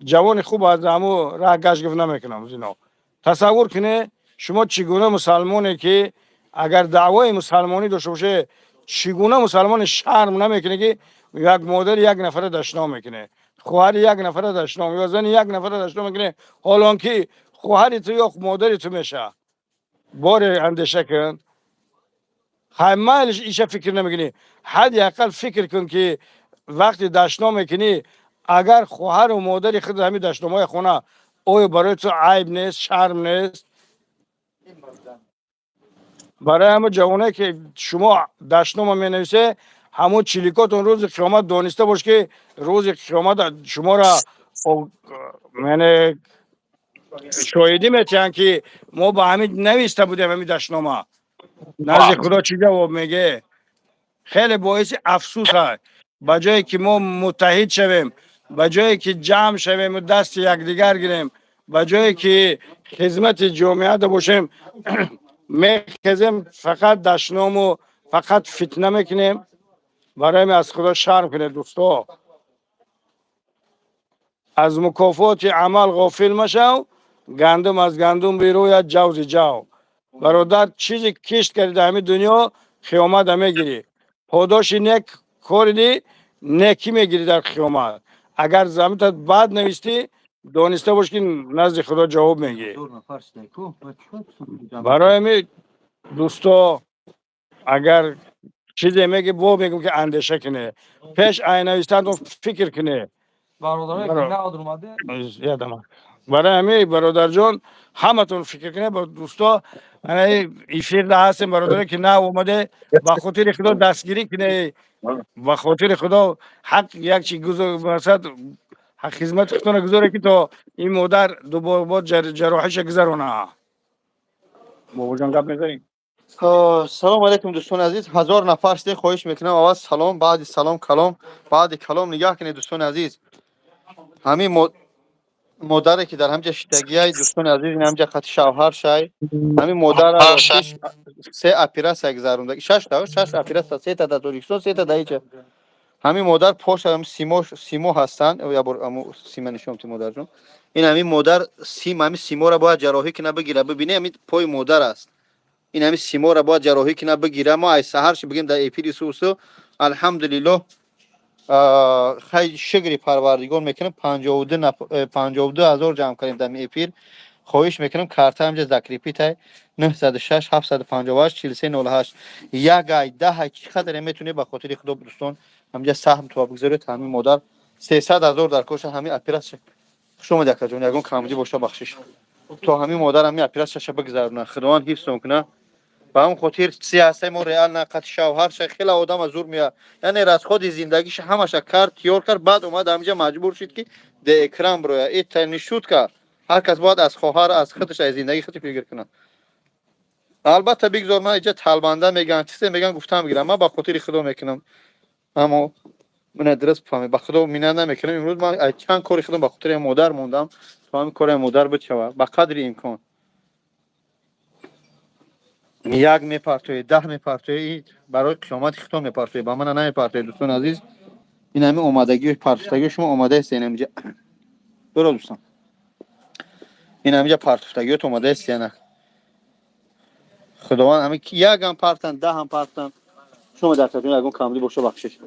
Ҷавони хуб аз ҳаму раҳ гашт, гуфт: «Намекунам зино». Тасаввур кунед, шумо чӣ гуна мусалмоне, ки агар даъвои мусалмонӣ дошта боше, чӣ гуна мусалмоне шарм намекунӣ, ки як модари як нафара дашном мекунӣ, хоҳари як нафара дашном ё зани як нафара дашном мекунӣ, ҳолон ки хоҳари ту ё модари ту меша? Боре андеша кун. Хай, майлиш, иша фикр намекунӣ, ҳадди ақал фикр кун, ки вақте дашном мекунӣ, агар хоҳару модари худ ҳамин дашномҳои хона, оё барои ту айб нест, шарм нест? Барои ҳама ҷавоне, ки шумо дашнома менависе, ҳамон чиликотон рӯзи қиёмат дониста бош, ки рӯзи қиёмат шуморо, яъне, шоҳидӣ метиҳанд, ки мо ба ҳамин нависта будем ҳамин дашнома. Назди Худо чӣ ҷавоб меге? Хеле боиси афсӯс аст. Ба ҷое ки мо муттаҳид шавем, ба ҷое ки ҷамъ шавему дасти якдигар гирем, ба ҷое ки хизмати ҷомеа бошем, мехезем, фақат дашному фақат фитна мекунем. Барои ҳамин аз Худо шарм кунед, дӯсто. Аз мукофоти амал ғофил машав, гандум аз гандум бирӯяд, ҷав зи ҷав. Бародар, чизе кишт кардӣ дар ҳамин дунё, қиёмата мегирӣ. Подоши нек коридӣ, некӣ мегирӣ дар қиёмат. Агар заминта бад навистӣ, дониста бош, ки назди Худо ҷавоб мегирӣ. Барои ҳамин, дӯсто, агар чизе меги, бо мегум, ки андеша кунед, пеш ай навистанатон фикр кунед. Барои ҳамин, бародарҷон, ҳаматон фикр кунед. Дӯсто, эфирда ҳастем. Бародаре, ки нав омаде, ба хотири Худо дастгирӣ кунед. Ба хотири Худо ҳақ як чи масад, хизмати худтона гузоре, ки то ин модар дубор ҷарроҳиша гузарона. Бобоҷон, гап мезанӣ? Салом алейкум, дӯстони азиз. 1000 нафар шуде. Хоҳиш мекунам, аввал салом, баъди салом калом, баъди калом. Нигаҳ кунед, дӯстони азиз, ҳамин модаре, ки дар ҳамҷа шидагиай, дӯстони азиз, ин ҳамҷа хати шавҳар шай. Ҳамин модара се оператсия гузаронда, шашта, шаш оператсия, сета дар Тоҷикистон, сета дар иҷа. Ҳамин модар поша симо, симо ҳастанд. Ябор сима нишон ти, модарҷон. Ин ҳамин модар сим, ҳамин симоро бояд ҷарроҳӣ кина бигира. Бибине, ҳамин пои модар аст. Ин ҳамин симоро бояд ҷарроҳӣ кина бигира. Мо ай саҳарши бигем дар эфири сусу, алҳамдулиллоҳ, хай, шукри Парвардигор мекунем, 52 000 ҷамъ кардем дар эфир. Хоҳиш мекунам, карта ҳамҷа закрепить ай: 906 758 43 08. Як ай, 10 ай, чӣ қадаре метунед, ба хотири Худо, дӯстон, ҳамҷа саҳм то бигзоред. Ҳамин модар 300 000 дар коша, ҳамин оператсия. Хуш омад, акаҷон. Ягон камбудӣ боша, бахшиш. То ҳамин модар ҳамин оператсияша бигзаронад, Худованд ҳифзтон кунад. Ба ҳамн хотир чизе ҳастаи мо реально қати шавҳарша хеле одама зур меяд, яъне расходи зиндагиша ҳамаша кард, тиёр кард, баъд омад ҳаминҷа, маҷбур шуд, ки де экран бирояд. Это не шутка. Ҳар кас бояд аз хоҳар, аз худаш, аз зиндагии худаш фикр кунад. Албатта, бигзор ман иҷа талбанда мегӯям, чизе мегӯям, гуфтам бигирам. Ман ба хотири Худо мекунам. Аммо мана дуруст бифаҳмед, ба Худо миннат намекунам. Имрӯз ман аз чанд кори худам ба хотири модар мондам, то ҳамин кори модар бишавад ба қадри имкон. Як мепартоед, 10 мепартоед, барои қиёмати худтон мепартоед, ба мана намепартоед, дӯстони азиз. Ин ҳамин омадагию партуфтагии шумо омадааст инамиҷа. Биро, дӯстон, ин ҳамиҷа партуфтагиёт омадааст. Яна Худованд ҳамин якам партан, 10-ам партан, шумо дар таҷриба ягон камбудӣ боша, бахшиш.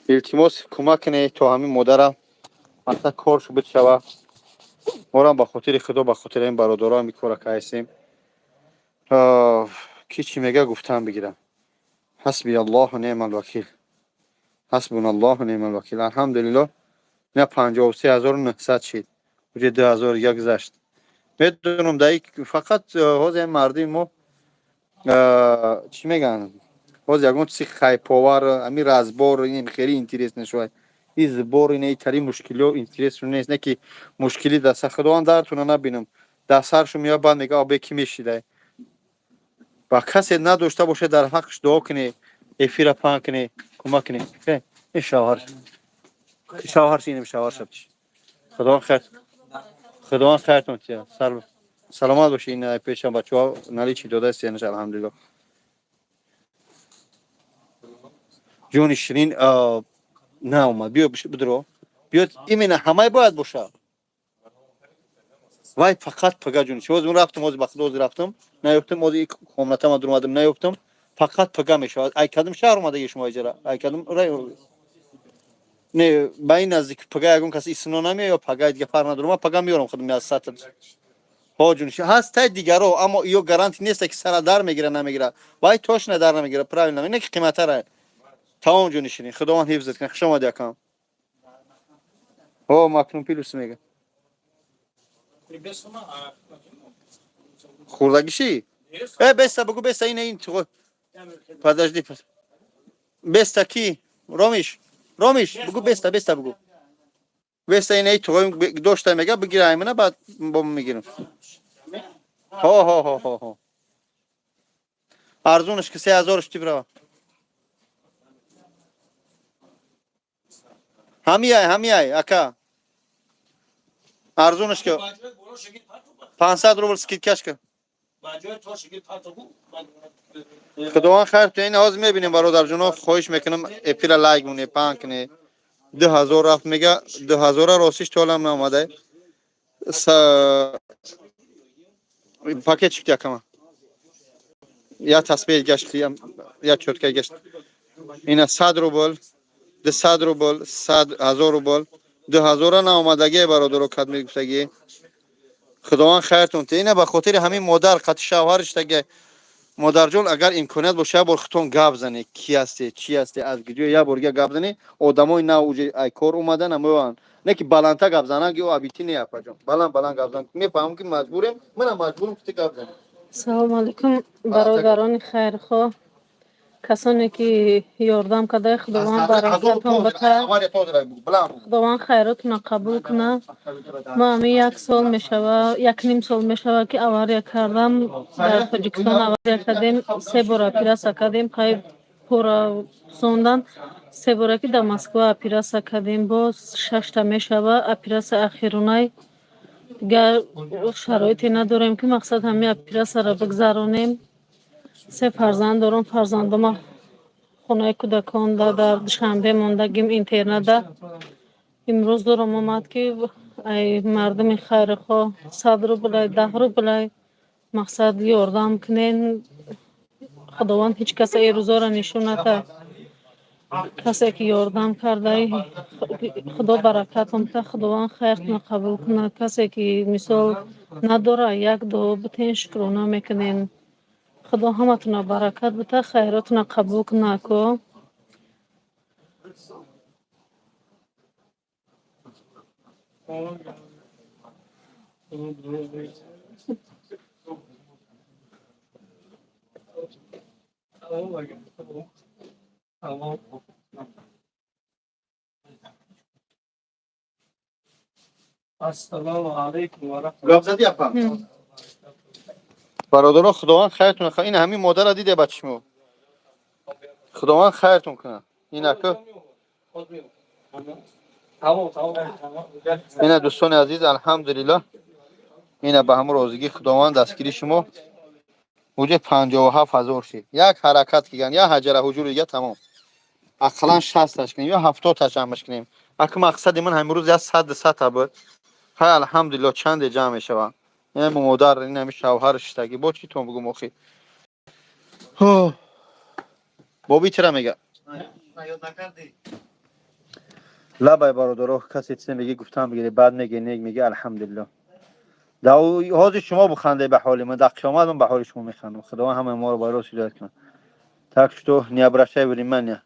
Илтимос, кӯмак кунед, то ҳамин модарам мақсад коршу бишава. Морам ба хотири Худо, ба хотири ин бародаро ҳамин кора кардастем. Ки чӣ мега, гуфтам бигирам. Ҳасби Аллоҳу неъмал вакил, ҳасбуна Аллоҳу неъмал вакил. Алҳамдулиллоҳ, ина 53 900 шид, уже 2000 дига гузашт. Медонам, даи фақат ҳозир мардуми мо чӣ мегӯянд, ҳозир ягон чизи хайповар, ҳамин разбор ин хеле интерес нашавад, и сбор ина тари мушкилиҳо интерес нест. Не ки мушкилӣ даста Худованд дартона набинам, дар саршу меояд, баъд мега обе ки мешидай. Ба касе надошта бошед, дар ҳаққаш дуо кунед, эфира паҳн кунед, кӯмак кунед. Ин шавҳар, шавҳарш, инам шавҳарш. Худованд хайр, Худованд хайртон тия. Саломат бошед. Ин пешам бачаҳо наличи додааст, янаш, алҳамдулиллоҳ. Ҷони ширин наомад. Биё, бидро, биё. Именно ҳамаи бояд бошад. Вай фақат пага, ҷони. Ҳозир рафтам, ҳозир ба Худо, ҳозир рафтам, наёфтам. Ҳозир комнатама дуромадам, наёфтам. Фақат пага мешавад. Ай кадом шаҳр омадаги шумо иҷара? Ай кадом? Не, ба ин наздик пага ягон кас исно намеояд ё пага дига фарқ надорам. Ман пага меорам худам аз сатр. Ҳо, ҷони, ҳаст тай дигаро, аммо ё гарантия неста, ки сара дар мегира, намегира. Вай точно дар намегира, правильно, не ки қиматтара. Тамом, ҷони ширин, Худованд ҳифзат кунад. Хуш омади, акам. Ҳо, Макнум плюс мега. Хурдагиши? Э, беста бугу, беста, ин ин. Подожди. Беста ки? Ромиш. Ромиш, бугу беста, беста бугу. Беста ин эй туғоим дошта мега, бигира аймана, баъд бо мегирам. Ҳо, ҳо, ҳо, ҳо, ҳо. Арзунаш ки 3000 шти бирава. Ҳамияй, ҳамияй, ака. Арзунаш ки 500 рубл скидка ш ки. Худованд хайр ту. Ин ҳозир мебинем, бародарҷоно, хоҳиш мекунам, эфира лайк монед, паҳн кунед. 2000 рафт мега, 2000-а ростиш то ҳолам наомада. Пакетчик якама. Я тасбеҳ гашт, я чётка гашт. Ина 100 рубл, 200 рубл, 100 1000 рубл, 2000-а наомадагие, бародаро, кад мегуфтагӣ. Худованд хайртон те. Ина ба хотири ҳамин модар қати шавҳариш таге. Модарҷон, агар имконият боша, як бор худтон гап занед, ки ҳасте, чӣ ҳасте, аз куҷо, як бор дига гап занед. Одамои нав уҷа ай кор омадан амоянд, не ки баландтар гап зананд, ки ӯ абити не. Апаҷон, баланд баланд гап зан. Мефаҳмам, ки маҷбурем, манам маҷбурам, ки ту гап занӣ. Салому алайкум, бародарони хайрхоҳ, касоне ки ёрдам кардаи, Худованд баракатон битад, Худованд хайротона қабул кунад. Ма ҳамин як сол мешава, якним сол мешава, ки авария кардам. Дар Тоҷикистон авария кардем, се бор оператсия кардем, қайб пора пусондан. Се бора ки дар Москва оператсия кардем, боз шашта мешава оператсия ахирунай. Дигар шароите надорем, ки мақсад ҳамин оператсияро бигзаронем. Се фарзанд дорам, фарзандома хонаи кӯдакон дар Душанбе мондагим, интернатда. Имрӯз дорам омад, ки ай мардуми хайрхоҳ 100 рублай, 10 рублай мақсад ёрдам кунен. Худованд ҳеҷ каса ин рӯзоро нишон натад. Касе ки ёрдам кардай, Худо баракатон бита, Худованд хайртонро қабул кунад. Касе ки мисол надора, як дуо битен, шукрона мекунем. Худо ҳаматонро баракат бита, хайротонро қабул кунад, ако. Ассалому алайкум ва раҳматуллоҳ. Гап зади, апа? Бародаро, Худованд хайртон кунад. Ин ҳамин модарро диде ба чишмо. Худованд хайртон кунад. Ин ака Тамом, тамом. Ина, дӯстони азиз, алҳамдулиллоҳ, ина ба ҳамун розигии Худованд, дастгири шумо уже 57 000 шид. Як ҳаракат киган, як ҳаҷара ҳуҷури дига, тамом. Ақаллан 60-таш кунем ё 70-таш ҷамъаш кунем. Ака, мақсади ман ҳамин рӯз як сад сата буд. Хай, алҳамдулиллоҳ, чанде ҷамъ мешавад. Ин модар, ин ҳами шавҳар шиштагӣ, бо чӣ тон бугум охи? Боби чира мега? Лабай, бародаро, касе чизе меги, гуфтан бигире, баъд меге, нек меге, алҳамдулиллоҳ. Ҳозир шумо буханде ба ҳоли ман, дар қиёмат ман ба ҳоли шумо механдам. Худованд ҳамаи моро ба рост ҳидоят кунад. Так что не обращай внимания.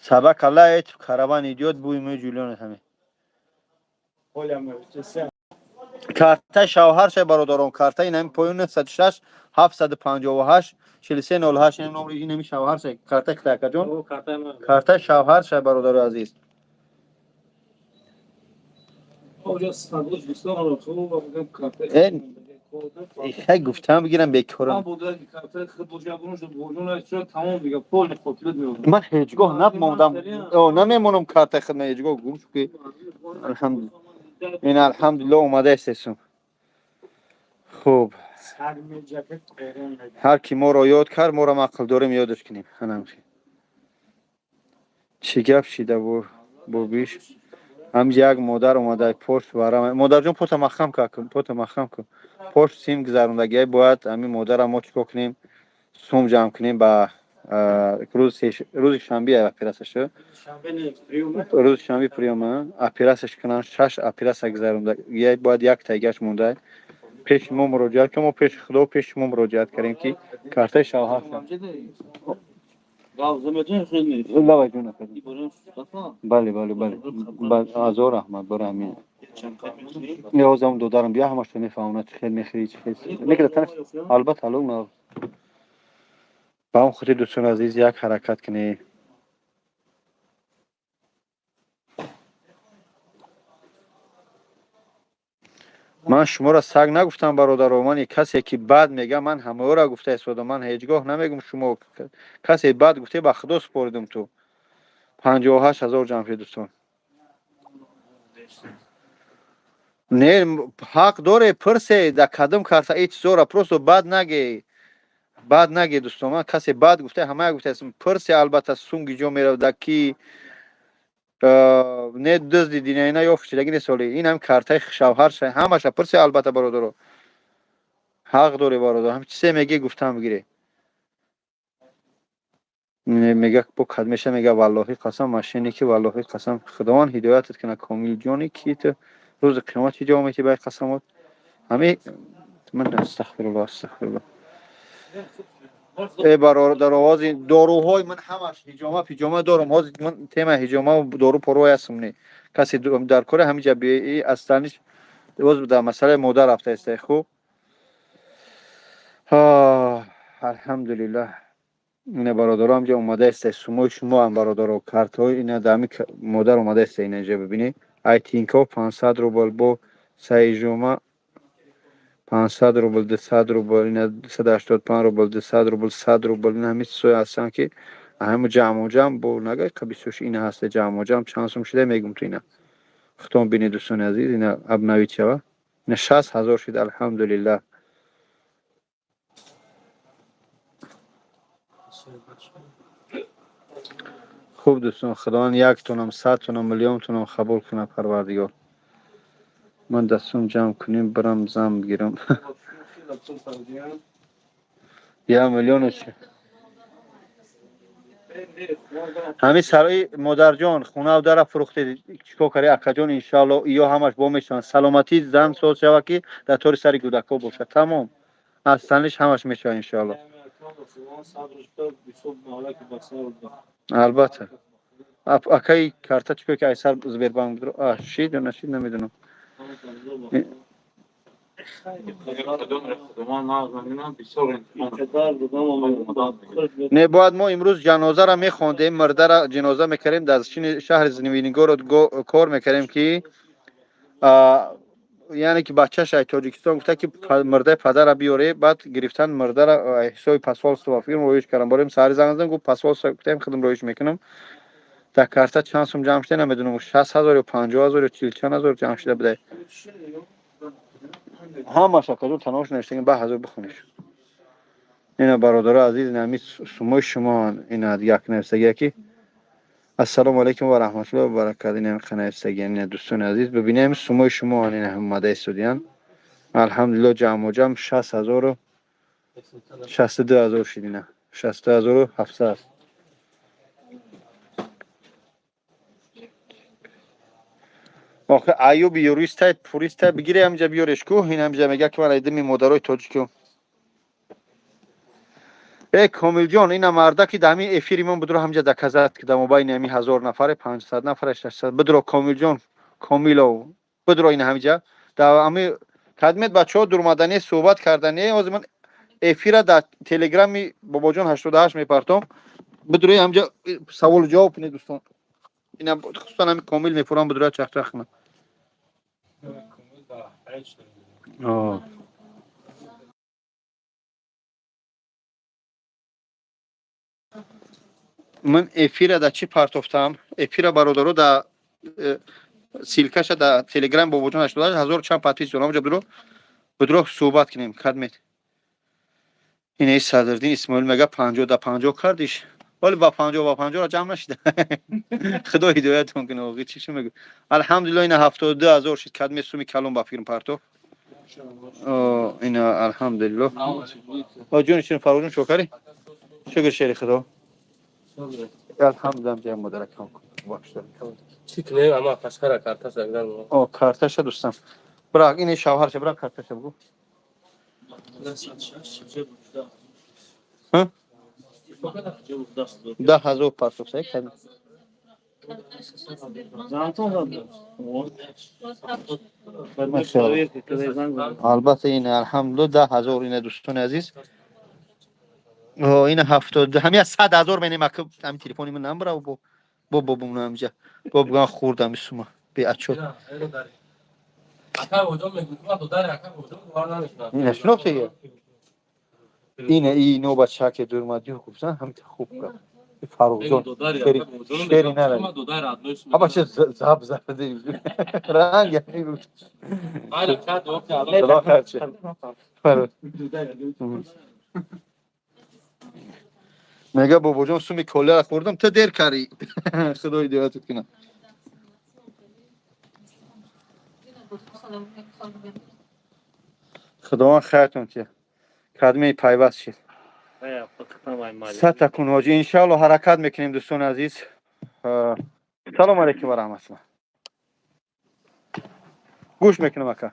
Собака лает, караван идёт, буй мой ҷулён ҳаме. Картаи шавҳарша, бародарон, картаи ин ҳами поён 906 758 43 08, ин номри ин ҳами шавҳарша, картаи хитакаҷон, картаи шавҳарша, бародари азиз. Оҷа садош бисёр хуб, мегам карта. Хай, гуфтам бигирам бекорам. Ман буда карта худ бошам, бошам, чун тамом дига пол хотират меояд. Ман ҳеҷгоҳ намондам, намемонам картаи худ, ман ҳеҷгоҳ гум шуд ки. Алҳамдулиллоҳ, ин алҳамдулиллоҳ, омада истесум. Хуб, ҳар ки моро ёд кард, моро ақл дорем, ёдаш кунем. Ҳанамхи чӣ гап шида бобиш? Ҳамҷа як модар омада, пош варам. Модарҷон, пота махам кун, пота махам кун. Пош сим гузарондагиай, бояд ҳамин модара мо чӣ кор кунем? Сум ҷамъ кунем. Ба рӯзи шанбе оператсия шуд, рӯзи шанбе приём а оператсияш кунанд. Шаш оператсия гузарондагиай, бояд як тайгаш монда. Пеши мо муроҷиат кун, мо пеши Худо, пеши шумо муроҷиат кардем, ки картаи шавҳар. Давай, ҷон. Бале, бале, бале, ҳазор раҳмат. Бора ҳамин ҳозам додарам бия, ҳамашро мефаҳмонад, чӣ хел мехӯрӣ, чӣ хел мекунад. Албатта, алло, ба он хотир, дӯстони азиз, як ҳаракат кунед. Ман шуморо саг нагуфтам, бародаро. Ман касе ки бад мега, ман ҳамаёро гуфта истодам. Ман ҳеҷ гоҳ намегум шумо касе бад гуфте, ба Худо супоридум. Ту 58 000 ҷамъ шуд, дӯстон. Не, ҳақ доре, пурсе, да кадом карта ин чизора, просто бад наге, бад наге, дӯстон. Ман касе бад гуфта, ҳамая гуфтаастам, пурсе. Албатта, сумги ҷо мерав, да ки не дузди динайна ёфт шидаги нест. Ҳоли ин ҳам картаи шавҳарша, ҳамаша пурсе. Албатта, бародаро, ҳақ дорӣ, бародар, ҳам чизе меги, гуфтам бигире. Мега бо кадмеша, мега, валлоҳи қасам, мошенники, валлоҳи қасам. Худованд ҳидоятат кунад, Комилҷони, ки ту рӯзи қиёмат чӣ ҷавоб метиҳӣ ба қасамот? Ҳами ман, астағфируллоҳ, астағфируллоҳ. Э, бародар, овози доруҳои ман ҳамаш ҳиҷома пиҷома дорам. Ҳозир ман тема ҳиҷомаву дору порвои ҳастам. Не, касе дар кори ҳамиҷа астаниш боз дар масъалаи модар рафта истай. Хуб, алҳамдулиллаҳ, ина, бародаро, ҳамҷа омада истай сумои шумоам, бародаро, картҳои ина дар ҳами модар омада истай. Ина инҷа бибинӣ, айтинко 500 рубл, бо саижома 500 рубл, 200 рубл, ина 285 рубл, 200 рубл, 100 рубл. Ина ҳами чизҳое ҳастанд, ки ҳама ҷамъу ҷамъ бо нагай бисёр ина ҳаста. Ҷамъу ҷамъ чанд сум шуда, мегум, ту ина худтон бинед, дӯстони азиз. Ина обновить шава, ина 60 000 шуд, алҳамдулиллаҳ. Хуб, дӯстон, Худованд яктонам, садтонам, миллионтонам қабул кунад, Парвардигор. Ман дастум ҷамъ кунем, бирам зам бигирам як миллиону чи. Ҳамин сарои модарҷон, хонаву дара фурӯхтед, чӣ кор кардед, акаҷон? Иншоалло, иё ҳамаш бо мешаванд. Саломатӣ зан соз шавад, ки дар тори сари кӯдакҳо бошад, тамом. Аз таниш ҳамаш мешавад, иншоалло. Албатта, акаи карта чӣ кор ки айсар Сбербанк шид ё нашид, намедонам. Не, бояд мо имрӯз ҷанозаро мехондем, мурдара ҷаноза мекардем, дар шаҳри Звенигород кор мекардем, ки Яъне ки бачаш ай Тоҷикистон гуфта, ки мурдаи падара биёре. Баъд гирифтан мурдара, ҳисоби посольство фирм роиш кардам. Борем саҳари занг задам, гуфт, посольство гуфтаем, худам роиш мекунам. Дар карта чанд сум ҷамъ шуда, намедонам, 60 0 ё 50 0 ё чил чанд ҳазор ҷамъ шуда буда. Ҳамаш акаҷон танош навиштагим, ба ҳазор бихониш. Ина, бародаро азиз, ина сумои шумо. Ина як навиштагия, ки ассалому алайкум ва раҳматуллоҳи ва баракату. Ина навиштагия, ина, дӯстони азиз, бибинем, сумои шумо ина омада истодиян. Алҳамдулилло, ҷамъу ҷамъ 60 0-у 62 000 шуд. Ина 62 700. Охи Аюби юристай, пуристай, бигире, ҳамҷа биёреш ку. Ин ҳамҷа мега, ки ман айдими модарои тоҷику. Э, Комилҷон, ина марда, ки дар ҳамин эфири ман будро, ҳамҷа доказать, ки дар мобайни ҳамин 1000 нафаре, 500 нафаре, 600 будро. Комилҷон Комилов будро, ина ҳамҷа дар ҳами кадмет бачаҳо дурмадане суҳбат кардане. Ҳозир ман эфира дар телеграми Бобоҷон 88 мепартом, бидрои, ҳамҷа саволу ҷавоб кунед, дӯстон. Ина хусусан ҳами Комил мепурам, бидроя чахчах кунад. О. Ман эфира да чӣ партофтам? Эфира, бародаро, да ссылка ша да телеграм Бобоҷон 88, ҳазору чанд подпис дорам. Ҷа бидро, бидро, суҳбат кунем. Кадмет инаи Садриддин Исмоил мега, 50 да 50 кардиш, вале ба 50 ба 50 ра ҷамъ нашида. Худо ҳидоятон кунад. Оғи чӣ шо мегӯ? Алҳамдулилло, ина 72 000 шид. Кадмет суми калон ба фирм партоф. Ина, алҳамдулилло. Ҷони ширин, Фарруҷон, шокарӣ, шукр, шери худо, алҳамдулилло. Ҷа модаракам. Чӣ кунем, ама пасхара карташа агар. О, карташа, дӯстам, брак, ини шавҳарша, брак, карташа бугу. Ҳа? 10 000 партоф сай кардем. Зантон зад. Машалло. Албатта, ин, алҳамдулилло, 10 000. Ина, дӯстони азиз, ина 70 ҳами 100 000 менем. Ака, ҳами телефони ман намбара, бо бобумна ҳамҷа бо буган хӯрдам исума беачо. Ина шинохти, ина ино бачаке дурмадиҳ гуфтан, ҳами хуб гап. Фарруҳҷон, шери шери нара, ҳама чиз заб заб ранг. Худо хайрчи. Фаррух мега, бобоҷон, суми колияра хӯрдам, ту дер карӣ, худо ҳидоятат кунад. Худованд хайртон тия. Кадмеи пайваст шид. Сатакун ҳоҷи, иншаалло, ҳаракат мекунем, дӯстони азиз. Салому алайкум ва раҳматулло. Гӯш мекунам, ака.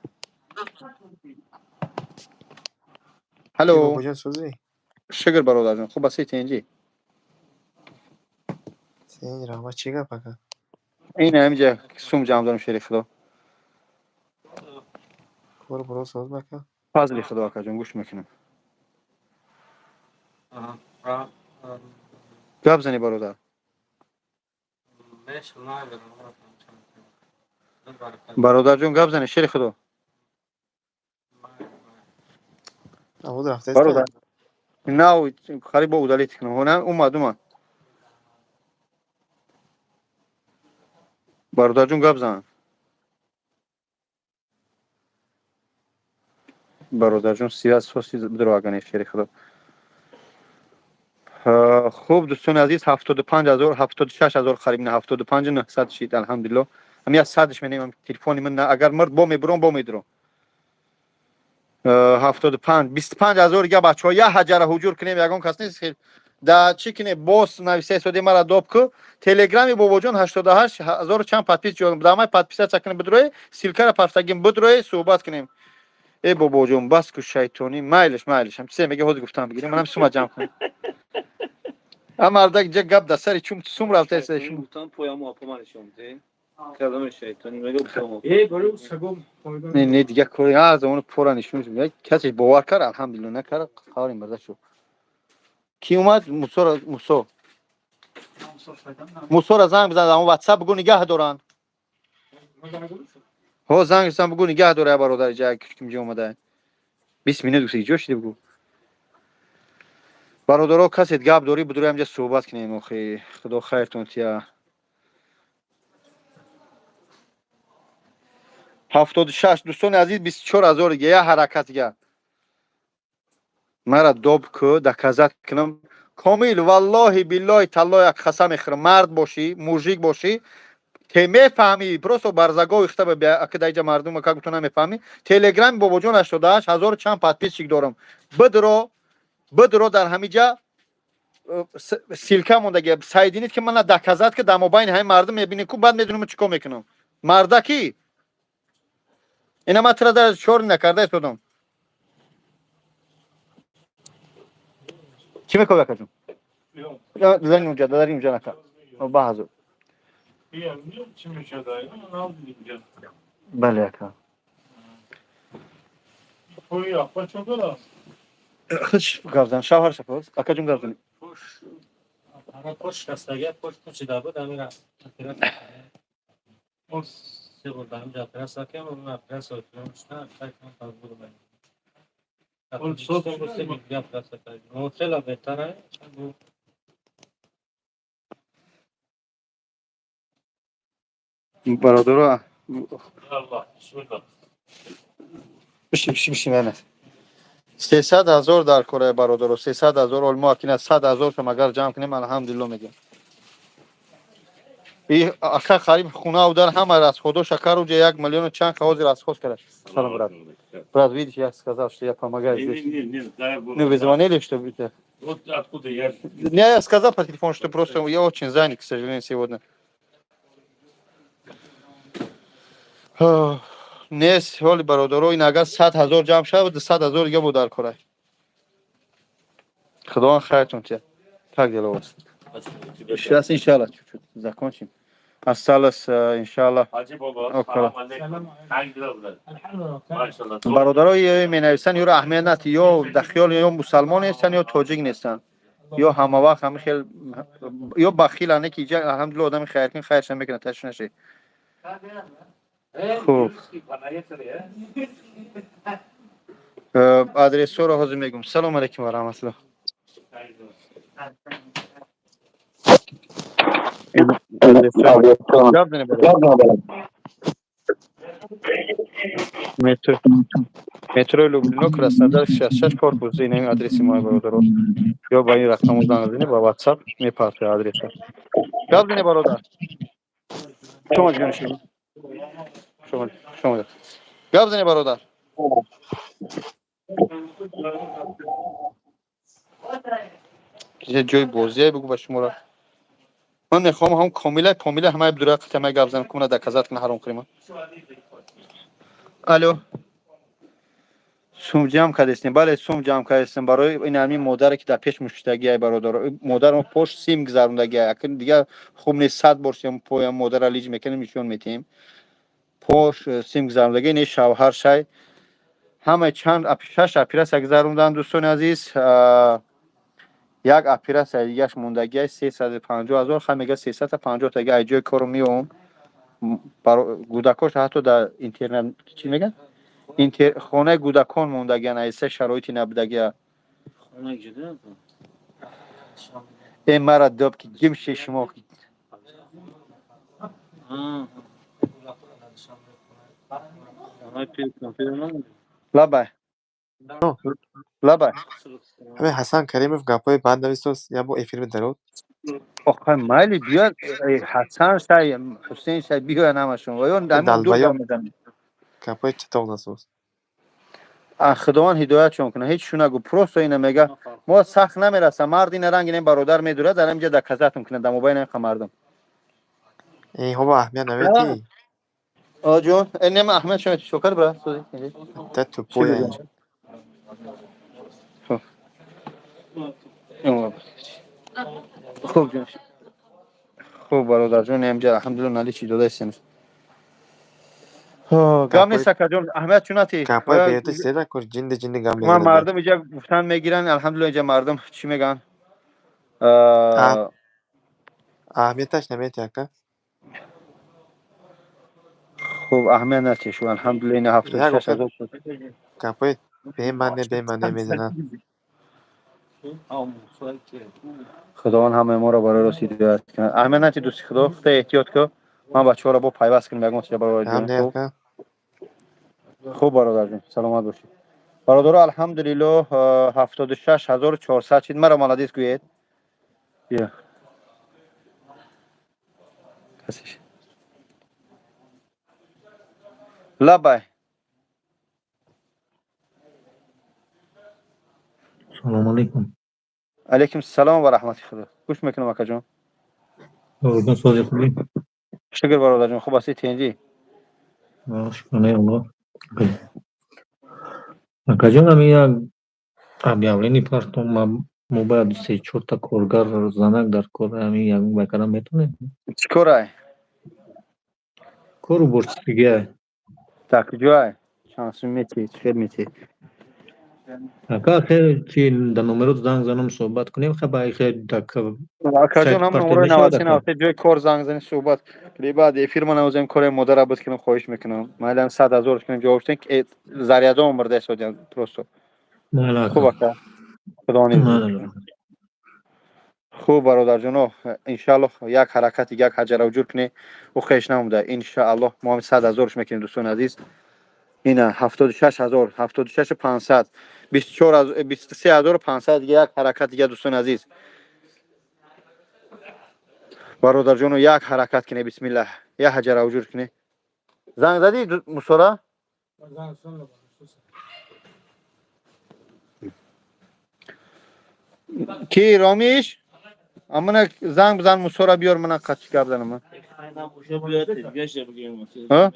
Ҳало. Бобоҷон, созӣ? Шукр, бародарҷон, хуб аси, тенҷӣ? Сен раҳмат, чӣ гап, ака? Ин ҳамиҷа сум ҷамъ дорем, шери худо. Кор боро соз, ака? Фазли худо, акаҷон, гӯш мекунам. Гап зани, бародар. Бародарҷон, гап зани, шери худо. Авоз рафтаест? Бародар, нав қариб бо удалить кунам. Ҳона омад, омад. Бародарҷон, гап зан. Бародарҷон, связь соси бидро, агане, шери худо. Хуб, дӯстони азиз, 75 000, 76 000, қариб на 75 900 шид, алҳамдулилло. Ҳами аз садш менем. Телефони ман агар мурд, бо мебурам, бо медурам. 75, 25 000 дига, бачаҳо, як ҳаҷара ҳуҷур кунем. Ягон кас нест да чӣ кунем? Боз нависа соди мара доб ку. Телеграми Бобоҷон 88, ҳазору чанд подпис ҷо дамай, подписаться кунем, бидроe, ссылка ра пафтагим, бидроe, суҳбат кунем. Э, бобоҷон, бас ку шайтонӣ. Майлиш, майлиш, ҳам чизе мега, ҳозир гуфтам, бигирем, манам сума ҷамъ кунем. А мардак ҷа гап да сари чум сум рафтаеста. Э, барои сагом. Не, не, дига кори ҳар замони пора нишон. Касе бовар кард, алҳамдулилло, накард, хабарим бада шуд. Ки омад? Мусоро, Мусо, Мусоро занг бизан, он ватсап бугу, нигаҳ доранд. Ҳо, занг зан, бугӯ, нигаҳ дора, я бародар иҷа кимҷа омада. 20 минут гуфта, иҷо шиди, бугӯ. Бародаро, касет гап дорӣ, будуро ҳамҷа суҳбат кунем, охи. Худо хайртон тия. 76, дӯстони азиз, 24 000 дига, я ҳаракат дига. Мара доб ку, доказать кунам. Комил, валлоҳи, биллоҳи, таллоҳи, як қасам мехӯрам. Мард бошӣ, мужик бошӣ, те мефаҳмӣ, просто барзагови хита ака даиҷа мардум как ту намефаҳмӣ. Телеграми бобоҷон 88 ҳазору чанд подписчик дорам. Бидро, бидро, дар ҳамиҷа ссылка мондаги, соединить ки мана доказать, ки дар мобайни ҳамин мардум мебинӣ ку, баъд медонам чӣ кор мекунам. Мардакӣ ина ман тира дар чор накарда истодам. Чӣ мекови, акаҷон? Дар инҷа, дар инҷа нака. Ба ҳазур. Чӣ мешавад? Бале, ака. Пои апа чон дорад? Хуш гап зан, шавҳар шафоз. Акаҷон, гап зан. Пош шикастагия, пош пучида буд, ҳамира оператсия се бор дар ҳамҷа оператсия кардем, он оператсия буд. Тоҷикистон бо се бор дига оператсия кардем. Хеле беҳтар аст. Бародаро, Аллоҳ, бисмиллоҳ. бишин, бишин, бишин, мана. 300 000 дар кораи, бародаро, 300 000. Ол мо акина 100 000 шам агар ҷамъ кунем, алҳамдулилло мегӯям. И ака қариб хунау дар ҳама расходо шакар уҷа 1 миллиону чанд ҳозир расход кард. Салом, брат. Брат, видишь, я сказал, что я помогаю здесь. Не, не, дай Бог. Ну, вы звонили, что это? Вот откуда я. Не, я сказал по телефону, что просто я очень занят, к сожалению, сегодня. Нест, ҳоли бародаро, ин агар 100 000 ҷамъ шавад, 100 000 дига бо дар корай. Худованд хайртон тия. Как дела у вас? Сейчас, иншаллах, чуть-чуть закончим. Осталось, иншаллах. Ҳаҷи бобо, Окала. салом алейкум. Как дела, брат? Машаллах. Бародаро, менависанд, ёро аҳамият надиҳ, ё дар хиёл ё мусалмон нестанд, ё тоҷик нестанд, ё ҳама вақт ҳами хел, ё бахилане, ки иҷа алҳамдулилла одами хайркун хайрша мекунад, ташвиш нашед. Хуб, адресҳоро ҳозир мегӯм. Салому алайкум ва раҳматуллоҳ. Гап занед, бародар. Метрои Люблино, Краснодар, 66, корпус, ин ҳамин адреси мо, бародаро. Ё ба ин рақаму занг занед, ба WhatsApp мепартояд адреса. Гап занед, бародар. Шумо ҷон, шумо. Шумо, шумо. Гап занед, бародар. Ҷои бозие бигӯ ба шуморо. Ман мехоҳам ҳам комила комила ҳамаи дура қатамаи гап занам, кумна доказать кунам ҳаром хӯрима. Алло. Сум ҷамъ кардестем. Бале, сум ҷамъ кардестем барои ин ҳамин модаре, ки дар пеш муштагиай, бародаро. Модармо пош сим гузарондагиай. Акн дигар хуб нест, 100 бор сим поям модара лиҷ мекунем, нишон метиҳем. Пош сим гузарондагӣ не, шавҳар шай. Ҳамаи чанд шаш оператсия гузаронданд, дӯстони азиз. Як оператсия дигаш мондагиай, 350 000, ха мега 350 таги ай ҷои кору меом. Гудакош ҳатто дар интернат, чӣ мегӯянд? Хонаи гудакон мондагиан, айса шароити набудагия. Э, мара доб ки гимше шумо. Лабай. Лабай. Ҳамин Ҳасан Каримов гапҳои бад нависост, як бор эфир медарод. Охай, майли, биёяд, Ҳасан шай, Ҳусейн шай, биёянд ҳамашон. Ва ё ҳамин дур Далбаёб гап мезананд. гапҳои чатоқ насост. Худованд ҳидоятшон кунад, ҳеҷ шу нагӯ, просто ина мега, мо сахт намерасам, мард ина ранг ина бародар медурад, дар ҳаминҷа доказать кунад дар мобайни ҳамин мардум. Инҳо ба аҳамият наметӣ. Оҷон, э, нема аҳамият шумо шокар бра, сӯзи. Та Чӣ тупоя. бигӯям? Хуб. Хуб, ҷон. Хуб, бародарҷон, ҳаминҷа алҳамдулилла наличи додаистем. Гап нест, акаҷон, аҳамият чун натӣ. Гапҳои беҳуда чизе кор, ҷинди ҷинди гап Ман мезанад. мардум иҷа гуфтан мегиранд, алҳамдулилла иҷа мардум чӣ мегӯянд? Аҳамияташ наметӣ, ака. Хуб, аҳамият натишу, алҳамдулилла, ина ҳафтоду Як шаш охир ҳазор шуд. Гапҳои бемаъне бемаъне мезананд. Худованд ҳамаи моро барои рост ҳидоят кунад. Аҳамият нати, дӯсти худо, худо эҳтиёт кун. Ман бачаҳоро бо пайваст кунам, ягон чиза, бародарҷон. Ҳам хуб не, ака. Хуб, бародарҷон, саломат бошед. Бародаро, алҳамдулиллоҳ, 76 400 шид. Маро молодец гӯед. Биё, касиш лабай. Салом алейкум. Алейкум салом ва раҳмати худо. Гӯш мекунам, акаҷон. Бобоҷон, сози, хубӣ? Шукр, бародарҷон, хуб ҳастӣ, тинҷӣ? Шукронаи Аллоҳ. Акаҷон, ҳамин як объявление партом, мо бояд се чорта коргар занак дар кор, ҳамин ягон бай кардан метавонем? Чӣ корай? Кору борчигия. Дар куҷоай? Чанд сум метиҳӣ? Чӣ хел метиҳӣ? Ака, хел чи дар номерот занг занам, суҳбат кунем, ха хел Акаҷон, сайт ҳам партем номерои мешавад, 93 ака? 93, ҷои кор занг зани, суҳбат кунӣ. Баъд эфир ма навозем, кори модара буд кунам, хоҳиш мекунам. Майлам, 100 000 кунем, ҷавоб шудем, зарядом бурда истодиям просто. Майла, хуб ака. Ака, худо Майла. Хуб, бародарҷоно, иншааллоҳ, як ҳаракати, як ҳаҷаравҷур кунӣ, ӯ хеш намуда. Иншааллоҳ, мо ҳам 100 000-ш мекунем, дӯстони азиз. Ина 76 000, 76 500, 24, 23 500. Як ҳаракат дига, дӯстони азиз, бародарҷоно, як ҳаракат кунӣ. Бисмиллаҳ, як ҳаҷаравҷур кунӣ. Занг задӣ, Мусора? Ки Ромиш, амана занг бизан, Мусора биёр, мана қачи гап занам. Ҳа?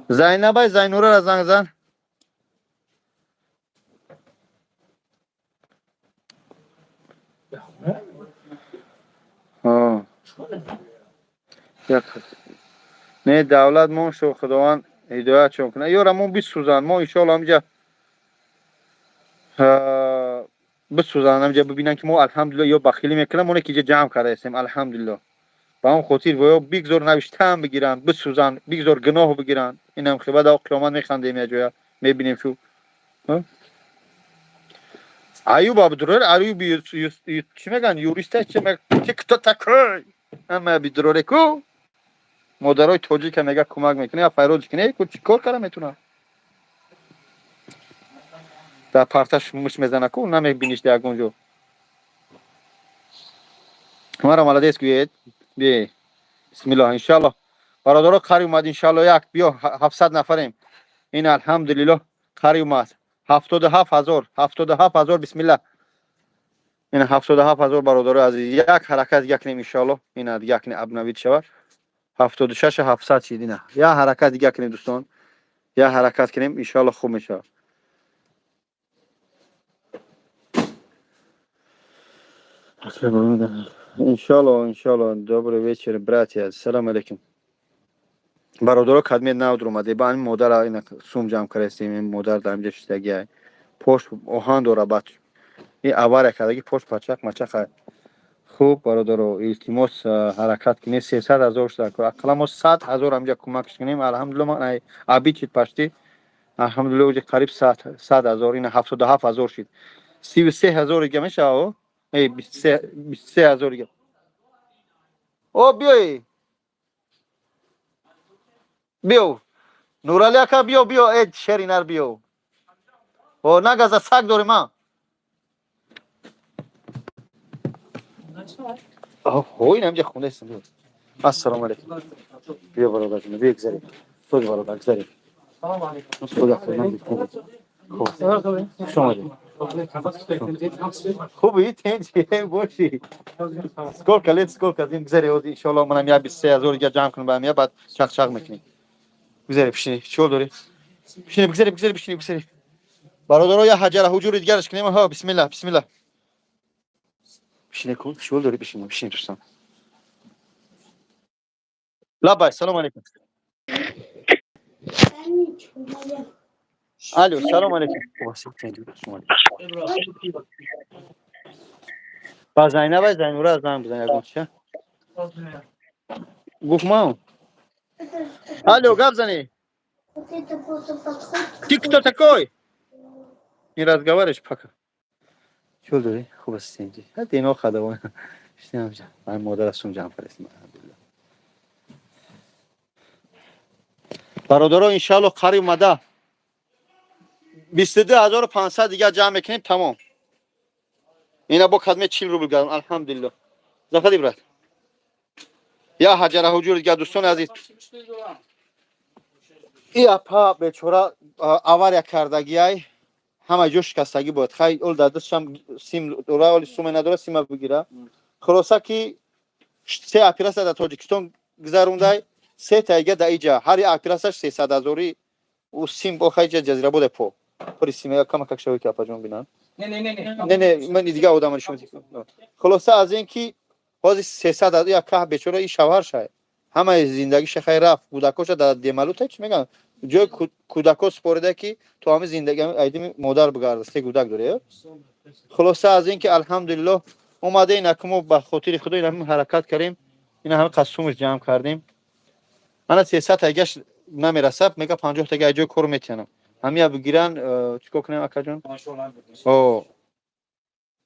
Зайнабай, Зайнурара занг зан. Ҳа. Як не давлат мон шо, худованд ҳидоятшон кунад. Ёра мо бисӯзанд, мо иншоалло ҳамҷа бисӯзанд, ҳамҷа бибинанд, ки мо, алҳамдулилло, ё бахилӣ мекунам, моне ки иҷа ҷамъ кардаистем, алҳамдулилло. Ба он хотир ё бигзор навиштаам бигиранд, бисӯзанд, бигзор гуноҳ бигиранд. Инам хи баъд қиёмат механдем, як ҷоя мебинем шу. Аюб Абдурор, Аюб чӣ мегӯянд, юриста, чи чи, кто такой? Ама бидроре ку модарои тоҷика мега кӯмак мекунӣ, я файроз кунӣ ку, чӣ кор кара метунам? Дар парташ муш мезана ку, намебиниш дар ягон ҷо. Маро молодец гӯед. Би бисмиллоҳ, иншаллоҳ, бародаро, қари омад, иншаллоҳ. Як биё, 700 нафарем. Ин, алҳамдулиллоҳ, қари омад 77 000, 77 000. Бисмиллаҳ, ин 77 000. Бародарои азиз, як ҳаракат дига кунем, иншаллоҳ. Ина дига кунем, обновить шавад. 76 700 шид. Ина як ҳаракат дига кунем, дӯстон, як ҳаракат кунем, иншаллоҳ, хуб мешавад. Иншалло, иншалло. Добрый вечер, братья. Салам алейкум. Бародаро, кадмет навдр омаде. Ба ин модара ина сум ҷамъ кардастем. Ин модар дар инҷа шиштагиай. Пош оҳан дора, баъд ин авария кардаги, пош пачақ мачақ. Хуб, бародаро, илтимос, ҳаракат кунед. 300 000 шуда. Ақаллан мо 100 000 ҳамҷа кӯмакш кунем. Алҳамдулилло, ман абид шид пашти. Алҳамдулилло, уҷа қариб 100 000, ина 77 000 шид. 33 000 дига мешава? Эй, 23 000 дига. О, биёй. Биё. Нурали ака, биё, биё, э, шери нар, биё. О, нагаза, саг дорем, а? Ҳо, ин ҳамҷа хондаистам, биё. Ассалому алайкум. Биё, бародарҷон, биё, гузаред. Худ, бародар, гузаред. Худо хуб. Хуш омадед. Хуби, тенҷи боши. Сколько лет, сколько зим, гузаре, иншоалло, манам я 23 000 дига ҷамъ кунам, баам я баъд чақ-чақ мекунем. Гузаре, бишини, чӣ дорӣ? Бишини, бигзаре, бигзаре, бишини, бигзаре. Бародаро, я ҳаҷара ҳуҷури дигараш кунем. Ҳа, бисмилла, бисмилла. Бишине ку, чӣ дорӣ? Бишини, бишини, дӯстон. Лабай, салом алейкум. Алло, салом алейкум. Хуб. Ба Зайнабай, Зайнура занг бизан, ягон чия. Гуфт ман. Алло, гап зани. Ты кто такой? Не разговариваешь пока. Чӣ дорӣ? Хуб аст, инҷи. Ҳатто ино хадавон. Шинам ҷа. Ман модар астум ҷамъ фиристим. Алҳамдулиллаҳ. Бародаро, иншааллоҳ қариб омада. 22 500 дигар ҷамъ мекунем, тамом. Ина бо кадме 40 рубл гардам. Алҳамдулиллаҳ. Заходи, брат. Я ҳаҷара ҳуҷур дигар, дӯстони азиз. И апа бечора авария кардагиай, ҳама ҷо шикастагӣ бояд. Хай, ол дар дастшам сим дора, оли суме надора, сима бигира. Хулоса ки се операция дар Тоҷикистон гузарондай, се тайга дар иҷа. Ҳар як операцияш 300 ҳазорӣ. Ӯ сим бо хайҷа ҷазирабоде по. Пури сима кама как шавӣ ки апаҷон бинанд. Не, не, ман дигар одама нишон. Хулоса аз ин ки ҳозир 300 як каҳ бечора и шавҳар шай. Ҳамаи зиндагиша хай рафт. Кӯдакоша дар демалута чӣ мегӯянд? Ҷои кӯдако супорида ки то ҳами зиндаги айдими модар бигарда. Се кӯдак дорӣ. Хулоса аз ин ки алҳамдулиллоҳ омада ин акмо ба хотири худо ин ҳами ҳаракат кардем. Ин ҳами қасумаш ҷамъ кардем. Ана 300 тагаш намерасад, мега 50 тага ай ҷои кор метиҳанам. Ҳамия бигиран, чикор кунем, акаҷон? О.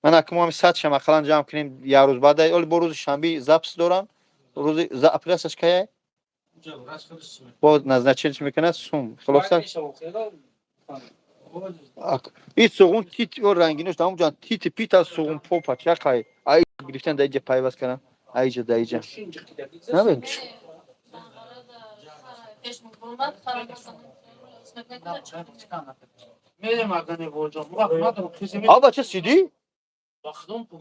Ман акмо ҳами 100 шам ақаллан ҷамъ кунем як рӯз баъд. Оли бо рӯзи шанби запись дорам. Рӯзи операцияш кая? Бо назначение мекунад сум. Хулоса и суғун тит ё рангинош тамом ҷан тити пит аз суғун попа чақай ай гирифтан дар иҷа пайваст кардам, айҷа дар иҷа набин. Мерем агане боҷон. Вақт надорам. А бача сидӣ?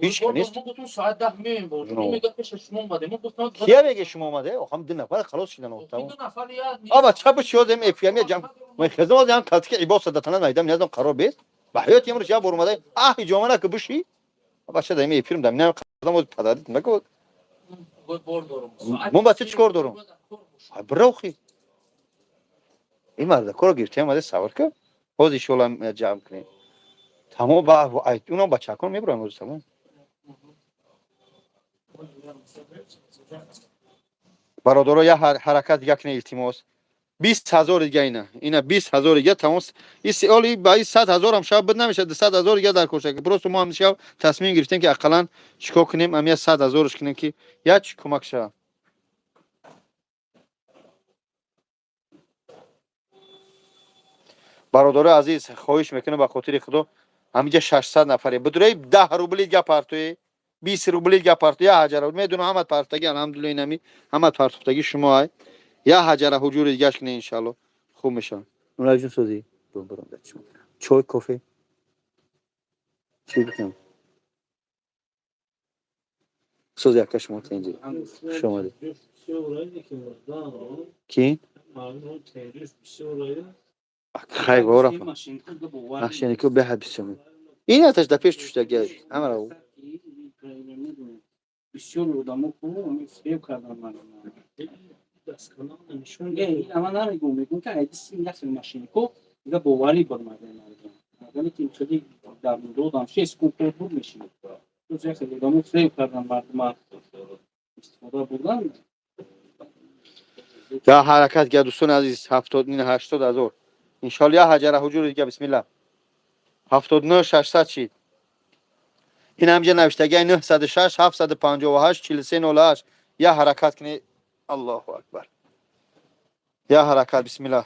Ҳеч нест. Мо соат 10 меем боҷон. Мега пеша шумо омадем. Мо гуфтам Кия меге шумо омаде? Охам ду нафар халос шидан ду нафар я. А бача бишёдем эфиям я ҷам. Ман хезам аз ям калтики ибос датана найдам ниязам қарор бест. Ба ҳаёти имрӯз я бор омада. Аҳ ҷома ки биши. Бача дами эфирм дам нам қадам оз падарит нако. Бор дорам. Ман бача чикор дорам? Бирохи. Ин марда коро гирифтем омаде савор ка. Ҳоз иншоаллоҳ ҷамъ кунем. Тамом ба унам бачакон мебурам ҳоз тамом. Бародаро, я ҳаракат дига кунед, илтимос. 20 ҳазор дига ина. Ина 20 ҳазор дига тамом. И оли ба и 100 ҳазорам шаб буд намешад, 200 ҳазор дига дар кор. Просто мо ҳам шаб тасмим гирифтем ки ақаллан чикор кунем, ам я 100 ҳазорш кунем ки як чӣ кӯмак шавад. Бародарои азиз, хоҳиш мекунам ба хотири худо, ҳаминҷа 600 нафаре. Бидураи 10 рубли дига партоe, 20 рубли дига парто, я ҳаҷара. Медунам ҳама партоги, алҳамдулиллоҳ, инами ҳама партофтаги шумо ай. Я ҳаҷара ҳуҷури дигаш кунед, иншааллоҳ. Хуб мешавад. Нуралиҷон, созӣ? Бурам дар чишма. Чой, кофе? Чӣ бикунам? Сози ака шумо тенҷи. Хуш омадед. Ки? Хай бора. Машинико беҳад бисёр. Ин аташ да пеш туштаги ҳамара. Бисёр одамо ку фиреб кардан мардум. Ама намегӯм, мегӯм ки айдиси яхел машинико дига боварӣ буд мардум. Мардаме ки хеле дар додам шест кун кор буд мешинид. Яхел одамо фиреб кардан мардума истифода бурдан. Я ҳаракат га дӯстони азиз, 70 ин 80 ҳазор. Иншоаллоҳ я ҳаҷара ҳуҷури дига бисмилла. 79 600 шид. Ин ҳамҷа навиштагиай 906 758 43 08. Я ҳаракат кунед. Аллоҳу акбар. Я ҳаракат бисмилла.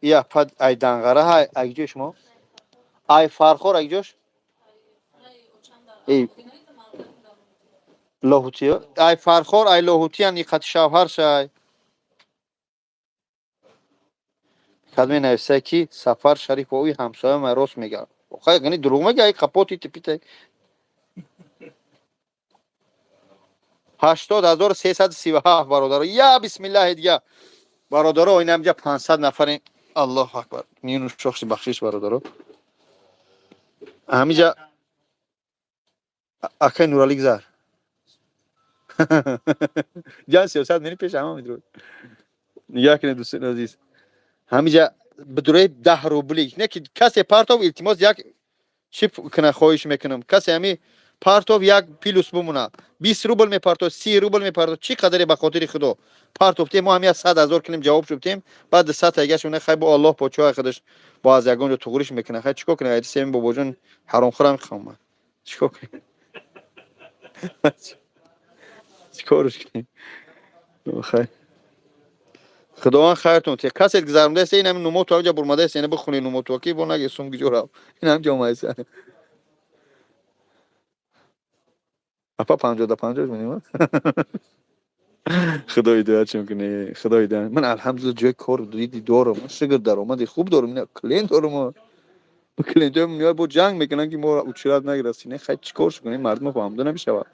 Я пад ай данғара ҳай ай ҷои шумо? Ай Фархор ай ҷош? Эй Лоҳутиё? Ай Фархор ай Лоҳутиян и қати шавҳар шай. Кадме нависа ки Сафар Шарифови ҳамсоя ман рост мега. Охай гани дурӯғ мега, ай капоти типита. 80 337 бародаро. Я бисмиллаҳи дига. Бародаро, ин ҳамҷа 500 нафарем. Аллоҳу акбар. Миюну шохси бахшиш бародаро. Ҳамиҷа акай Нуралӣ гузар. Ҷан сиёсат мери пеш ҳама медурод. Нигоҳ кунед, дӯстони азиз. Ҳамиҷа бидураи 10 рубли. Не ки касе партов, илтимос, як чӣ кунад, хоҳиш мекунам. Касе ҳами Партов, як плюс бумона. 20 рубл мепартов, 30 рубл мепартов, чӣ қадаре, ба хотири Худо партофтем. Мо ҳам 100 000 кунем, ҷавоб шудтем. Баъд 100 тагаш хай бо Аллоҳ почои худаш бо аз ягон ҷо туғриш мекунад. Хай, чикор кунем? Семи бобоҷон ҳаромхӯрам мехоҳам, чикор кунем, чикорш кунем? Хай, Худованд хайртон те. Касе гузарондаест, ин ҳами нумоту ҳамҷа бурмадаест, яъне бихони нумоту ки бо наги сум гиҷо рафт. Ин ҳам ҷомаест. Апа, 50 да 50 менем. Худо ҳидоятшон куне, Худо ҳидоят. Ман, алҳамдулилла, ҷои кор диди дорам, шукр, даромади хуб дорам, ина клиент дорам. Клиентҳои меояд, бо ҷанг мекунанд, ки мо очередь нагирастем. Хай, чӣ кор кунем? Мардумо фаҳмида намешавад.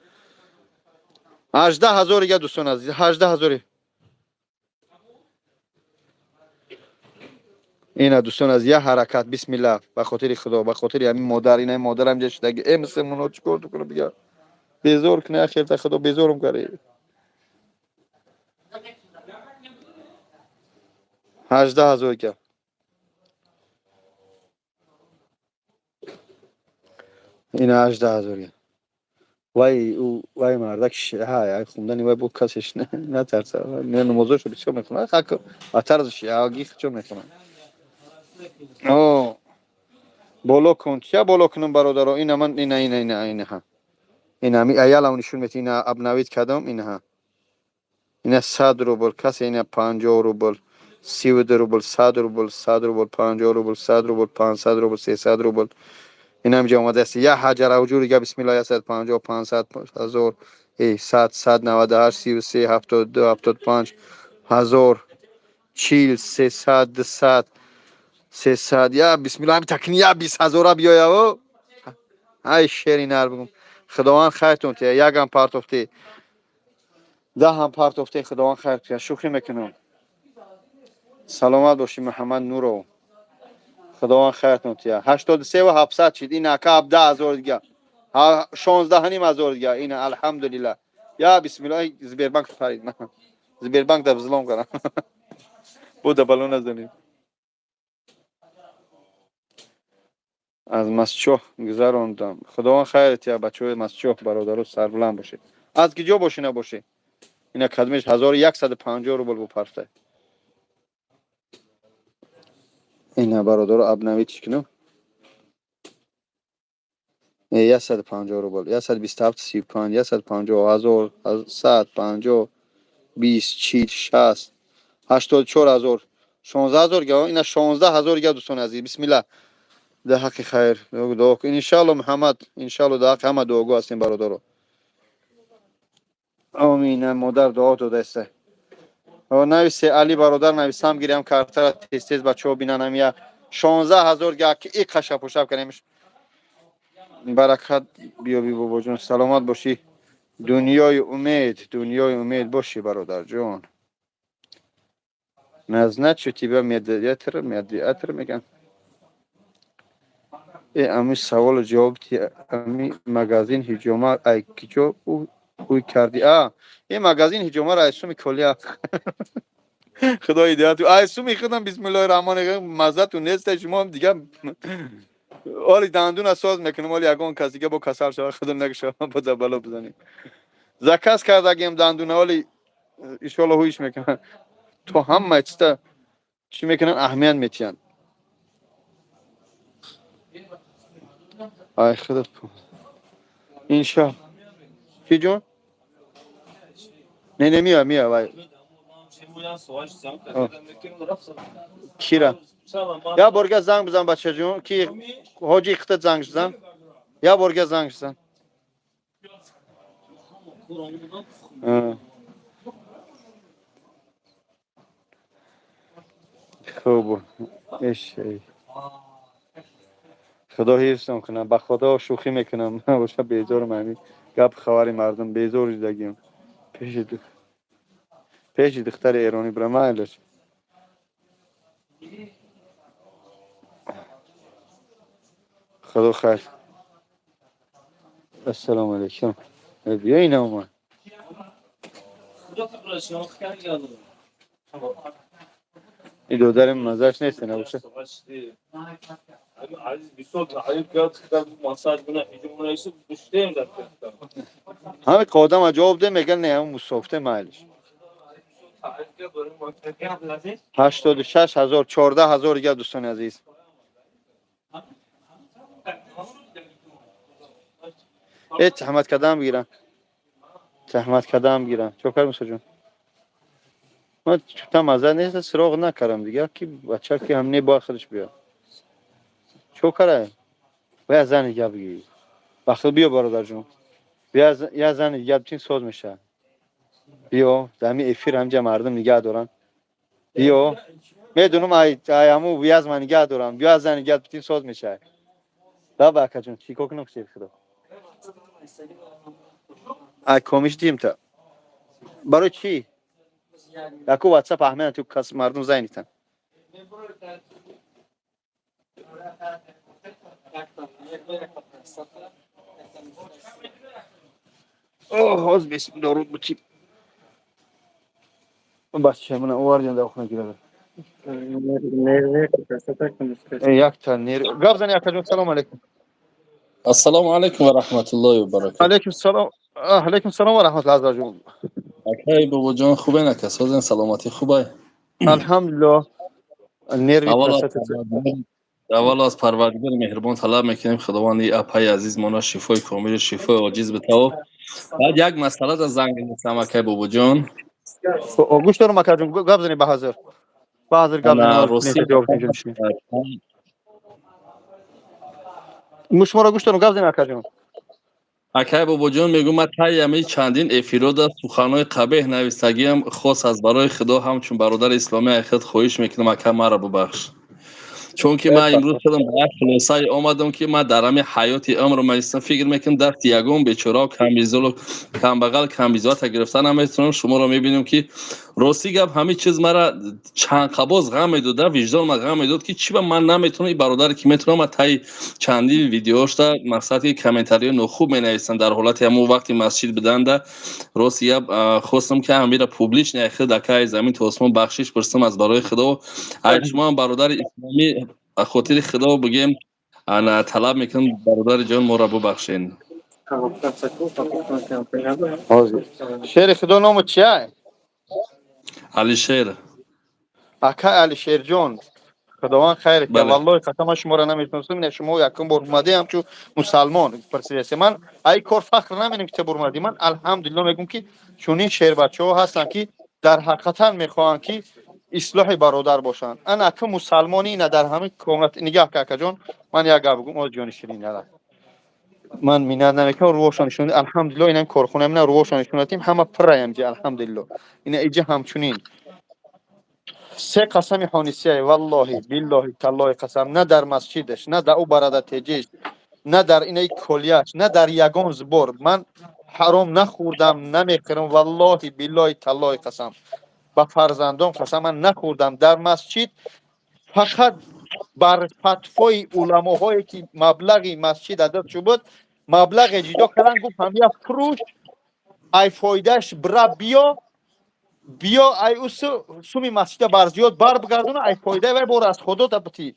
18 000 дига, дӯстон азиз, 18 000-и. Ина, дӯстон, аз як ҳаракат, бисмилла, ба хотири Худо, ба хотири ҳамин модар. Ина модарам ҷа шудаги. Э, мусулмоно, чӣ кор кунам дига? Безор куне, ахирта Худо безорум кари. 18 000 ка. Ина, 18 000. Вай, вай мардак шиа, хундани вай бо касеш натарса. Намозошо бисёр мехонад, а тарзи шиаги чо мехонад. О, боло кун, чия боло кунам, бародаро? Ина ман, ина, ина, ина, ина, ина ами аялам нишон мети. Ина обновить кардам, инаҳа, ина 100 рубл касе, ина 50 рубл, 32 рубл, 100 рубл, 100 рубл, 50 рубл, 100 рубл, 500 рубл, 300 рубл. Инам ҷа омадааст. Як ҳаҷара ҳуҷурига, бисмилла, 150, 500, 1000, 100, 198, 33, 72, 75, 1000, 40, 300, 200, 300. Я бисмилла, ҳами такни я 20 000-а биёяво. Ай, шери нар бигум. Худованд хайртон тия. Якам партофтӣ, 10-ам партофтӣ, Худованд хайр тия. Шӯхӣ мекунам. Саломат бошӣ, Муҳаммад Нуров. Худованд хайртон тия. 83 ва 700 шид. Ин ака, 17 000 дига, 16 500 дига. Ина, алҳамдулилла, я бисмилла. Сбербанк парид, Сбербанк да взлом кардам, буда бало назанем. Аз Масчоҳ гузарондам. Худованд хайр тия, бачаҳои Масчоҳ, бародаро, сарбуланд бошед, аз ки ҷо бошӣ набошӣ. Ина кадмеш 1150 рубл бо парфта. Ина, бародаро, обновить кунам. 150 рубл, 127, 35, 150, 1000, 100, 50, 20, 40, 60, 84 000, 16 000 га. Ина, 16 000 га, дӯстони азиз, бисмилла. Дар ҳаққи хайр дуо кун, иншаалло. Муҳаммад, иншаалло, дар ҳаққи ҳама дуогӯ ҳастем, бародаро. Омин. Модар дуо додааста. Нависе, Али бародар, нависам, гирям картара, тез тез бачаҳо бинанам. Я 16 000 га ки иқа шапушап кардем. Баракат биёбӣ, бобоҷон, саломат бошӣ. Дунёи умед, дунёи умед бошӣ, бародарҷон. Назначу тебя медиатор, медиатор меган. Э, ами саволу ҷавоб ти. Ами магазин ҳиҷома ай киҷо ӯй кардӣ? А ин магазин ҳиҷомаро ай суми колия. Худо ҳидоят. Ай суми худам, бисмиллоҳи раҳмони раҳим. Маззату неста шумо дига. Оли дандуна соз мекунем, оли ягон кас дига бо касал шава, худо накушава, бо бало бизанем. Заказ кардагем дандуна, оли иншоалло ҳуиш мекунам. То ҳама чиста чӣ мекунанд, аҳамият метиҳанд. Ай худо, иншо чӣ ҷон? Не, не, миё, миё, вай кира. Я борга занг бизан, бачаҷон, ки ҳоҷи хита занг зан. Я борга занг зан. Хуб, иш худо ҳифзтон кунам. Ба Худо, шӯхӣ мекунам. Боша, безорам ҳамин гап хабари мардум, безор шудагим. Пеши духтари эронӣ бира, майлаш. Худо хайр. Ассалому алайкум. Биё, ина омад. И додарим мазаш нест, набоша. Азиз бисёр таъриф кард, масаж бина иҷо буштем дар. Ҳами қодама ҷавоб де, меган не, ҳам мусофте майлиш. 86 000, 14 000 дига, дӯстони азиз. Э, таҳмат кардам бигирам, таҳмат кардам бигирам. Чо кар, Мусоҷон? Ман чута маза нест, сироғ накардам дига, ки бача ки ҳам не, бояд худаш биёд. Чо кара? Бояд зани дига бигирӣ. Бахил биё, бародарҷон, я зани дига битин, соз мешавад. Биё, дар ҳамин эфир ҳамҷа мардум нигаҳ доранд. Биё, медунам, ай ҳаму вязма нигаҳ дорам. Биё, аз зани дига битин, соз мешавад. Даба, акаҷон, чӣ кор кунам, шери худо? Ай комиш дим та барои чӣ? Яку ватсап аҳмена ту кас мардум зайнитан. Ҳоз бисмилла, руд бути. Бача мана овардиан, дар хона гирад. Якта нер гап зани, акаҷон, салом алейкум. Ассалому алайкум ва раҳматуллоҳи ва баракатуҳ. Алейкум салом, алейкум салом ва раҳматуллоҳ, азраҷон. Акай Бобоҷон, хубен, ака, созен, саломатӣ хубай? Алҳамдулиллоҳ. Нерви. Аввало аз Парвардигори меҳрубон талаб мекунем, Худованд и апаи азизмона шифои комилу шифои оҷиз битаво. Баъд як масъала да занг застам, акай Бобоҷон. Гӯш дорам, акаҷон, гап зани, ба ҳазир, ба ҳазир гап зани. Шуморо гӯш дорам, гап зани, акаҷон. Акай Бобоҷон, мегӯм, ман таи ҳамаи чандин эфирода суханҳои қабеҳ навистагиам хос аз барои Худо, ҳамчун бародари исломӣ айхед хоҳиш мекунам, ака, маро бубахш, чунки ман имрӯз худам ба як хулосае омадам, ки ман дар ҳамин ҳаёти умрам истам, фикр мекунам, дасти ягон бечорао, камбизолу камбағал, камбизоата гирифта наметавонам. Шуморо мебинем, ки рости гап, ҳамин чиз мара чандқабоз ғам медода, виҷдон ма ғам медод, ки чӣ ба ман наметавонам, и бародаре ки метавонам. Ман таи чандин видеошта, мақсад ки комментариҳои нохуб менависам дар ҳолати ҳамон вақти масҷид буданда. Рости гап, хостам, ки ҳамира публично яхел дакаи замин то осмон бахшиш пурсам аз барои Худо. Ай шумоам, бародари исломӣ, ба хотири Худо бигем, ана талаб мекунам, бародари ҷон, моро бубахшен. Шери Худо, ному чия? Алишер. Ака Алишерҷон, Худованд хайр ки, валлоҳи қасам, ман шуморо намешиносам. Не, шумо якум бор омадӣ, ҳамчун мусалмон пурсидасе. Ман ай кор фахр наменем, ки бор омадӣ. Ман алҳамдулилло мегӯм, ки чунин шербачаҳо ҳастанд, ки дар ҳақиқатан мехоҳанд, ки ислоҳи бародар бошанд. Ана ака, мусалмони ина дар ҳамин комнат нигаҳ ка, акаҷон, ман як гап бигӯм. Оз, ҷони ширин, ман миннат намекунам, рӯҳошон нишон. Алҳамдулилло, инам корхона мина, рӯҳошон нишон додем, ҳама пурраям ҷи, алҳамдулилло. Ина иҷа ҳамчунин се қасами ҳонисия, валлоҳи, биллоҳи, таллоҳи қасам, на дар масҷидаш, на дар ӯ барада теҷиш, на дар инаи колияш, на дар ягон збор ман ҳаром нахӯрдам, намехӯрам. Валлоҳи, биллоҳи, таллоҳи қасам, ба фарзандон қасам, ман нахӯрдам. Дар масҷид фақат бар фатвои уламоҳое, ки маблағи масҷид адад шуд буд, маблағе ҷидо кардан, гуфт: «Ҳамя фурӯш, ай фоидааш бира, биё, биё, ай усу суми масҷида бар зиёд бар бигардона, ай фоидаи вай бор аз худо битӣ».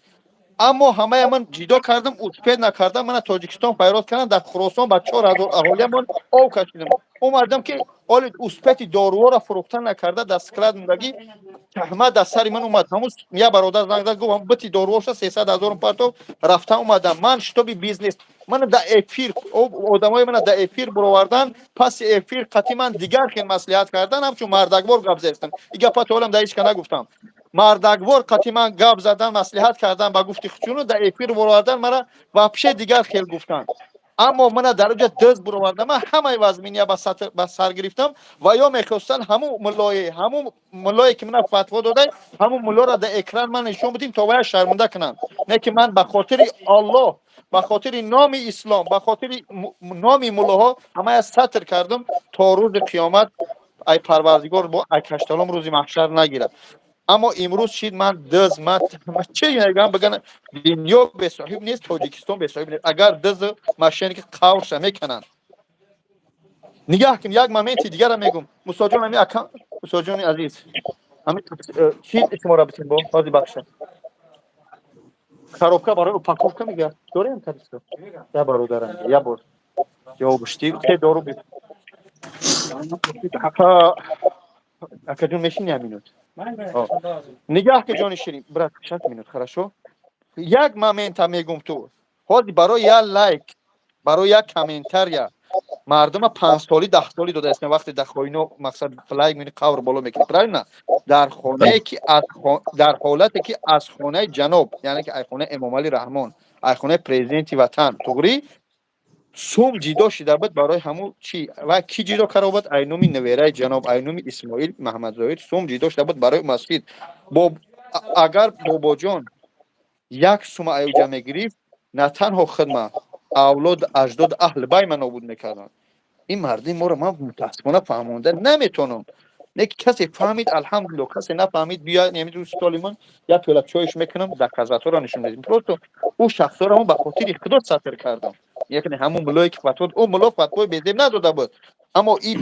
Аммо ҳамая ман ҷидо кардам, успеть накардам. Мана Тоҷикистон файрод кардам, дар Хуросон ба 4000 аҳолиямон ов кашидам, омадам, ки оли успети доруҳоро фурӯхта накарда, дар склад мондагӣ, таҳмат дар сари ман омад. Ҳамун я бародар занг зад, гуфт: «Бити доруҳоша 300 000 партов». Рафта омадам ман, чтобы бизнес мана дар эфир одамои мана дар эфир буровардан, паси эфир қати ман дигар хел маслиҳат кардан, ҳамчун мардаквор гап застам. И гапа то ҳолам дар ҳеҷ ка нагуфтам. Мардаквор қати ман гап задан, маслиҳат кардан, ба гуфти хучуну дар эфир буровардан, мара вообще дигар хел гуфтан. Аммо мана дар оҷа дыз буровардам, ман ҳамаи вазминия ба сар гирифтам. Ва ё мехостанд ҳамун муллое, ки мана фатво додай, ҳамун муллоро дар экран ман нишон бидим, то вая шармонда кунанд. Не ки ман ба хотири Аллоҳ, ба хотири номи ислом, ба хотири номи муллоҳо ҳамая сатр кардам. То рӯзи қиёмат ай Парвардигор бо ай кашталом рӯзи маҳшар нагирад. Аммо имрӯз шид, ман дыз, ман чӣ мегӯям, биган, дунё бесоҳиб нест, Тоҷикистон бесоҳиб нест. Агар дызу мошенники қаврша мекунанд, нигаҳ кун. Як моменти дигара мегӯм, Мусоҷон, ами ака, Мусоҷони азиз. Ҳамин чи шуморо битем бо ҳози бахша коробка барои упаковка мега дорем кадисто я бародарам я бор ҷавобушти се дору. Акаҷон, мешини я минут? Нигаҳ ки, ҷони ширин, брат, 6 минут, хорошо. Як момента мегум: ту ҳози барои як лайк, барои як комментария мардума 5 соли, 10 соли дода истем. Вақте дар хоино мақсад лайк мени, қавр боло мекунӣ, правильно? Дар хонае ки дар ҳолате ки аз хонаи ҷаноб, яъне ки аз хонаи Эмомалӣ Раҳмон, аз хонаи президенти ватан туғрӣ сум ҷидо шида буд барои ҳамун чи ва ки ҷидо карда буд, ай номи невераи ҷаноб, ай номи Исмоил Маҳмадзоҳир сум ҷидо шида буд барои масҷид. Агар Бобоҷон як сума аюҷа мегирифт, на танҳо хидма, авлод, аҷдод, аҳли байма нобуд мекарданд. Ин мардуми моро ман мутаассифона фаҳмонда наметавонам. Не ки касе фаҳмид, алҳамдулилло, касе нафаҳмид, биё немиду столи ман як пиёла чойш мекунам, доказательство ро нишон медиҳем. Просто ӯ шахсҳоро мо ба хотири Худо сатр кардам, яъне ҳамун муллое ки фатво, ӯ мулло фатвои безеб надода буд, аммо и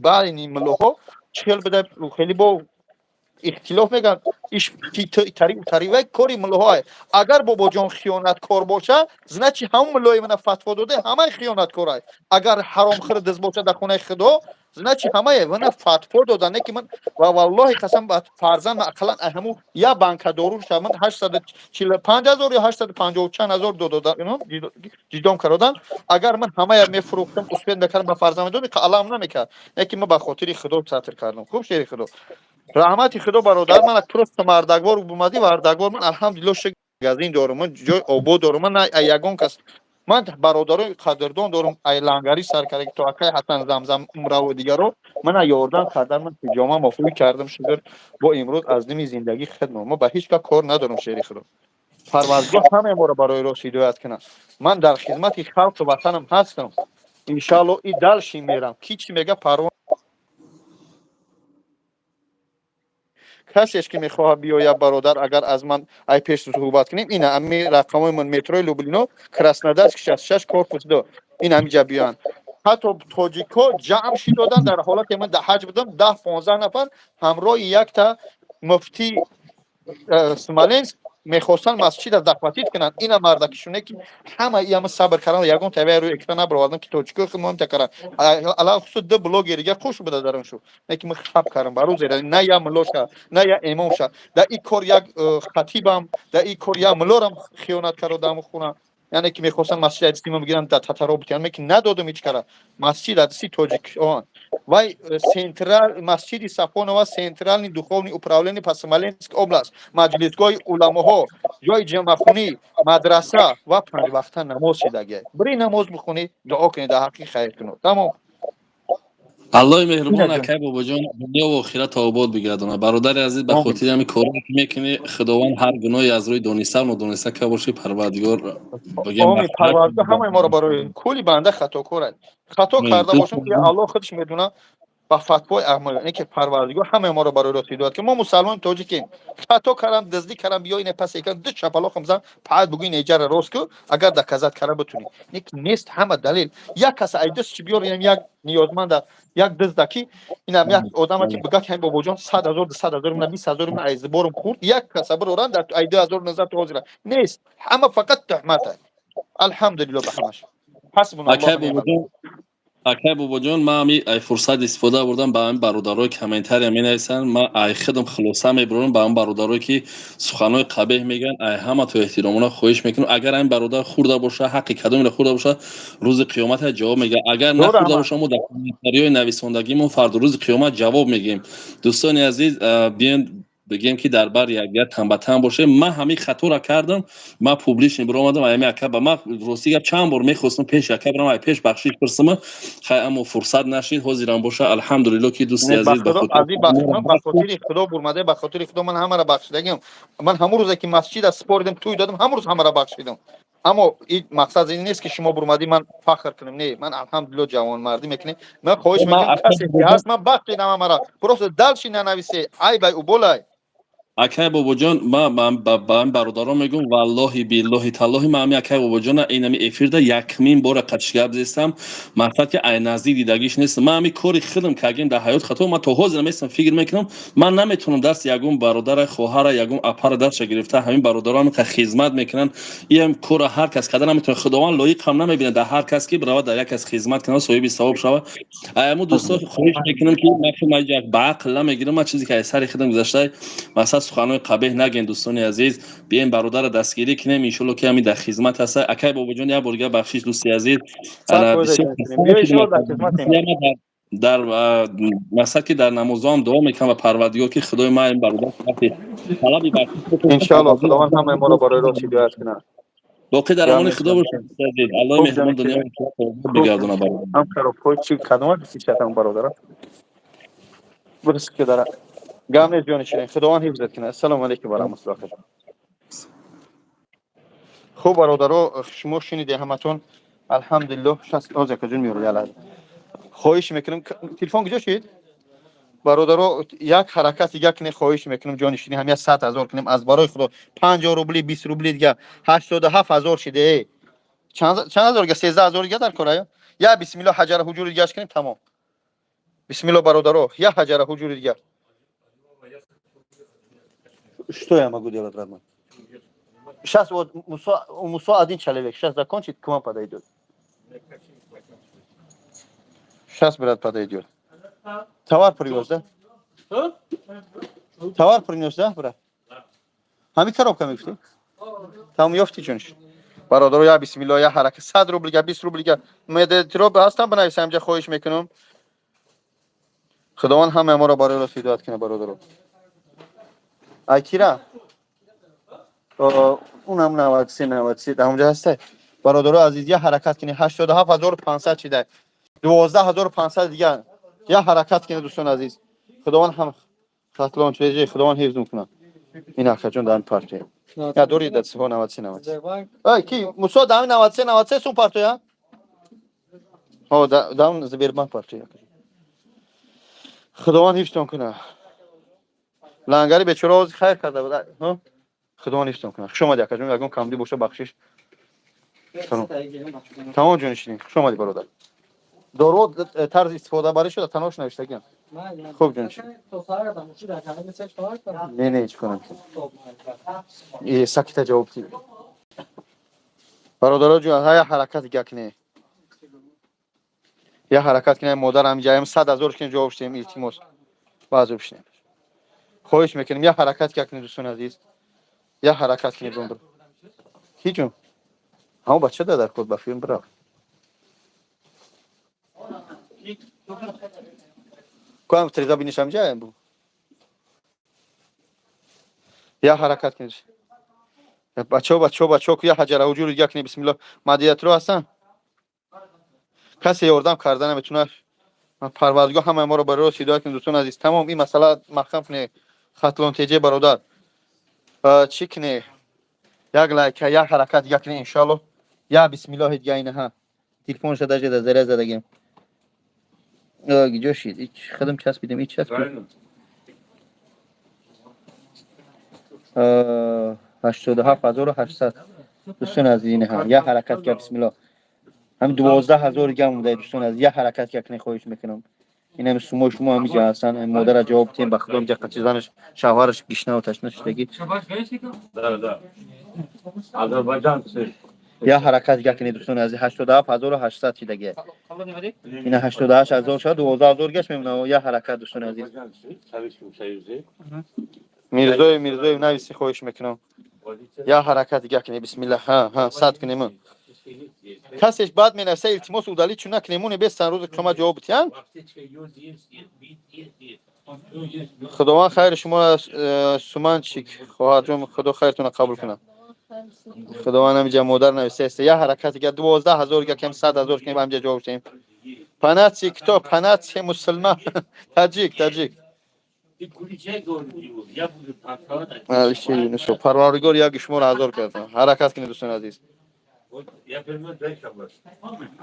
байни муллоҳо чӣ хел буда, хеле бо ихтилоф мегӯянд, иш тари вай кори муллоҳое. Агар Бобоҷон хиёнаткор боша, значит, ҳамун муллои мана фатво дода ҳамаи хиёнаткорай. Агар ҳаромхӯр, диз боша дар хонаи Худо, значит, ҳамае мана фатво дода. Не ки ман ва валлоҳи қасам ба фарзанд, ақаллан ҳамун як банка доруша ман 845 000 ё 850 чанд ҳазор додода ҷидом кародан. Агар ман ҳамая мефурӯхтам, успеть мекардам, ба фарзанд медодам, алам намекард. Не ки ман ба хотири Худо сатр кардам. Хуб, шери Худо, раҳмати Худо, бародар. Ман просто мардаквор бумадӣ, вардаквор. Ман, алҳамдулилло, шукр, магазин дорум, ман ҷои обод дорум, ман ягон кас, ман бародарои қадрдон дорум, ай лангарӣ сар карда то акай Ҳасан Замзам, умраву дигаро мана ёрдам кардан. Ман ҳиҷома мофуӣ кардам, шукр, бо имрӯз аз ними зиндагӣ хидмат. Ма ба ҳеҷ ка кор надорам. Шери Худо, Парвардигор ҳамаи моро барои рост ҳидоят кунад. Ман дар хизмати халқу ватанам ҳастам, иншаалло, и дальше мерам. Ки чӣ мега, парво. Касеш ки мехоҳад биёяд, бародар, агар аз ман ай пеш суҳбат кунем, ина ами рақамои ман: метрои Люблино, Краснодарский 66, корпус 2, ин ҳамиҷа биёянд. Ҳатто тоҷикҳо ҷамъ шидодан. Дар ҳолате ман дар ҳаҷ будам, 10-15 нафар ҳамроҳи якта муфти Смоленск мехостанд масҷида захватить кунанд. Ина мардакишоне ки ҳама иама сабр кардан, ягон тавия рӯи экран набаровардам, ки тоҷикои худмон такара алалхусус ду блогерига хуш буда дар он шу. Не ки ман хаб кардам ба рӯзе, на я муллоша, на я имомша дар ин кор, як хатибам дар ин кор, як муллорам хиёнат карда даму хона, яъне ки мехостанд масҷид адиси ма бигиранд, дар татаро бутиян, ки надодам ҳеҷ кара. Масҷид адиси тоҷикон вай централ масҷиди Сафонова, центральный духовный управление по Смоленск область, маҷлисгоҳи уламоҳо, ҷои ҷамъахунӣ, мадраса ва панҷвақта намоз шидагия. Бири намоз бихонӣ, дуо кунӣ, дар ҳаққи хайр кунӣ, тамом. Аллоҳи меҳрубон, акай Бобоҷон, дунё охират обод бигардонад. Бародари азиз, ба хотири ҳамин коре ки мекунӣ, Худованд ҳар гуноҳе аз рӯи дониставу нодониста ка бошӣ, Парвардигор. Парвардигор ҳамаи моро барои кулли банда хатокор аст. Хато карда бошам, ки Аллоҳ худаш медонад, ба фатвои аҳмад ки Парвардигор ҳамаи моро барои рост ҳидоят ки мо мусалмони тоҷикем. Хато кардам, дуздӣ кардам, биё ине пас экран ду чапалоқам зан, паат бугӯ, ин эҷара рост ку, агар доказать карда бутунӣ. Не ки нест ҳама далел. Як каса ай дастчи биёр, инам як ниёзманда, як дузда, ки инам як одама, ки бигӯяд, ки ҳамин Бобоҷон 100 000, 200 000, мина 20 000 мина аз борум хӯрд. Як каса бироранд дар ай 2019 то ҳозира нест. Ҳама фақат туҳмат. Алҳамдулилло ба ҳамаш. Ҳасбуналлоҳ. Акай Бобоҷон, ман ҳами ай фурсат истифода бурдам, ба ҳамин бародарое комментария менависанд, ман ай худам хулоса мебарорам. Ба ҳамин бародарое ки суханҳои қабеҳ мегӯянд, ай ҳамато эҳтиромона хоҳиш мекунам: агар ҳамин бародар хӯрда боша, ҳаққи кадомеро хӯрда боша, рӯзи қиёмат ҷавоб мегӯяд. Агар нахӯрда боша, мо дар комментариҳои нависондагимон фардо рӯзи қиёмат ҷавоб мегӯем. Дӯстони азиз, биён бигем, ки дар бар якдигар тан ба тан бошем. Ман ҳамин хаторо кардам, ман публично биромадам. Аями ака ба ман, рости гап, чанд бор мехостам пеши ака бирам, ай пеш бахшиш пурсама, хай, аммо фурсат нашид. Ҳозирам боша, алҳамдулилло, ки дӯсти азиз. Ба хотири Худо бурмаде, ба хотири Худо ман ҳамаро бахшидагим. Ман ҳамун рӯзе ки масҷида споридам, тӯй додам, ҳамун рӯз ҳамаро бахшидам. Аммо ин мақсад ин нест, ки шумо бурмадӣ, ман фахр кунем. Не, ман, алҳамдулилло, ҷавонмардӣ мекунем. Ман хоҳиш мекунам, касе ки ҳаст, ман бахшидам ҳамаро, просто дальше нанависе, айбай уболай. Акай Бобоҷон, ман ба ин бародарон мегӯм, валлоҳи, биллоҳи, таллоҳи, ман ҳами акай Бобоҷона инами эфирда якмин бора қатиш гап зестам. Мақсад ки ай наздик дидагиш нест. Ман ҳами кори худам кардем дар ҳаёт хато, ман то ҳозир наместам, фикр мекунам, ман наметавонам даст ягон бародара, хоҳара, ягон апара дастша гирифта, ҳамин бародарон ка хизмат мекунанд. Иам кора ҳар кас карда наметавонад. Худованд лоиқ ҳам намебинад дар ҳар кас ки биравад дар як кас хизмат кунад, соҳиби савоб шавад. Аяму дӯсто хоҳиш мекунам ки ман ба ақл намегирам, ман чизе ки аз сари худам гузашта, мақсад суханҳои қабеҳ нагӯем. Дӯстони азиз, биёем бародарро дастгирӣ кунем, иншолло ки ҳамин дар хизмат ҳаста. Акай Бобоҷон, як бор дигар бахшиш, дӯсти азиз. Дар мақсад ки дар намозоам дуо мекунам ва Парвардигор ки Худои ман ин бародар талаби Иншоалло, Худованд ҳамаи моро барои рост ҳидоят кунад. Боқӣ дар амони Худо бошед, азиз. Аллоҳи меҳрибон дунё бигардона, бародар. Ҳам коробкаҳои чи кадома бисичатам, бародара? Бирис ки дара. Гап нест, ҷони ширин, Худованд ҳифзат кунад. Ассалому алайкум ва раҳматуллоҳи. Хуб, бародаро, шумо шуниде ҳаматон, алҳамдулиллоҳ. Шас ҳозир акаҷон меёрад, як лаҳза. Хоҳиш мекунам, телефон куҷо шид? Бародаро, як ҳаракат дига кунем, хоҳиш мекунам, ҷони ширин, ҳам як 100 000 кунем аз барои Худо. 50 рубли, 20 рубли дига, 87 000 шиде. Чанд ҳазор дига? 13 000 дига дар кора. Я бисмилло, ҳаҷара ҳуҷури дигаш кунем, тамом. Бисмилло, бародаро, я ҳаҷара ҳуҷури дигар. Что я могу делать, родной? Сейчас вот Мусо, у Мусо один человек сейчас закончит, к вам подойдет. Сейчас брат подойдет. Товар привез, да? Товар принес, да, брат? Ҳами коробка мегуфтӣ? Тамом ёфтӣ, ҷониш. Бародаро, я бисмилло, я ҳарака, 100 рублига, 20 рублига. Медетро ҳастам, бинависам инҷа, хоҳиш мекунам. Худованд ҳамаи моро барои рост ҳидоят кунад, бародаро. Ай кира? Унам 93, 93 дар ҳамҷа ҳастай. Бародаро азиз, я ҳаракат кунед, 87 500 шида. 12 500 дига. Я ҳаракат кунед, дӯстони азиз. Худованд ҳам Хатлон чеже, Худованд ҳифз мекунад. Ин акаҷон дар партия. Я дори да сифо 93, 93. Ай ки Мусо дар 93, 93 сум партия? Ҳо, дар Сбербанк партия. Худованд ҳифзтон кунад. Лангари бечора ози хайр карда буд. Ҳо? Худованд ҳифзтон кунад. Хуш омадӣ, акаҷон, ягон камдӣ боша, бахшиш. Тамом, ҷони ширин. Хуш омадӣ, бародар. Дору тарзи истифодабарӣ шуда танош навиштагиам. Хуб, ҷони ширин. Не, не, чӣ кунам? Сакита ҷавоб дид. Бародаро ҷон, ҳая ҳаракат дига кунед. Я ҳаракат кунем, модар ҳаминҷаям 100 000 кунем, ҷавоб шудем, илтимос. Баъзо бишнем. Хоҳиш мекунем, я ҳаракат кунед, дӯстони азиз. Я ҳаракат кунед, бомбр. Ки ҷон? Ҳамон бача да дар код ба филм бирав. Куам треза биниш ҳаминҷаям бу. Я ҳаракат кунед. Бачаҳо, бачаҳо, бачаҳо, я ҳаҷара ҳуҷури дига кунед, бисмиллоҳ. Мадиятро ҳастан? Касе ёрдам карда наметавонад. Парвардигор ҳамаи моро барои рост ҳидоят кунад, дӯстони азиз. Тамом, ин масъала маҳкам кунед. Хатлон теҷе, бародар. Чӣ кунед? Як лайка, як ҳаракат дига кунед, иншоалло. Я бисмиллоҳи дига инаҳа. Телефонша даже да заря задагем. Гиҷо шид? Ич худам часпидем, ич часпид. 87 800, дӯстони азиз, инаҳа. Я ҳаракат ка, бисмиллоҳ. Ҳамин 12 000 дига монда, дӯстони азиз. Я ҳаракат ка кунед, хоҳиш мекунам. Ин ҳами сумои шумо ҳамиҷа ҳастанд. Модара ҷавоб диҳем, ба Худо, инҷа қачи занаш, шавҳараш гишнаву ташна шудагӣ. Да. Азербайджанцы. Я ҳаракат дига кунед, дӯстони азиз, 87 800 шидагия. Ина 88 000 шуд, 12 000 гаш мемонад. Я ҳаракат, дӯстони азиз. Советском Союзе. Мирзоев, Мирзоев, нависи, хоҳиш мекунам. Я ҳаракат дига кунед, бисмиллаҳ. Ҳа, ҳа, сад кунем. Касеш баъд менависа, илтимос, удалить чун накунем, моне бестан рӯзи қиёмат ҷавоб диҳанд. Худованд хайри шуморо, суманчик, хоҳарҷон, Худо хайртонро қабул кунад. Худованд ҳамиҷа модар нависта аст. Я ҳаракат дига, 12 000 дига кем, 100 000 кунем, ҳамиҷа ҷавоб диҳем. По нации кто? По нации мусулман. Таҷик, таҷик. Я буду танцевать. Алишер Юнусов. Парвардигор як шуморо ҳазор кардам. Ҳаракат кунед, дӯстони азиз. Я понимаю, дальше вопрос.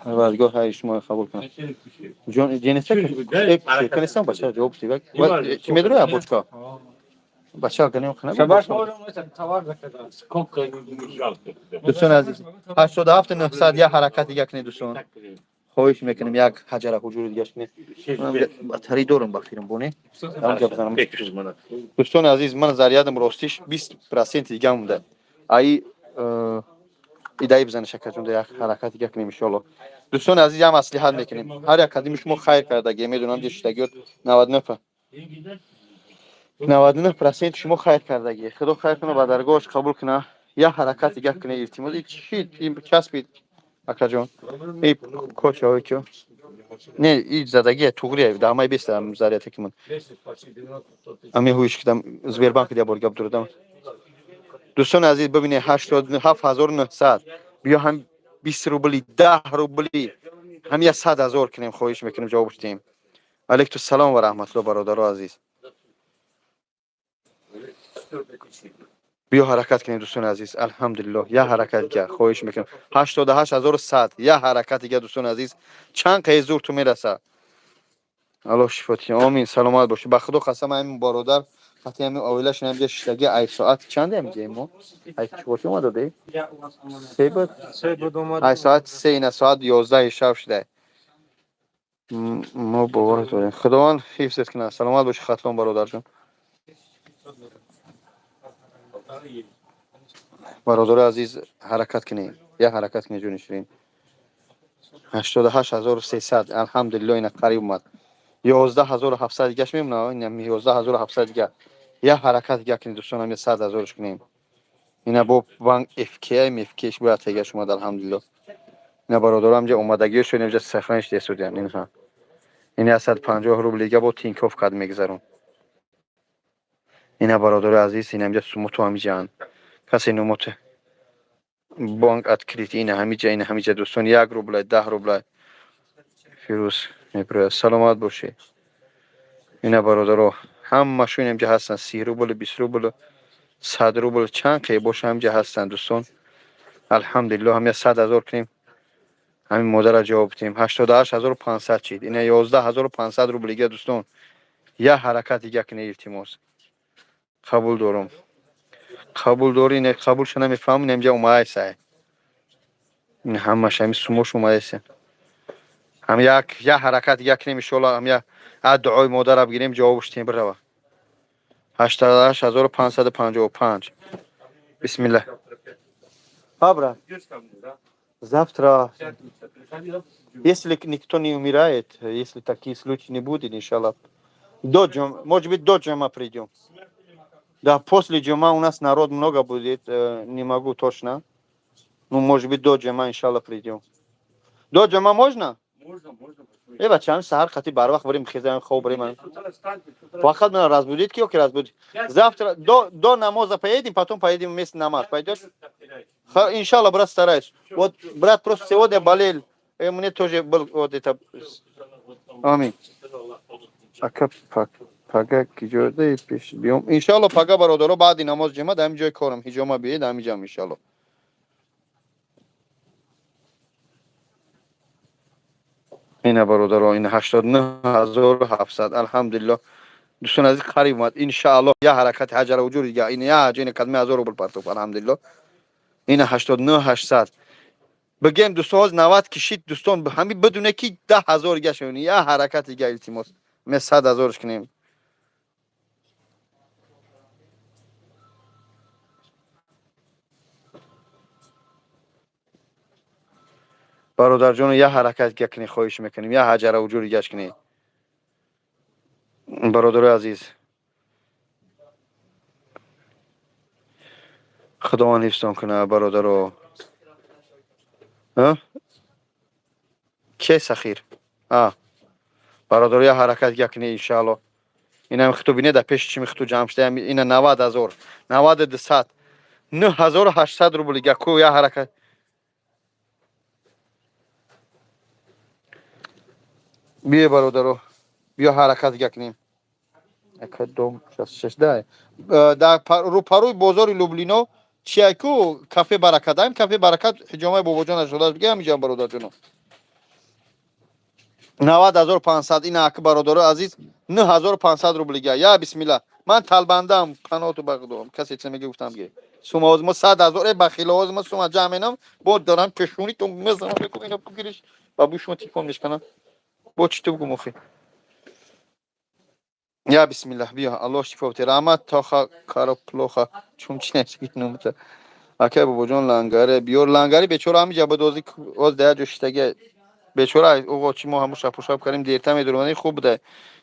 Парвардигор хайри шуморо қабул кунад. Ҷон, ҷенеса, канистан бача ҷавоб диҳ. Чӣ медонӣ, бочка? Бача ганем хана. Шабаш можем это товар заказать. Сколько не жалко тебя. Дӯстони азиз, 87 900, як ҳаракат дига кунед, дӯстон. Хоҳиш мекунем, як ҳаҷара ҳуҷури дигаш кунед. Батари дорам, бахтирам боне. Ҳамҷа бизанам. 500 манат. Дӯстони азиз, ман зарядам ростиш 20% дига монда. Ай идаи бизана, шакарҷон, як ҳаракат дига кунем, иншоалло. Дӯстони азиз, як маслиҳат мекунем. Ҳар як қадими шумо хайр кардаги, медонам, ҷештагиёт 99 99% шумо хайр кардагӣ. Худо хайр куна, ба даргоҳаш қабул куна. Як ҳаракат дига кунед, илтимос. И чӣ ин часпид, акаҷон? И кочаҳое ки не, и задагия туғрия дамай беста заряте ки ман ами ҳуиш кидам Сбербанк я бор гап дурдам. Дӯстони азиз, бибинед, 87 900, биё ҳам 20 рубли, 10 рубли, ҳам я 100 000 кунем, хоҳиш мекунем, ҷавоб шудем. Алейкум салом ва раҳматулло, бародаро азиз. Биё ҳаракат кунем, дӯстони азиз. Алҳамдулиллоҳ, як ҳаракат дига, хоҳиш мекунем. 88 100, як ҳаракат дига, дӯстони азиз. Чанд қаи зур ту мераса. Аллоҳ шифо диҳ. Омин, саломат бошӣ. Ба худо қасам, ҳамин бародар хати ҳамин оилашон ҳамҷа шиштагӣ. Ай соат чанде ҳамҷа мо? Ай чорчи омада? Се буд? Се буд омад. Ай соат 3, ина соат 11 шаб шуда. Мо бовар дорем, худованд ҳифзат кунад. Саломат бошӣ, Хатлон бародарҷон. Бародари азиз, ҳаракат кунем, як ҳаракат кунем, ҷони ширин. 88 300, алҳамдулилло, ина қариб омад. 11 700 дигаш мемона, ина 11 700 дига. Як ҳаракат дига кунем, дӯстон, ҳам 100 000-ш кунем. Ина бо банк ФК мфкш бояд тегаш омад, алҳамдулилло. Ина бародаро, ҳамҷа омадагиё шуд, инҷа сохраниш десудян. Инҳа ин 150 рубл дига бо Тинькофф кад мегзарон. Ина, бародари азиз, ина ҳамҷа сумуту ҳамиҷаанд. Касе нумоте банк открытие, ина ҳамиҷа, ина ҳамиҷа, дӯстон, 1 рублай, 10 рублай. Фирӯз мепурӯяд, саломат бошед. Ина, бародаро, ҳамашон инҷа ҳастанд: 30 рубл, 20 рубл, 100 рубл, чанд қе боша, ҳамҷа ҳастанд, дӯстон. Алҳамдулилло, ҳам 100 000 кунем, ҳамин модара ҷавоб диҳем. 88 500 чид, ина 11 500 рубл дига, дӯстон. Як ҳаракат дига кунед, илтимос. Қабул дорум, қабул дорӣ, не, қабулша намефаҳмам. Инҷа омаайсай, ин ҳамаш ҳами сумош омаайса. Ҳам як ҳаракат дига кунем, иншоалло, ҳам як дуои модара бигирем, ҷавобш диҳем, бирава. 88 555, бисмиллаҳ. Ха, брат, завтра, если никто не умирает, если такие случаи не будет, иншаллах, до джум, может быть, до джума придем. Да, после джума у нас народ много будет, не могу точно. Ну, может быть, до джума, иншаллах, придем. До джума можно? Можно, можно. Э, бачам, саҳар хати барвақт барем, хезаем, хоб барем. Вақт меня разбудит, ки оки разбудит. Завтра до намаза поедем, потом поедем вместе намаз. Пойдешь? Иншаллах, брат, стараюсь. Вот брат просто сегодня болел. И мне тоже был вот это. Амин. Ака, пага киҷодаи пеш биём, иншалло? Пага, бародаро, баъди намоз ҷума дар ҳамин ҷои корам ҳиҷома биед, ҳамин ҷам, иншалло. Ина, бародаро, ин 89 700, алҳамдулилло. Дӯстон азиз, қариб омад, иншаалло. Я ҳаракати ҳаҷара уҷур дига, ин я ҳаҷа, ина кадми ҳазор рубл партоф, алҳамдулилло. Ина 89 800 бигем, дӯстон, ҳоз 90 кишид, дӯстон, ҳами бидуне ки 10 000 дига шавем. Я ҳаракат дига, илтимос, ме 100 000-ш кунем. Бародарҷоно, я ҳаракат дига кунед, хоҳиш мекунем, я ҳаҷара уҷур дигаш кунед, бародарои азиз. Худованд ҳифзтон кунад, бародаро. Ке сахир а, бародаро, я ҳаракат дига кунед, иншаалло. Инам хиту бинед, дар пеши чими хиту ҷамъ шуда. Ина 90 000, 9200, 9800 рубл дига ку, я ҳаракат. Биё, бародаро, биё, ҳаракат дига кунем. Дар рӯпарӯи бозори Люблино чия ку, кафе Баракат, ҳамин кафе Баракат, ҳиҷомаи бобоҷон ашодаш бига, ҳамиҷам, бародарҷоно. 90 500, ина аки, бародарои азиз, 9500 рубл дига. Я бисмилла, Ман талбандаам, паноту ба худо. Касе чиз меги, гуфтам ге. Сума оз мо 100 000 э бахило оз мо сума ҷамъ менам, бо дорам пешони ту мезанам, мегум ина бигириш ба бӯи шумо телефон мешканам. Бо чӣ ту бигум охи? Я бисмиллаҳ, биё, Аллоҳ шифо бите. Раҳмат, тоха каро плохо. Чун чи несги номта. Акай бобоҷон, лангаре биёр, лангари бечора ҳами ҷабадозӣ оз да як ҷо шиштаги бечора. Оғо, чи мо ҳаму шапушап кардем, дерта медуромадем, хуб буда.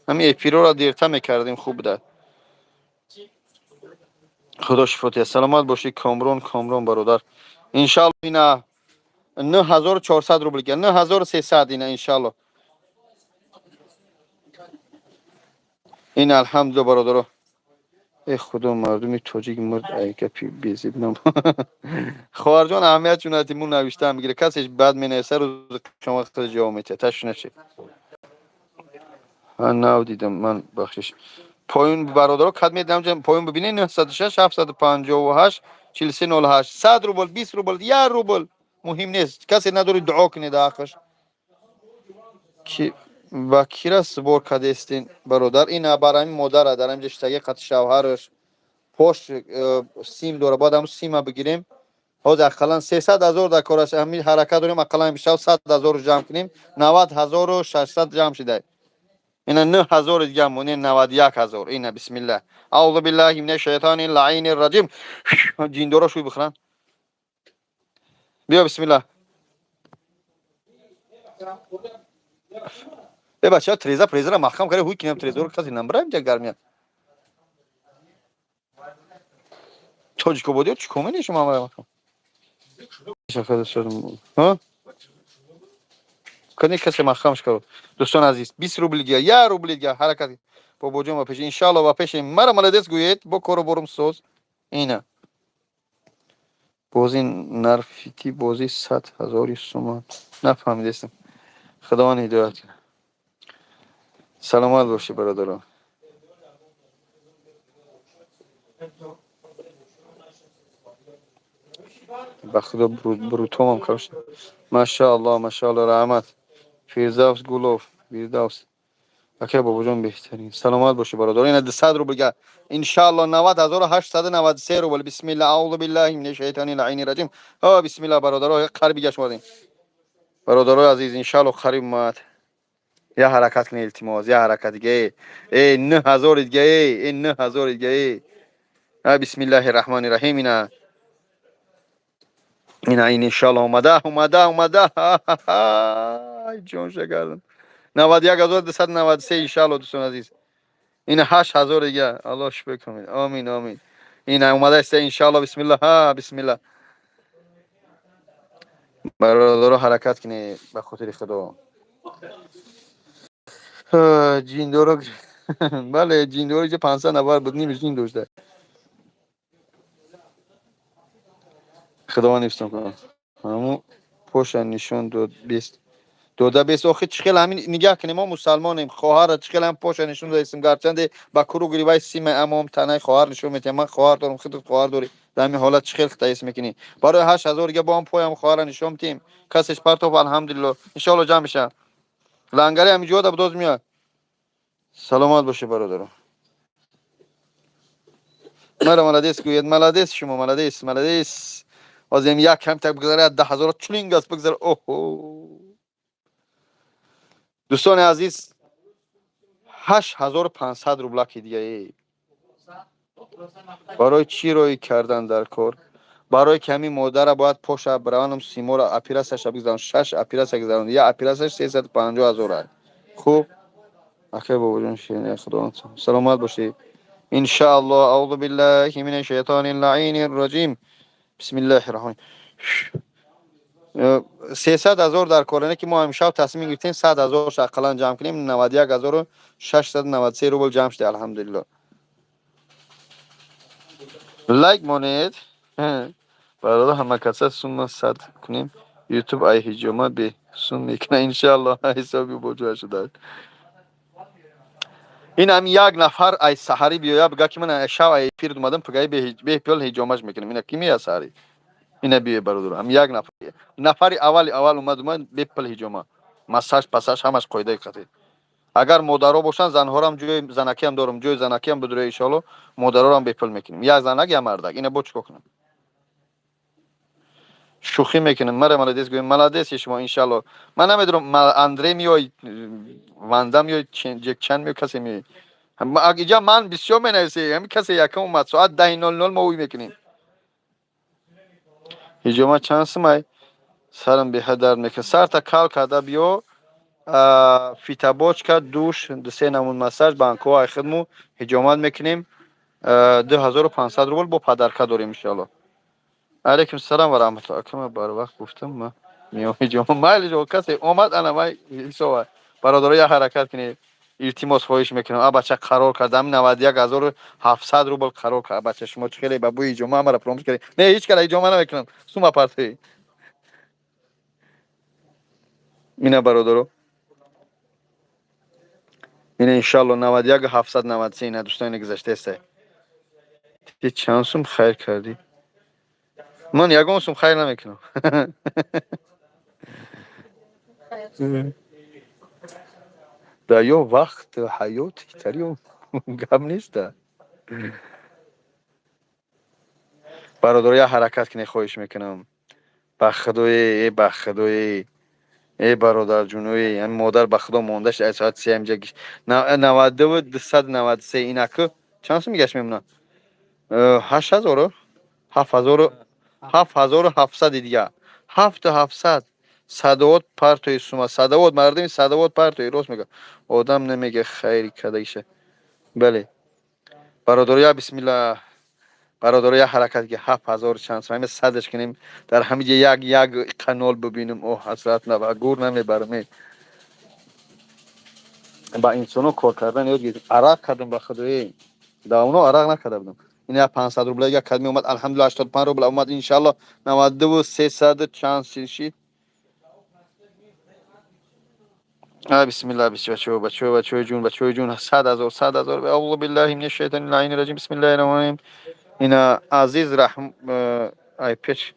Ҳами эфирора дерта мекардем, хуб буда. Худо шифо диҳад. Саломат бошӣ, Комрон, Комрон бародар. Иншалло, ина 9400 рубл, 9300, ина иншалло. Ин алҳамдулилла, бародаро. Э худо, мардуми тоҷик мурд, ай гапи безеб нам. Хоҳарҷон, аҳамият чунати му навиштаам мегира. Касеш бад менависа, рӯзи қиёмат хеле ҷавоб метиҳад. Ташвиш нашед. Нав дидам ман, бахшиш. Поён бародаро кад медам, поён бибинед: 906 758 43 08. 100 рубл, 20 рубл, 1 рубл муҳим нест. Касе надори, дуо кунед ҳаққаш. Ки ба кира сбор кардестин, бародар? Ин бар ҳамин модара дар ҳамин ҷо шитаги қати шавҳараш пош сим дора, бояд ҳамун сима бигирем. Ҳозир ақаллан 300 000 дар кораш, ҳамин ҳаракат дорем, ақаллан бишав 100 000 ҷамъ кунем. 90 600 ҷамъ шида. Ина 9000 дига монем, 91 000. Ина бисмиллаҳ. Аузу биллаҳи минаш шайтони лаини раҷим. Ҷиндоро шӯй бихӯранд. Биё, бисмиллаҳ. Э бача, треза презара маҳкам карда, ҳуй кинам трезаро, касе намбара инҷа гармия. Тоҷикободиё чӣ кор мене шумо ҳамаро маҳкам? Ҳа? Кани касе маҳкамш кард. Дӯстони азиз, 20 рубл дига, 1 рубл дига ҳаракат. Бобоҷон, ба пеш, иншалло, ба пеши мара молодец гӯед, бо кору борум соз. Ина. Бози нарфити, бози 100 000 суман. Нафаҳмидестам. Худованд ҳидоят кунад. Саломат бошӣ, бародарон. Ба худо, брутомам кавш. Машаалло, машаалло, раҳмат. Фирдавс Гулов, Фирдавс. Акай бобоҷон, беҳтарин. Саломат бошӣ, бародар. Ина 200 рубл га. Иншаалло, 90 893 рубл. Бисмилла, аузу биллаҳи минаш шайтони лаини раҷим. О, бисмилла, бародаро, қариби гашт модем. Бародарои азиз, иншаалло, қариб омад. Я ҳаракат кунед, илтимос, я ҳаракат дига. Э, э, 9000 дига, э, э, 9000 дига, э. А бисмиллаҳи раҳмони раҳим, ина. Ина ин иншаалло омада, омада, омада. Ай ҷон шакардам. 91 293, иншаалло, дӯстони азиз. Ина 8000 дига. Аллоҳ шукр кунед. Омин, омин. Ина омада иста, иншаалло, бисмилла. Ҳа, бисмилла. Бародаро, ҳаракат кунед ба хотири Худо. Ҷиндоро, бале, ҷиндоро иҷа 500 нафар буд, нимиш ҷин дошта. Худованд ҳифзтон кунад. Ҳамун поша нишон дод бест. Дода бест. Охи чӣ хел ҳамин нигаҳ кунем, мо мусалмонем, хоҳарра чӣ хел ҳам поша нишон додаистем, гарчанде ба куру гиривай сима, аммо танаи хоҳар нишон метиҳам. Ман хоҳар дорам, худат хоҳар дорӣ. Дар ҳамин ҳолат чӣ хел таис мекунӣ? Барои 8000 дига бо ҳам поям хоҳарра нишон метиҳем. Касеш партоф, алҳамдулилло. Иншоалло, ҷамъ мешавад. Лангари ҳамин ҷода будоз меояд. Саломат бошед, бародаро. Мара молодец гӯед, молодец шумо, молодец, молодец. Ҳозир як кам так бигзарад, 10 000 чунин газ бигзара. Оҳо. Дӯстони азиз, 8500 рублаки дига. Э. Барои чӣ роӣ кардан дар кор? Барои ки ҳамин модара бояд поша бираванам, симора оператсияша бигзарон, шаш оператсия гузарон. Як оператсияш 350 000 ай. Хуб, акай бобоҷон, ширин, худованд саломат бошӣ. Иншаалло, аузу биллаҳи минаш шайтони лаини раҷим. Бисмиллаҳи раҳмони. 300 000 дар кор, ки мо ҳамшаб тасмим гирифтем 100 000 ақаллан ҷамъ кунем. 91 693 рубл ҷамъ шуда, алҳамдулилло. Лайк монед, бародар, ҳама каса сумма сад кунем. Ютуб ай ҳиҷома бе сум мекуна, иншаалло, ҳисоби боҷӯа шуда. Ин ҳам як нафар ай саҳарӣ биёя, бига ки ман шав ай эфир омадам, пагаи бепул ҳиҷомаш мекунем. Ина ки мея саҳарӣ? Ина биё, бародар, ҳам як нафар, нафари аввали аввал омад, бепул ҳиҷома, массаж пассаж ҳамаш қоидаи қатъӣ. Агар модаро бошанд, занҳорам ҷои занакиам дорам, ҷои занакиам бидуре, иншоалло модарорам бепул мекунем. Як занак, як мардак. Ина бо чикор кунам? Шӯхӣ мекунам. Мара молодец гӯем, молодец шумо, иншоалло. Ман намедонам, Андрей меои, Ванда меои, Ҷекчан меои, касе меои. Иҷа ман бисёр менависе, ҳамин касе якам омад, соат 10:00 мо ӯй мекунем. Ҳиҷома чанд сумай? Сарам беҳад дард мекунад. Сарта кал карда биё, фитобочка, душ, се намуд массаж, банкҳо ай хидму ҳиҷомат мекунем. 2500 рубл бо подарка дорем, иншоалло. Алейкум салам ва раҳматулло. Акама барвақт гуфтам, ма меом ҳиҷома. Майли, касе омад, ана май ҳисоба. Бародаро, як ҳаракат кунед. Илтимос, хоҳиш мекунам. А бача қарор кардам, 91 700 рубл қарор кард. Бача, шумо чӣ хеле ба бӯи ҳиҷома ҳамаро фаромӯш кардед. Не, ҳеҷ кара ҳиҷома намекунам. Сума партоӣ. Ина, бародаро. Ина, иншоалло, 91 793, ина дӯстони гузаштаеста. Ти чанд сум хайр кардӣ? Ман ягон сум хайр намекунам. Да ё вақт ҳаёт тариё гап неста. Бародаро, як ҳаракат кунед, хоҳиш мекунам. Ба худое, э ба худое, э бародарҷуное, ҳамин модар ба худо монда шуд, ай соати се ҳамҷа гиш. 92 293, инаку чанд сум гашт мемонад? 8000-у? 7000-у, 7700 дига. 7700. Садовот партои сума. Садовот, мардими садовот партои, рост мега. Одам намега хайри кардагиша. Бале. Бародаро, я бисмилла. Бародаро, я ҳаракат ки 7000 чанд сум, ҳамин садаш кунем, дар ҳамин ҷа як як канол бибинем. О, ҳасрат наба, гур намебарам. Ба инсоно кор кардан ёд гирифтем. Арақ кардам, ба худое. Давно арақ накарда будам. Ин як 500 рубла як кадми омад, алҳамдулилла, 85 рубла омад, иншалло, 92 300 чанд шид. А бисмилла, бачаҳо, бачаҳо, бачаҳои ҷун, бачаҳои ҷун, 100 000, 100 000. Аузу биллаҳи минаш шайтони лаини раҷим, бисмиллаҳи раҳмони раҳим. Ина Азиз Раҳм, ай печ.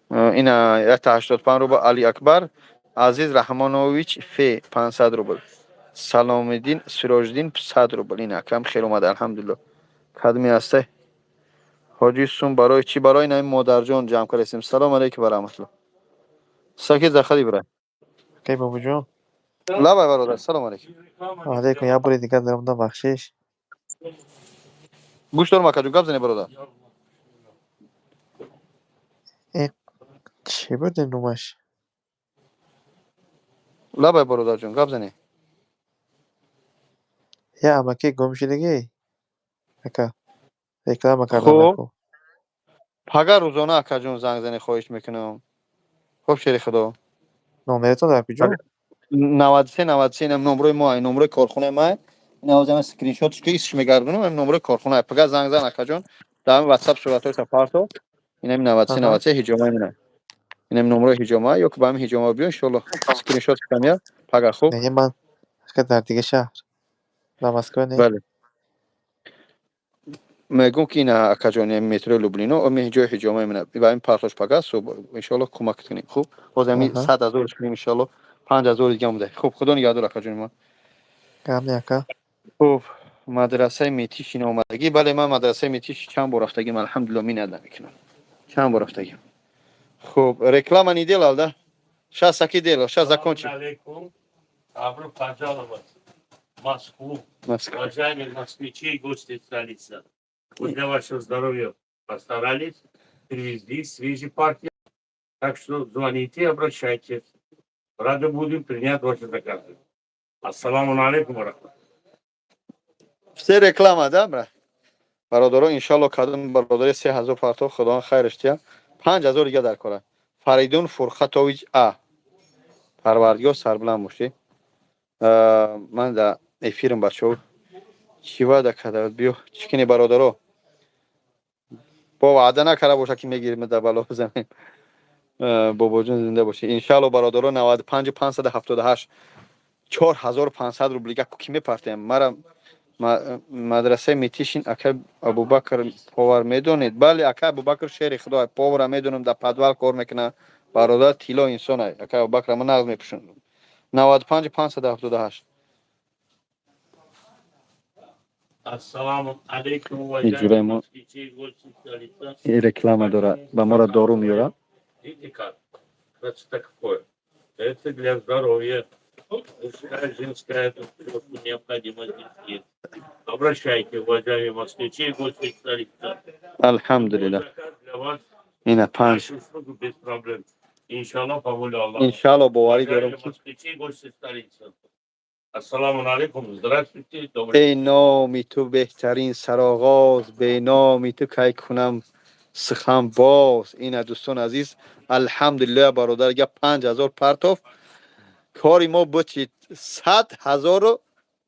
Ина якта 85 рубл Али Акбар, Азиз Раҳмонович Фе 500 рубл. Саломиддин Сироҷиддин 100 рубл. Ина акам хел омад, алҳамдулилло. Кадми ҳастай? Ҳоҷи сум барои чӣ? Барои ин модарҷон ҷамъ кардастем. Салом алейкум ва раҳматулло. Сакит захади брат. Акай Бобоҷон. Лабай, бародар, салом алейкум. Алейкум, як бори дигар даромадам, бахшиш. Гӯш дорам, акаҷон, гап зане, бародар. Ин чӣ буд ин номаш? Лабай, бародарҷон, гап зане. Я амаки гум шудагӣ? Ака, реклама кардам. Хуб. Аку. Пага рӯзона, акаҷон, занг зане, хоҳиш мекунам. Хуб, шери худо. Номератон дар куҷо? 93 93, инам номрои мо, номрои корхонаи ма. Ин ҳозир скриншотш ки исш мегардонам, ин номрои корхона. Пага занг зан, акаҷон. Дар ҳамин WhatsApp суратҳояшро парто. Инам 93 93 ҳиҷомаи мина. Инам номрои ҳиҷома, ё ки ба ҳамин ҳиҷома биё, иншоалло, скриншот кунам я. Пага, хуб? Не, ман ака дар дига шаҳр. Дар Москва не. Бале. Мегӯм ки ина, акаҷон, метрои Люблино, ами ҷои ҳиҷомаи мина. Ба ҳамин партош пага субҳ, иншоалло, кӯмак кунем. Хуб? Ҳозир ҳамин 100 000 кунем, иншоалло. 5000 дига монда. Хуб, худо нигаҳдор, акаҷони ман. Гап не, ака. Хуб, мадрасаи Метишин омадагӣ. Бале, ман мадрасаи Метиш чанд бор рафтагим, алҳамдулилло, минат намекунам. Чанд бор рафтагим. Хуб, реклама не делал, да? Щас таки делал, щас закончим. Алейкум. Добро пожаловать в Москву. Москва. Уважаемые москвичи и гости столицы. Мы для вашего здоровья постарались, привезли свежие партии. Так что звоните, обращайтесь. Рады будем принять ваши заказы. Ассаламу алейкум ва рахматуллах. Все реклама, да, брат? Бародаро, иншалло, кадом бародари 3000 партов, худованд хайраш диҳад. 5000 дига дар кора. Фаридун Фурқатович А. Парвардигор сарбуланд бошӣ. Ман дар эфирам, бачаҳо. Чӣ ваъда карда? Биё, чӣ кунӣ, бародаро? Бо ваъда накарда боша ки мегирем дар бало бизанем. Бобоҷон, зинда бошӣ. Иншалло, бародаро, 95 578 4500 рубл дига ки мепартоям. Мара мадрасаи Метишин ака Абубакр повар медонед? Бале, ака Абубакр шери худо, повара медонам, дар подвал кор мекунад. Бародар, тилло инсон ака Абубакр, ма нағз мепӯшам. 95 578. Ассалому алейкум, Ин ҷураи уважаемые мо москвичи и гости столицы. Реклама дора, ба мора дору меёра. Видите как? Красота какое. Это для здоровья. Мужская, женская, это всё, что необходимо здесь есть. Обращайте, уважаемые москвичи и гости столицы. Алҳамдулиллаҳ. Заказ для вас. Ина панҷ. Наши услуги без проблем. Иншаллоҳ, по воле Аллаха. Иншаллоҳ, боварӣ дорам Уважаемые ки москвичи и гости столицы. Ассаламу алейкум. Здравствуйте. Добрый Эй, номи ту беҳтарин сароғоз, беноми ту кай кунам сухан боз. Ина, дӯстон азиз, алҳамдулиллоҳ, бародар гап 5000 партоф. Кори мо бучид 100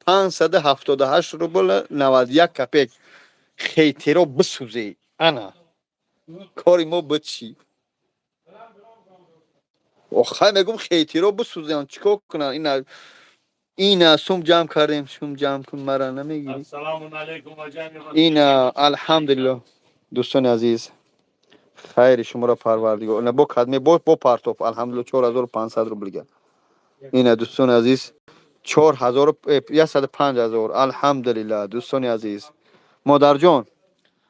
578 рубл 91 копеек. Хейтеро бисӯзе. Ана кори мо бучи. Охай, мегум, хейтеро бисӯзеан, чикор кунан? Ина, ина сум ҷамъ кардем, сум ҷамъ кун, мара намегирӣ. Ассаламу алейкум, уважаемые москвичи. Ина, алҳамдулиллоҳ, дӯстони азиз, хайри шуморо Парвардигор. Ина бо кадме бо партоф, алҳамдулиллоҳ, 4500 рублига. Ина, дӯстони азиз, 4105 000, алҳамдулиллоҳ. Дӯстони азиз, модарҷон,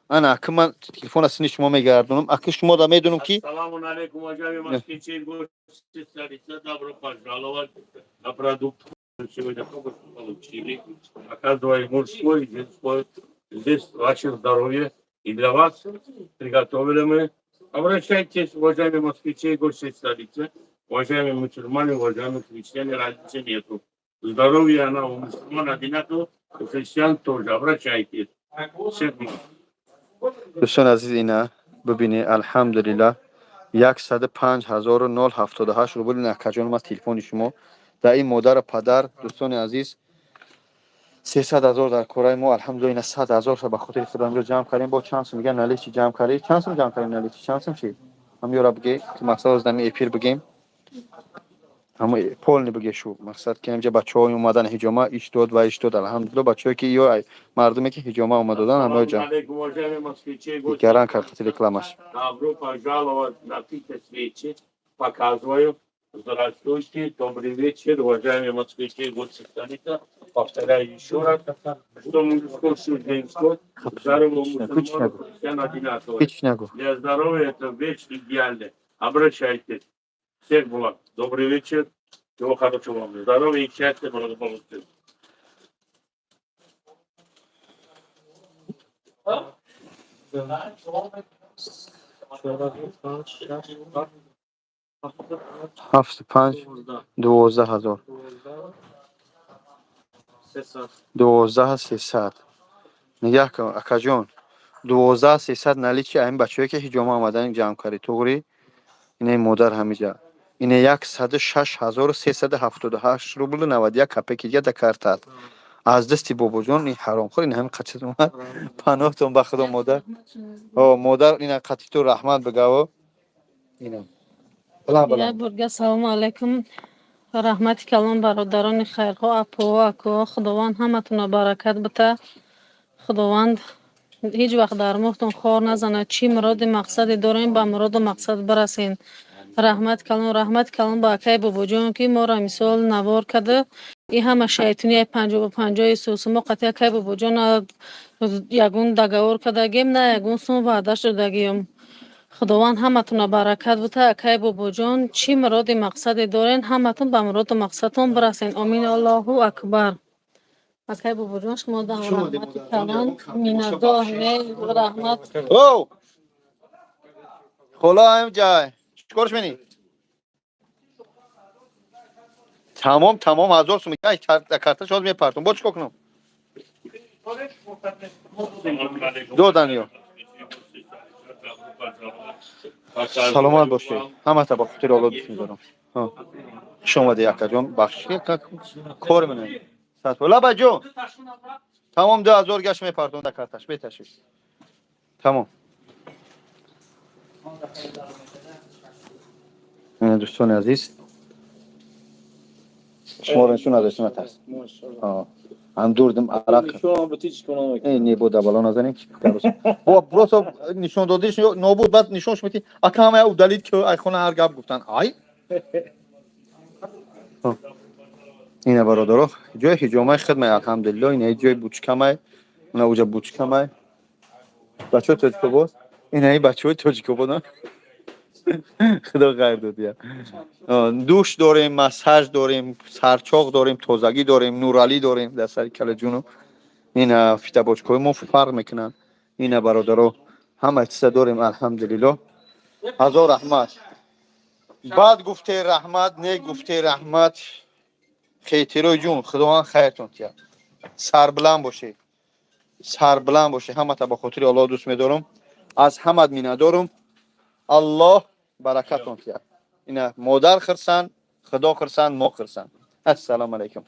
ана аки ман телефона сини шумо мегардонам, аки шумо да медонам ки Ассаламу алейкум, уважаемые москвичи и гости столицы. Добро пожаловать на продукт. Сегодня только что получили. Оказываю мужской и женской. Здесь ваше здоровье. И для вас приготовили мы. Обращайтесь, уважаемые москвичи и гости столицы. Уважаемые мусульмане, уважаемые христиане, разницы нету. Здоровье она у мусульман одинаково, у христиан тоже. Обращайтесь. Всех благ. Дӯстони азиз, ина бибинед, алҳамдулиллаҳ, 105 078 рубл. Ин акаҷон, ман телефони шумо дар ин модару падар. Дӯстони азиз, 300 000 дар кораи мо, алҳамдулилла, ина 100 000 ба хотири худо имрӯз ҷамъ кардем. Бо чанд сум мегӯян, наличный ҷамъ кардӣ? Чанд сум ҷамъ кардем наличный? Чанд сум шид? Ҳамёра бигӣ, ки мақсад аз дами эфир бигем, ҳамо полный бигӣ шу мақсад, ки ҳамҷа бачаҳои омадан ҳиҷома иш дод ва иш дод. Алҳамдулилла, бачаҳое ки ё мардуме ки ҳиҷома омада додан, ҳамаё ҷамъ Ассаламу алейкум, уважаемые москвичи и гости. Гаран кард хати рекламаш. Добро пожаловать на Фито свечи. Показываю. Здравствуйте, добрый вечер, уважаемые москвичи и гости столицы. Повторяю еще раз, что мужское, что женское, здоровье у мусульман, христиан одинаковое. Ҳеч нагу. Для здоровья это вещь идеальная. Обращайтесь. Всех благ. Добрый вечер. Всего хорошего вам. Здоровья и счастья, благополучия. Ҳафту панҷ, 12 000, 12 300. Нигаҳ кун, акаҷон, 12 300 наличный ҳамин бачаҳое ки ҳиҷома омадан ҷамъ кардӣ, туғри? Инаи модар ҳамиҷа, ина 106 378 рублу 91 копейки дига да картат аз дасти бобоҷон. Ин ҳаромхӯр, ин ҳамин қачиз омад. Паноҳтон ба худо, модар. О, модар, ина қатиту раҳмат бигаво. Ина баланд Як баланд. борга салому алайкум, раҳмати калон, бародарони хайрхоҳ, апоҳо, акоҳо. Худованд ҳаматонро баракат бита. Худованд ҳеҷ вақт дар моҳтон хор назанад. Чӣ муроди мақсаде дорем, ба муроду мақсад бирасен. Раҳмат калон, раҳмати калон ба акаи бобоҷон, ки моро мисол навор карда. И ҳама шайтонияи 50-50-и сусу мо қатъи акаи бобоҷон ягон договор кардагем, на ягон сум ваъдаш додагием. Худованд ҳаматонро баракат бита. Акаи бобоҷон, чӣ муроди мақсаде дорен, ҳаматон ба муроду мақсадтон бирасен. Омин, Аллоҳу акбар. Акаи бобоҷон, шумо дам раҳмати калон, миннатдор, раҳмат. О, хола, ҳамҷай чикорш менӣ? Тамом, тамом, ҳазор сум карта шоз мепартом. Бо чикор кунам? Додан ё саломат бошед ҳамата, ба хотири Алло дӯст медорам. Хуш омадӣ, акаҷон. Бахши, кор менам. Лабаҷон, тамом, 2000 гашт мепартом да карташ, беташвиш, тамом. Дӯстони азиз, шуморо нишон надошта, натарс, ҳам дурдим арақ не бо дабало назанем. Бо просто нишон додиш нобуд, баъд нишон шумо ки ака ҳама удалить ки ай хона ҳар гап гуфтан. Ай, ина, бародаро, ҷои ҳиҷомаи хидмай, алҳамдулилло, ина ҷои бучкамай. Уна уҷа бучкамай. Бачаҳои Тоҷикобод, инаи бачаҳои Тоҷикобод, худо ғайр додия. Душ дорем, массаж дорем, сарчоқ дорем, тозагӣ дорем, нуралӣ дорем дар сари калаҷуну. Ина фитобочкаҳои мо фарқ мекунанд. Ина, бародаро, ҳама чиза дорем, алҳамдулилло. Ҳазор раҳмат. Баъд гуфте раҳмат, не гуфте раҳмат. Хейтирои ҷун, худованд хайртон тиҳад. Сарбуланд бошед, сарбуланд бошед. Ҳамата ба хотири Аллоҳ дӯст медорам, аз ҳамат миннатдорам. Аллоҳ баракатон тиҳад. Ина модар хирсанд, худо хирсанд, мо хирсанд. Ассалому алайкум.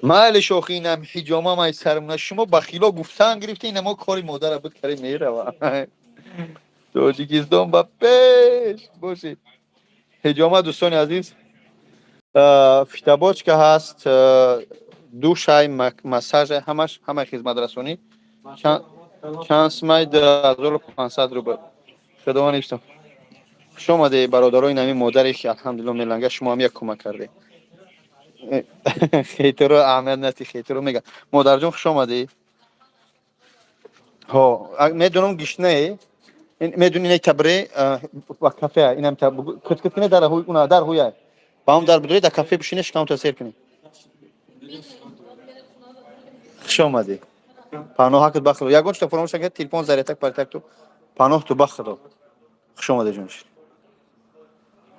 Майли, шохи, инам ҳиҷома май сармона. Шумо бахило гуфтан гирифта, ина мо кори модара буд карем, мерава. Тоҷикистон ба пеш бошед. Ҳиҷома, дӯстони азиз, фитобочка ҳаст, душай, массажай, ҳамаш, ҳамаи хизматрасонӣ. Чанд сумай? 2500 рубл. Худованд ҳифзтон. Хуш омаде, бародарои нами модаре ки, алҳамдулилло, меланга. Шумо ҳам як кӯмак карде. Хейтеро аҳамият нати, хейтеро мега. Модарҷон, хуш омадӣ. Ҳо, медонам, гишнае, медони, не табре ба кафе инам кут-кут куне, дар уна дар ҳуя ба ҳам дар бидорӣ, дар кафе бишине, шикамта сер кунӣ. Хуш омадӣ. Паноҳакат ба худо. Ягон чита фаромӯш накард, телефон зарятак паритак ту. Паноҳ ту ба худо. Хуш омадӣ, ҷонишин.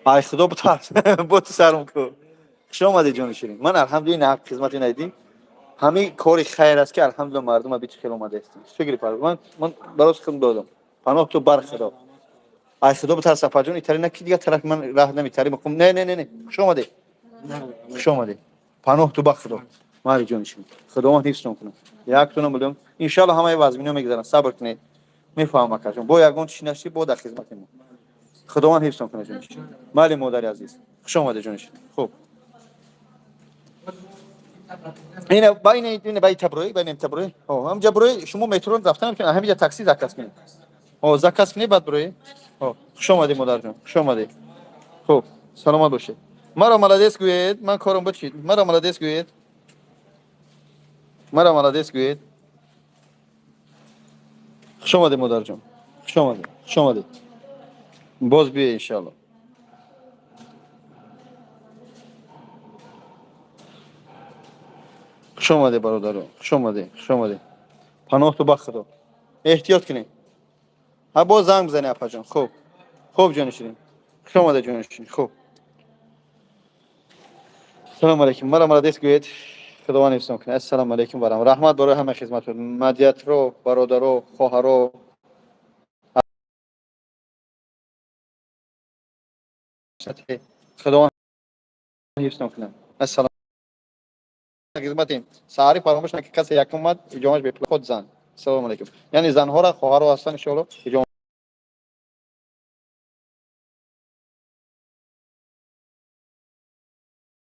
Ай худо бутарс, бо ту сарм ку. Хуш омадӣ, ҷони ширин. Ман, алҳамдулилла, ҳақ хизмати найдӣ. Ҳамин кори хайр аст, ки, алҳамдулилла, мардума бичи хел омадаистем. Шукри пар. Ман барои худам додам. Паноҳ ту бар худо. Ай худо бутарс, апаҷон, итари на ки дигар тараф ман раҳ намитари мақум. Не, не, не, не. Хуш омадӣ. Хуш омадӣ. Паноҳ ту ба худо. Майли, ҷони ширин. Худованд ҳифзтон кунад. Яктона будам. Иншалло, ҳамаи вазмино мегузаранд. Сабр кунед. Мефаҳмам, акаҷон. Бо ягон чӣ нашӣ, бо дар хизмати мо. Худованд ҳифзтон кунад, ҷони ширин. Майли, модари азиз. Хуш омадӣ, ҷони ширин. Хуб. Ина ба ина ина ба таброи, ба ина таброи. Ҳо, ҳамҷа брои, шумо метро рафтан наметавонед, ҳаминҷа такси заказ кунед. Ҳо, заказ кунед, баъд брои. Ҳо, хуш омадӣ, модарҷон. Хуш омадӣ. Хуб, саломат бошед. Маро молодец гӯед, ман корам буд чӣ? Маро молодец гӯед. Маро молодец гӯед. Хуш омадӣ, модарҷон. Хуш омадӣ. Хуш омадӣ. Боз биё, иншалло. Хуш омадӣ, бародаро. Хуш омадӣ. Хуш омадӣ. Паноҳ ту ба худо. Эҳтиёт кунед. Ҳа, боз занг бизанед, апаҷон. Хуб. Хуб, ҷони ширин. Хуш омадӣ, ҷони ширин. Хуб. Салому алайкум. Маро молодец гӯед. Худованд ҳифзтон кунад. Ассалому алайкум ва раҳмат. Раҳмат барои ҳама хизматот. Мадиятро, бародаро, хоҳаро. Худованд ҳифзтон кунад. Ассалом хизматем. Саҳари фаромӯш накунед, касе якум омад, иҷомаш бепул, худ зан. Ассалому алайкум. Яъне занҳоро, хоҳаро ҳастан, иншоалло, иҷома.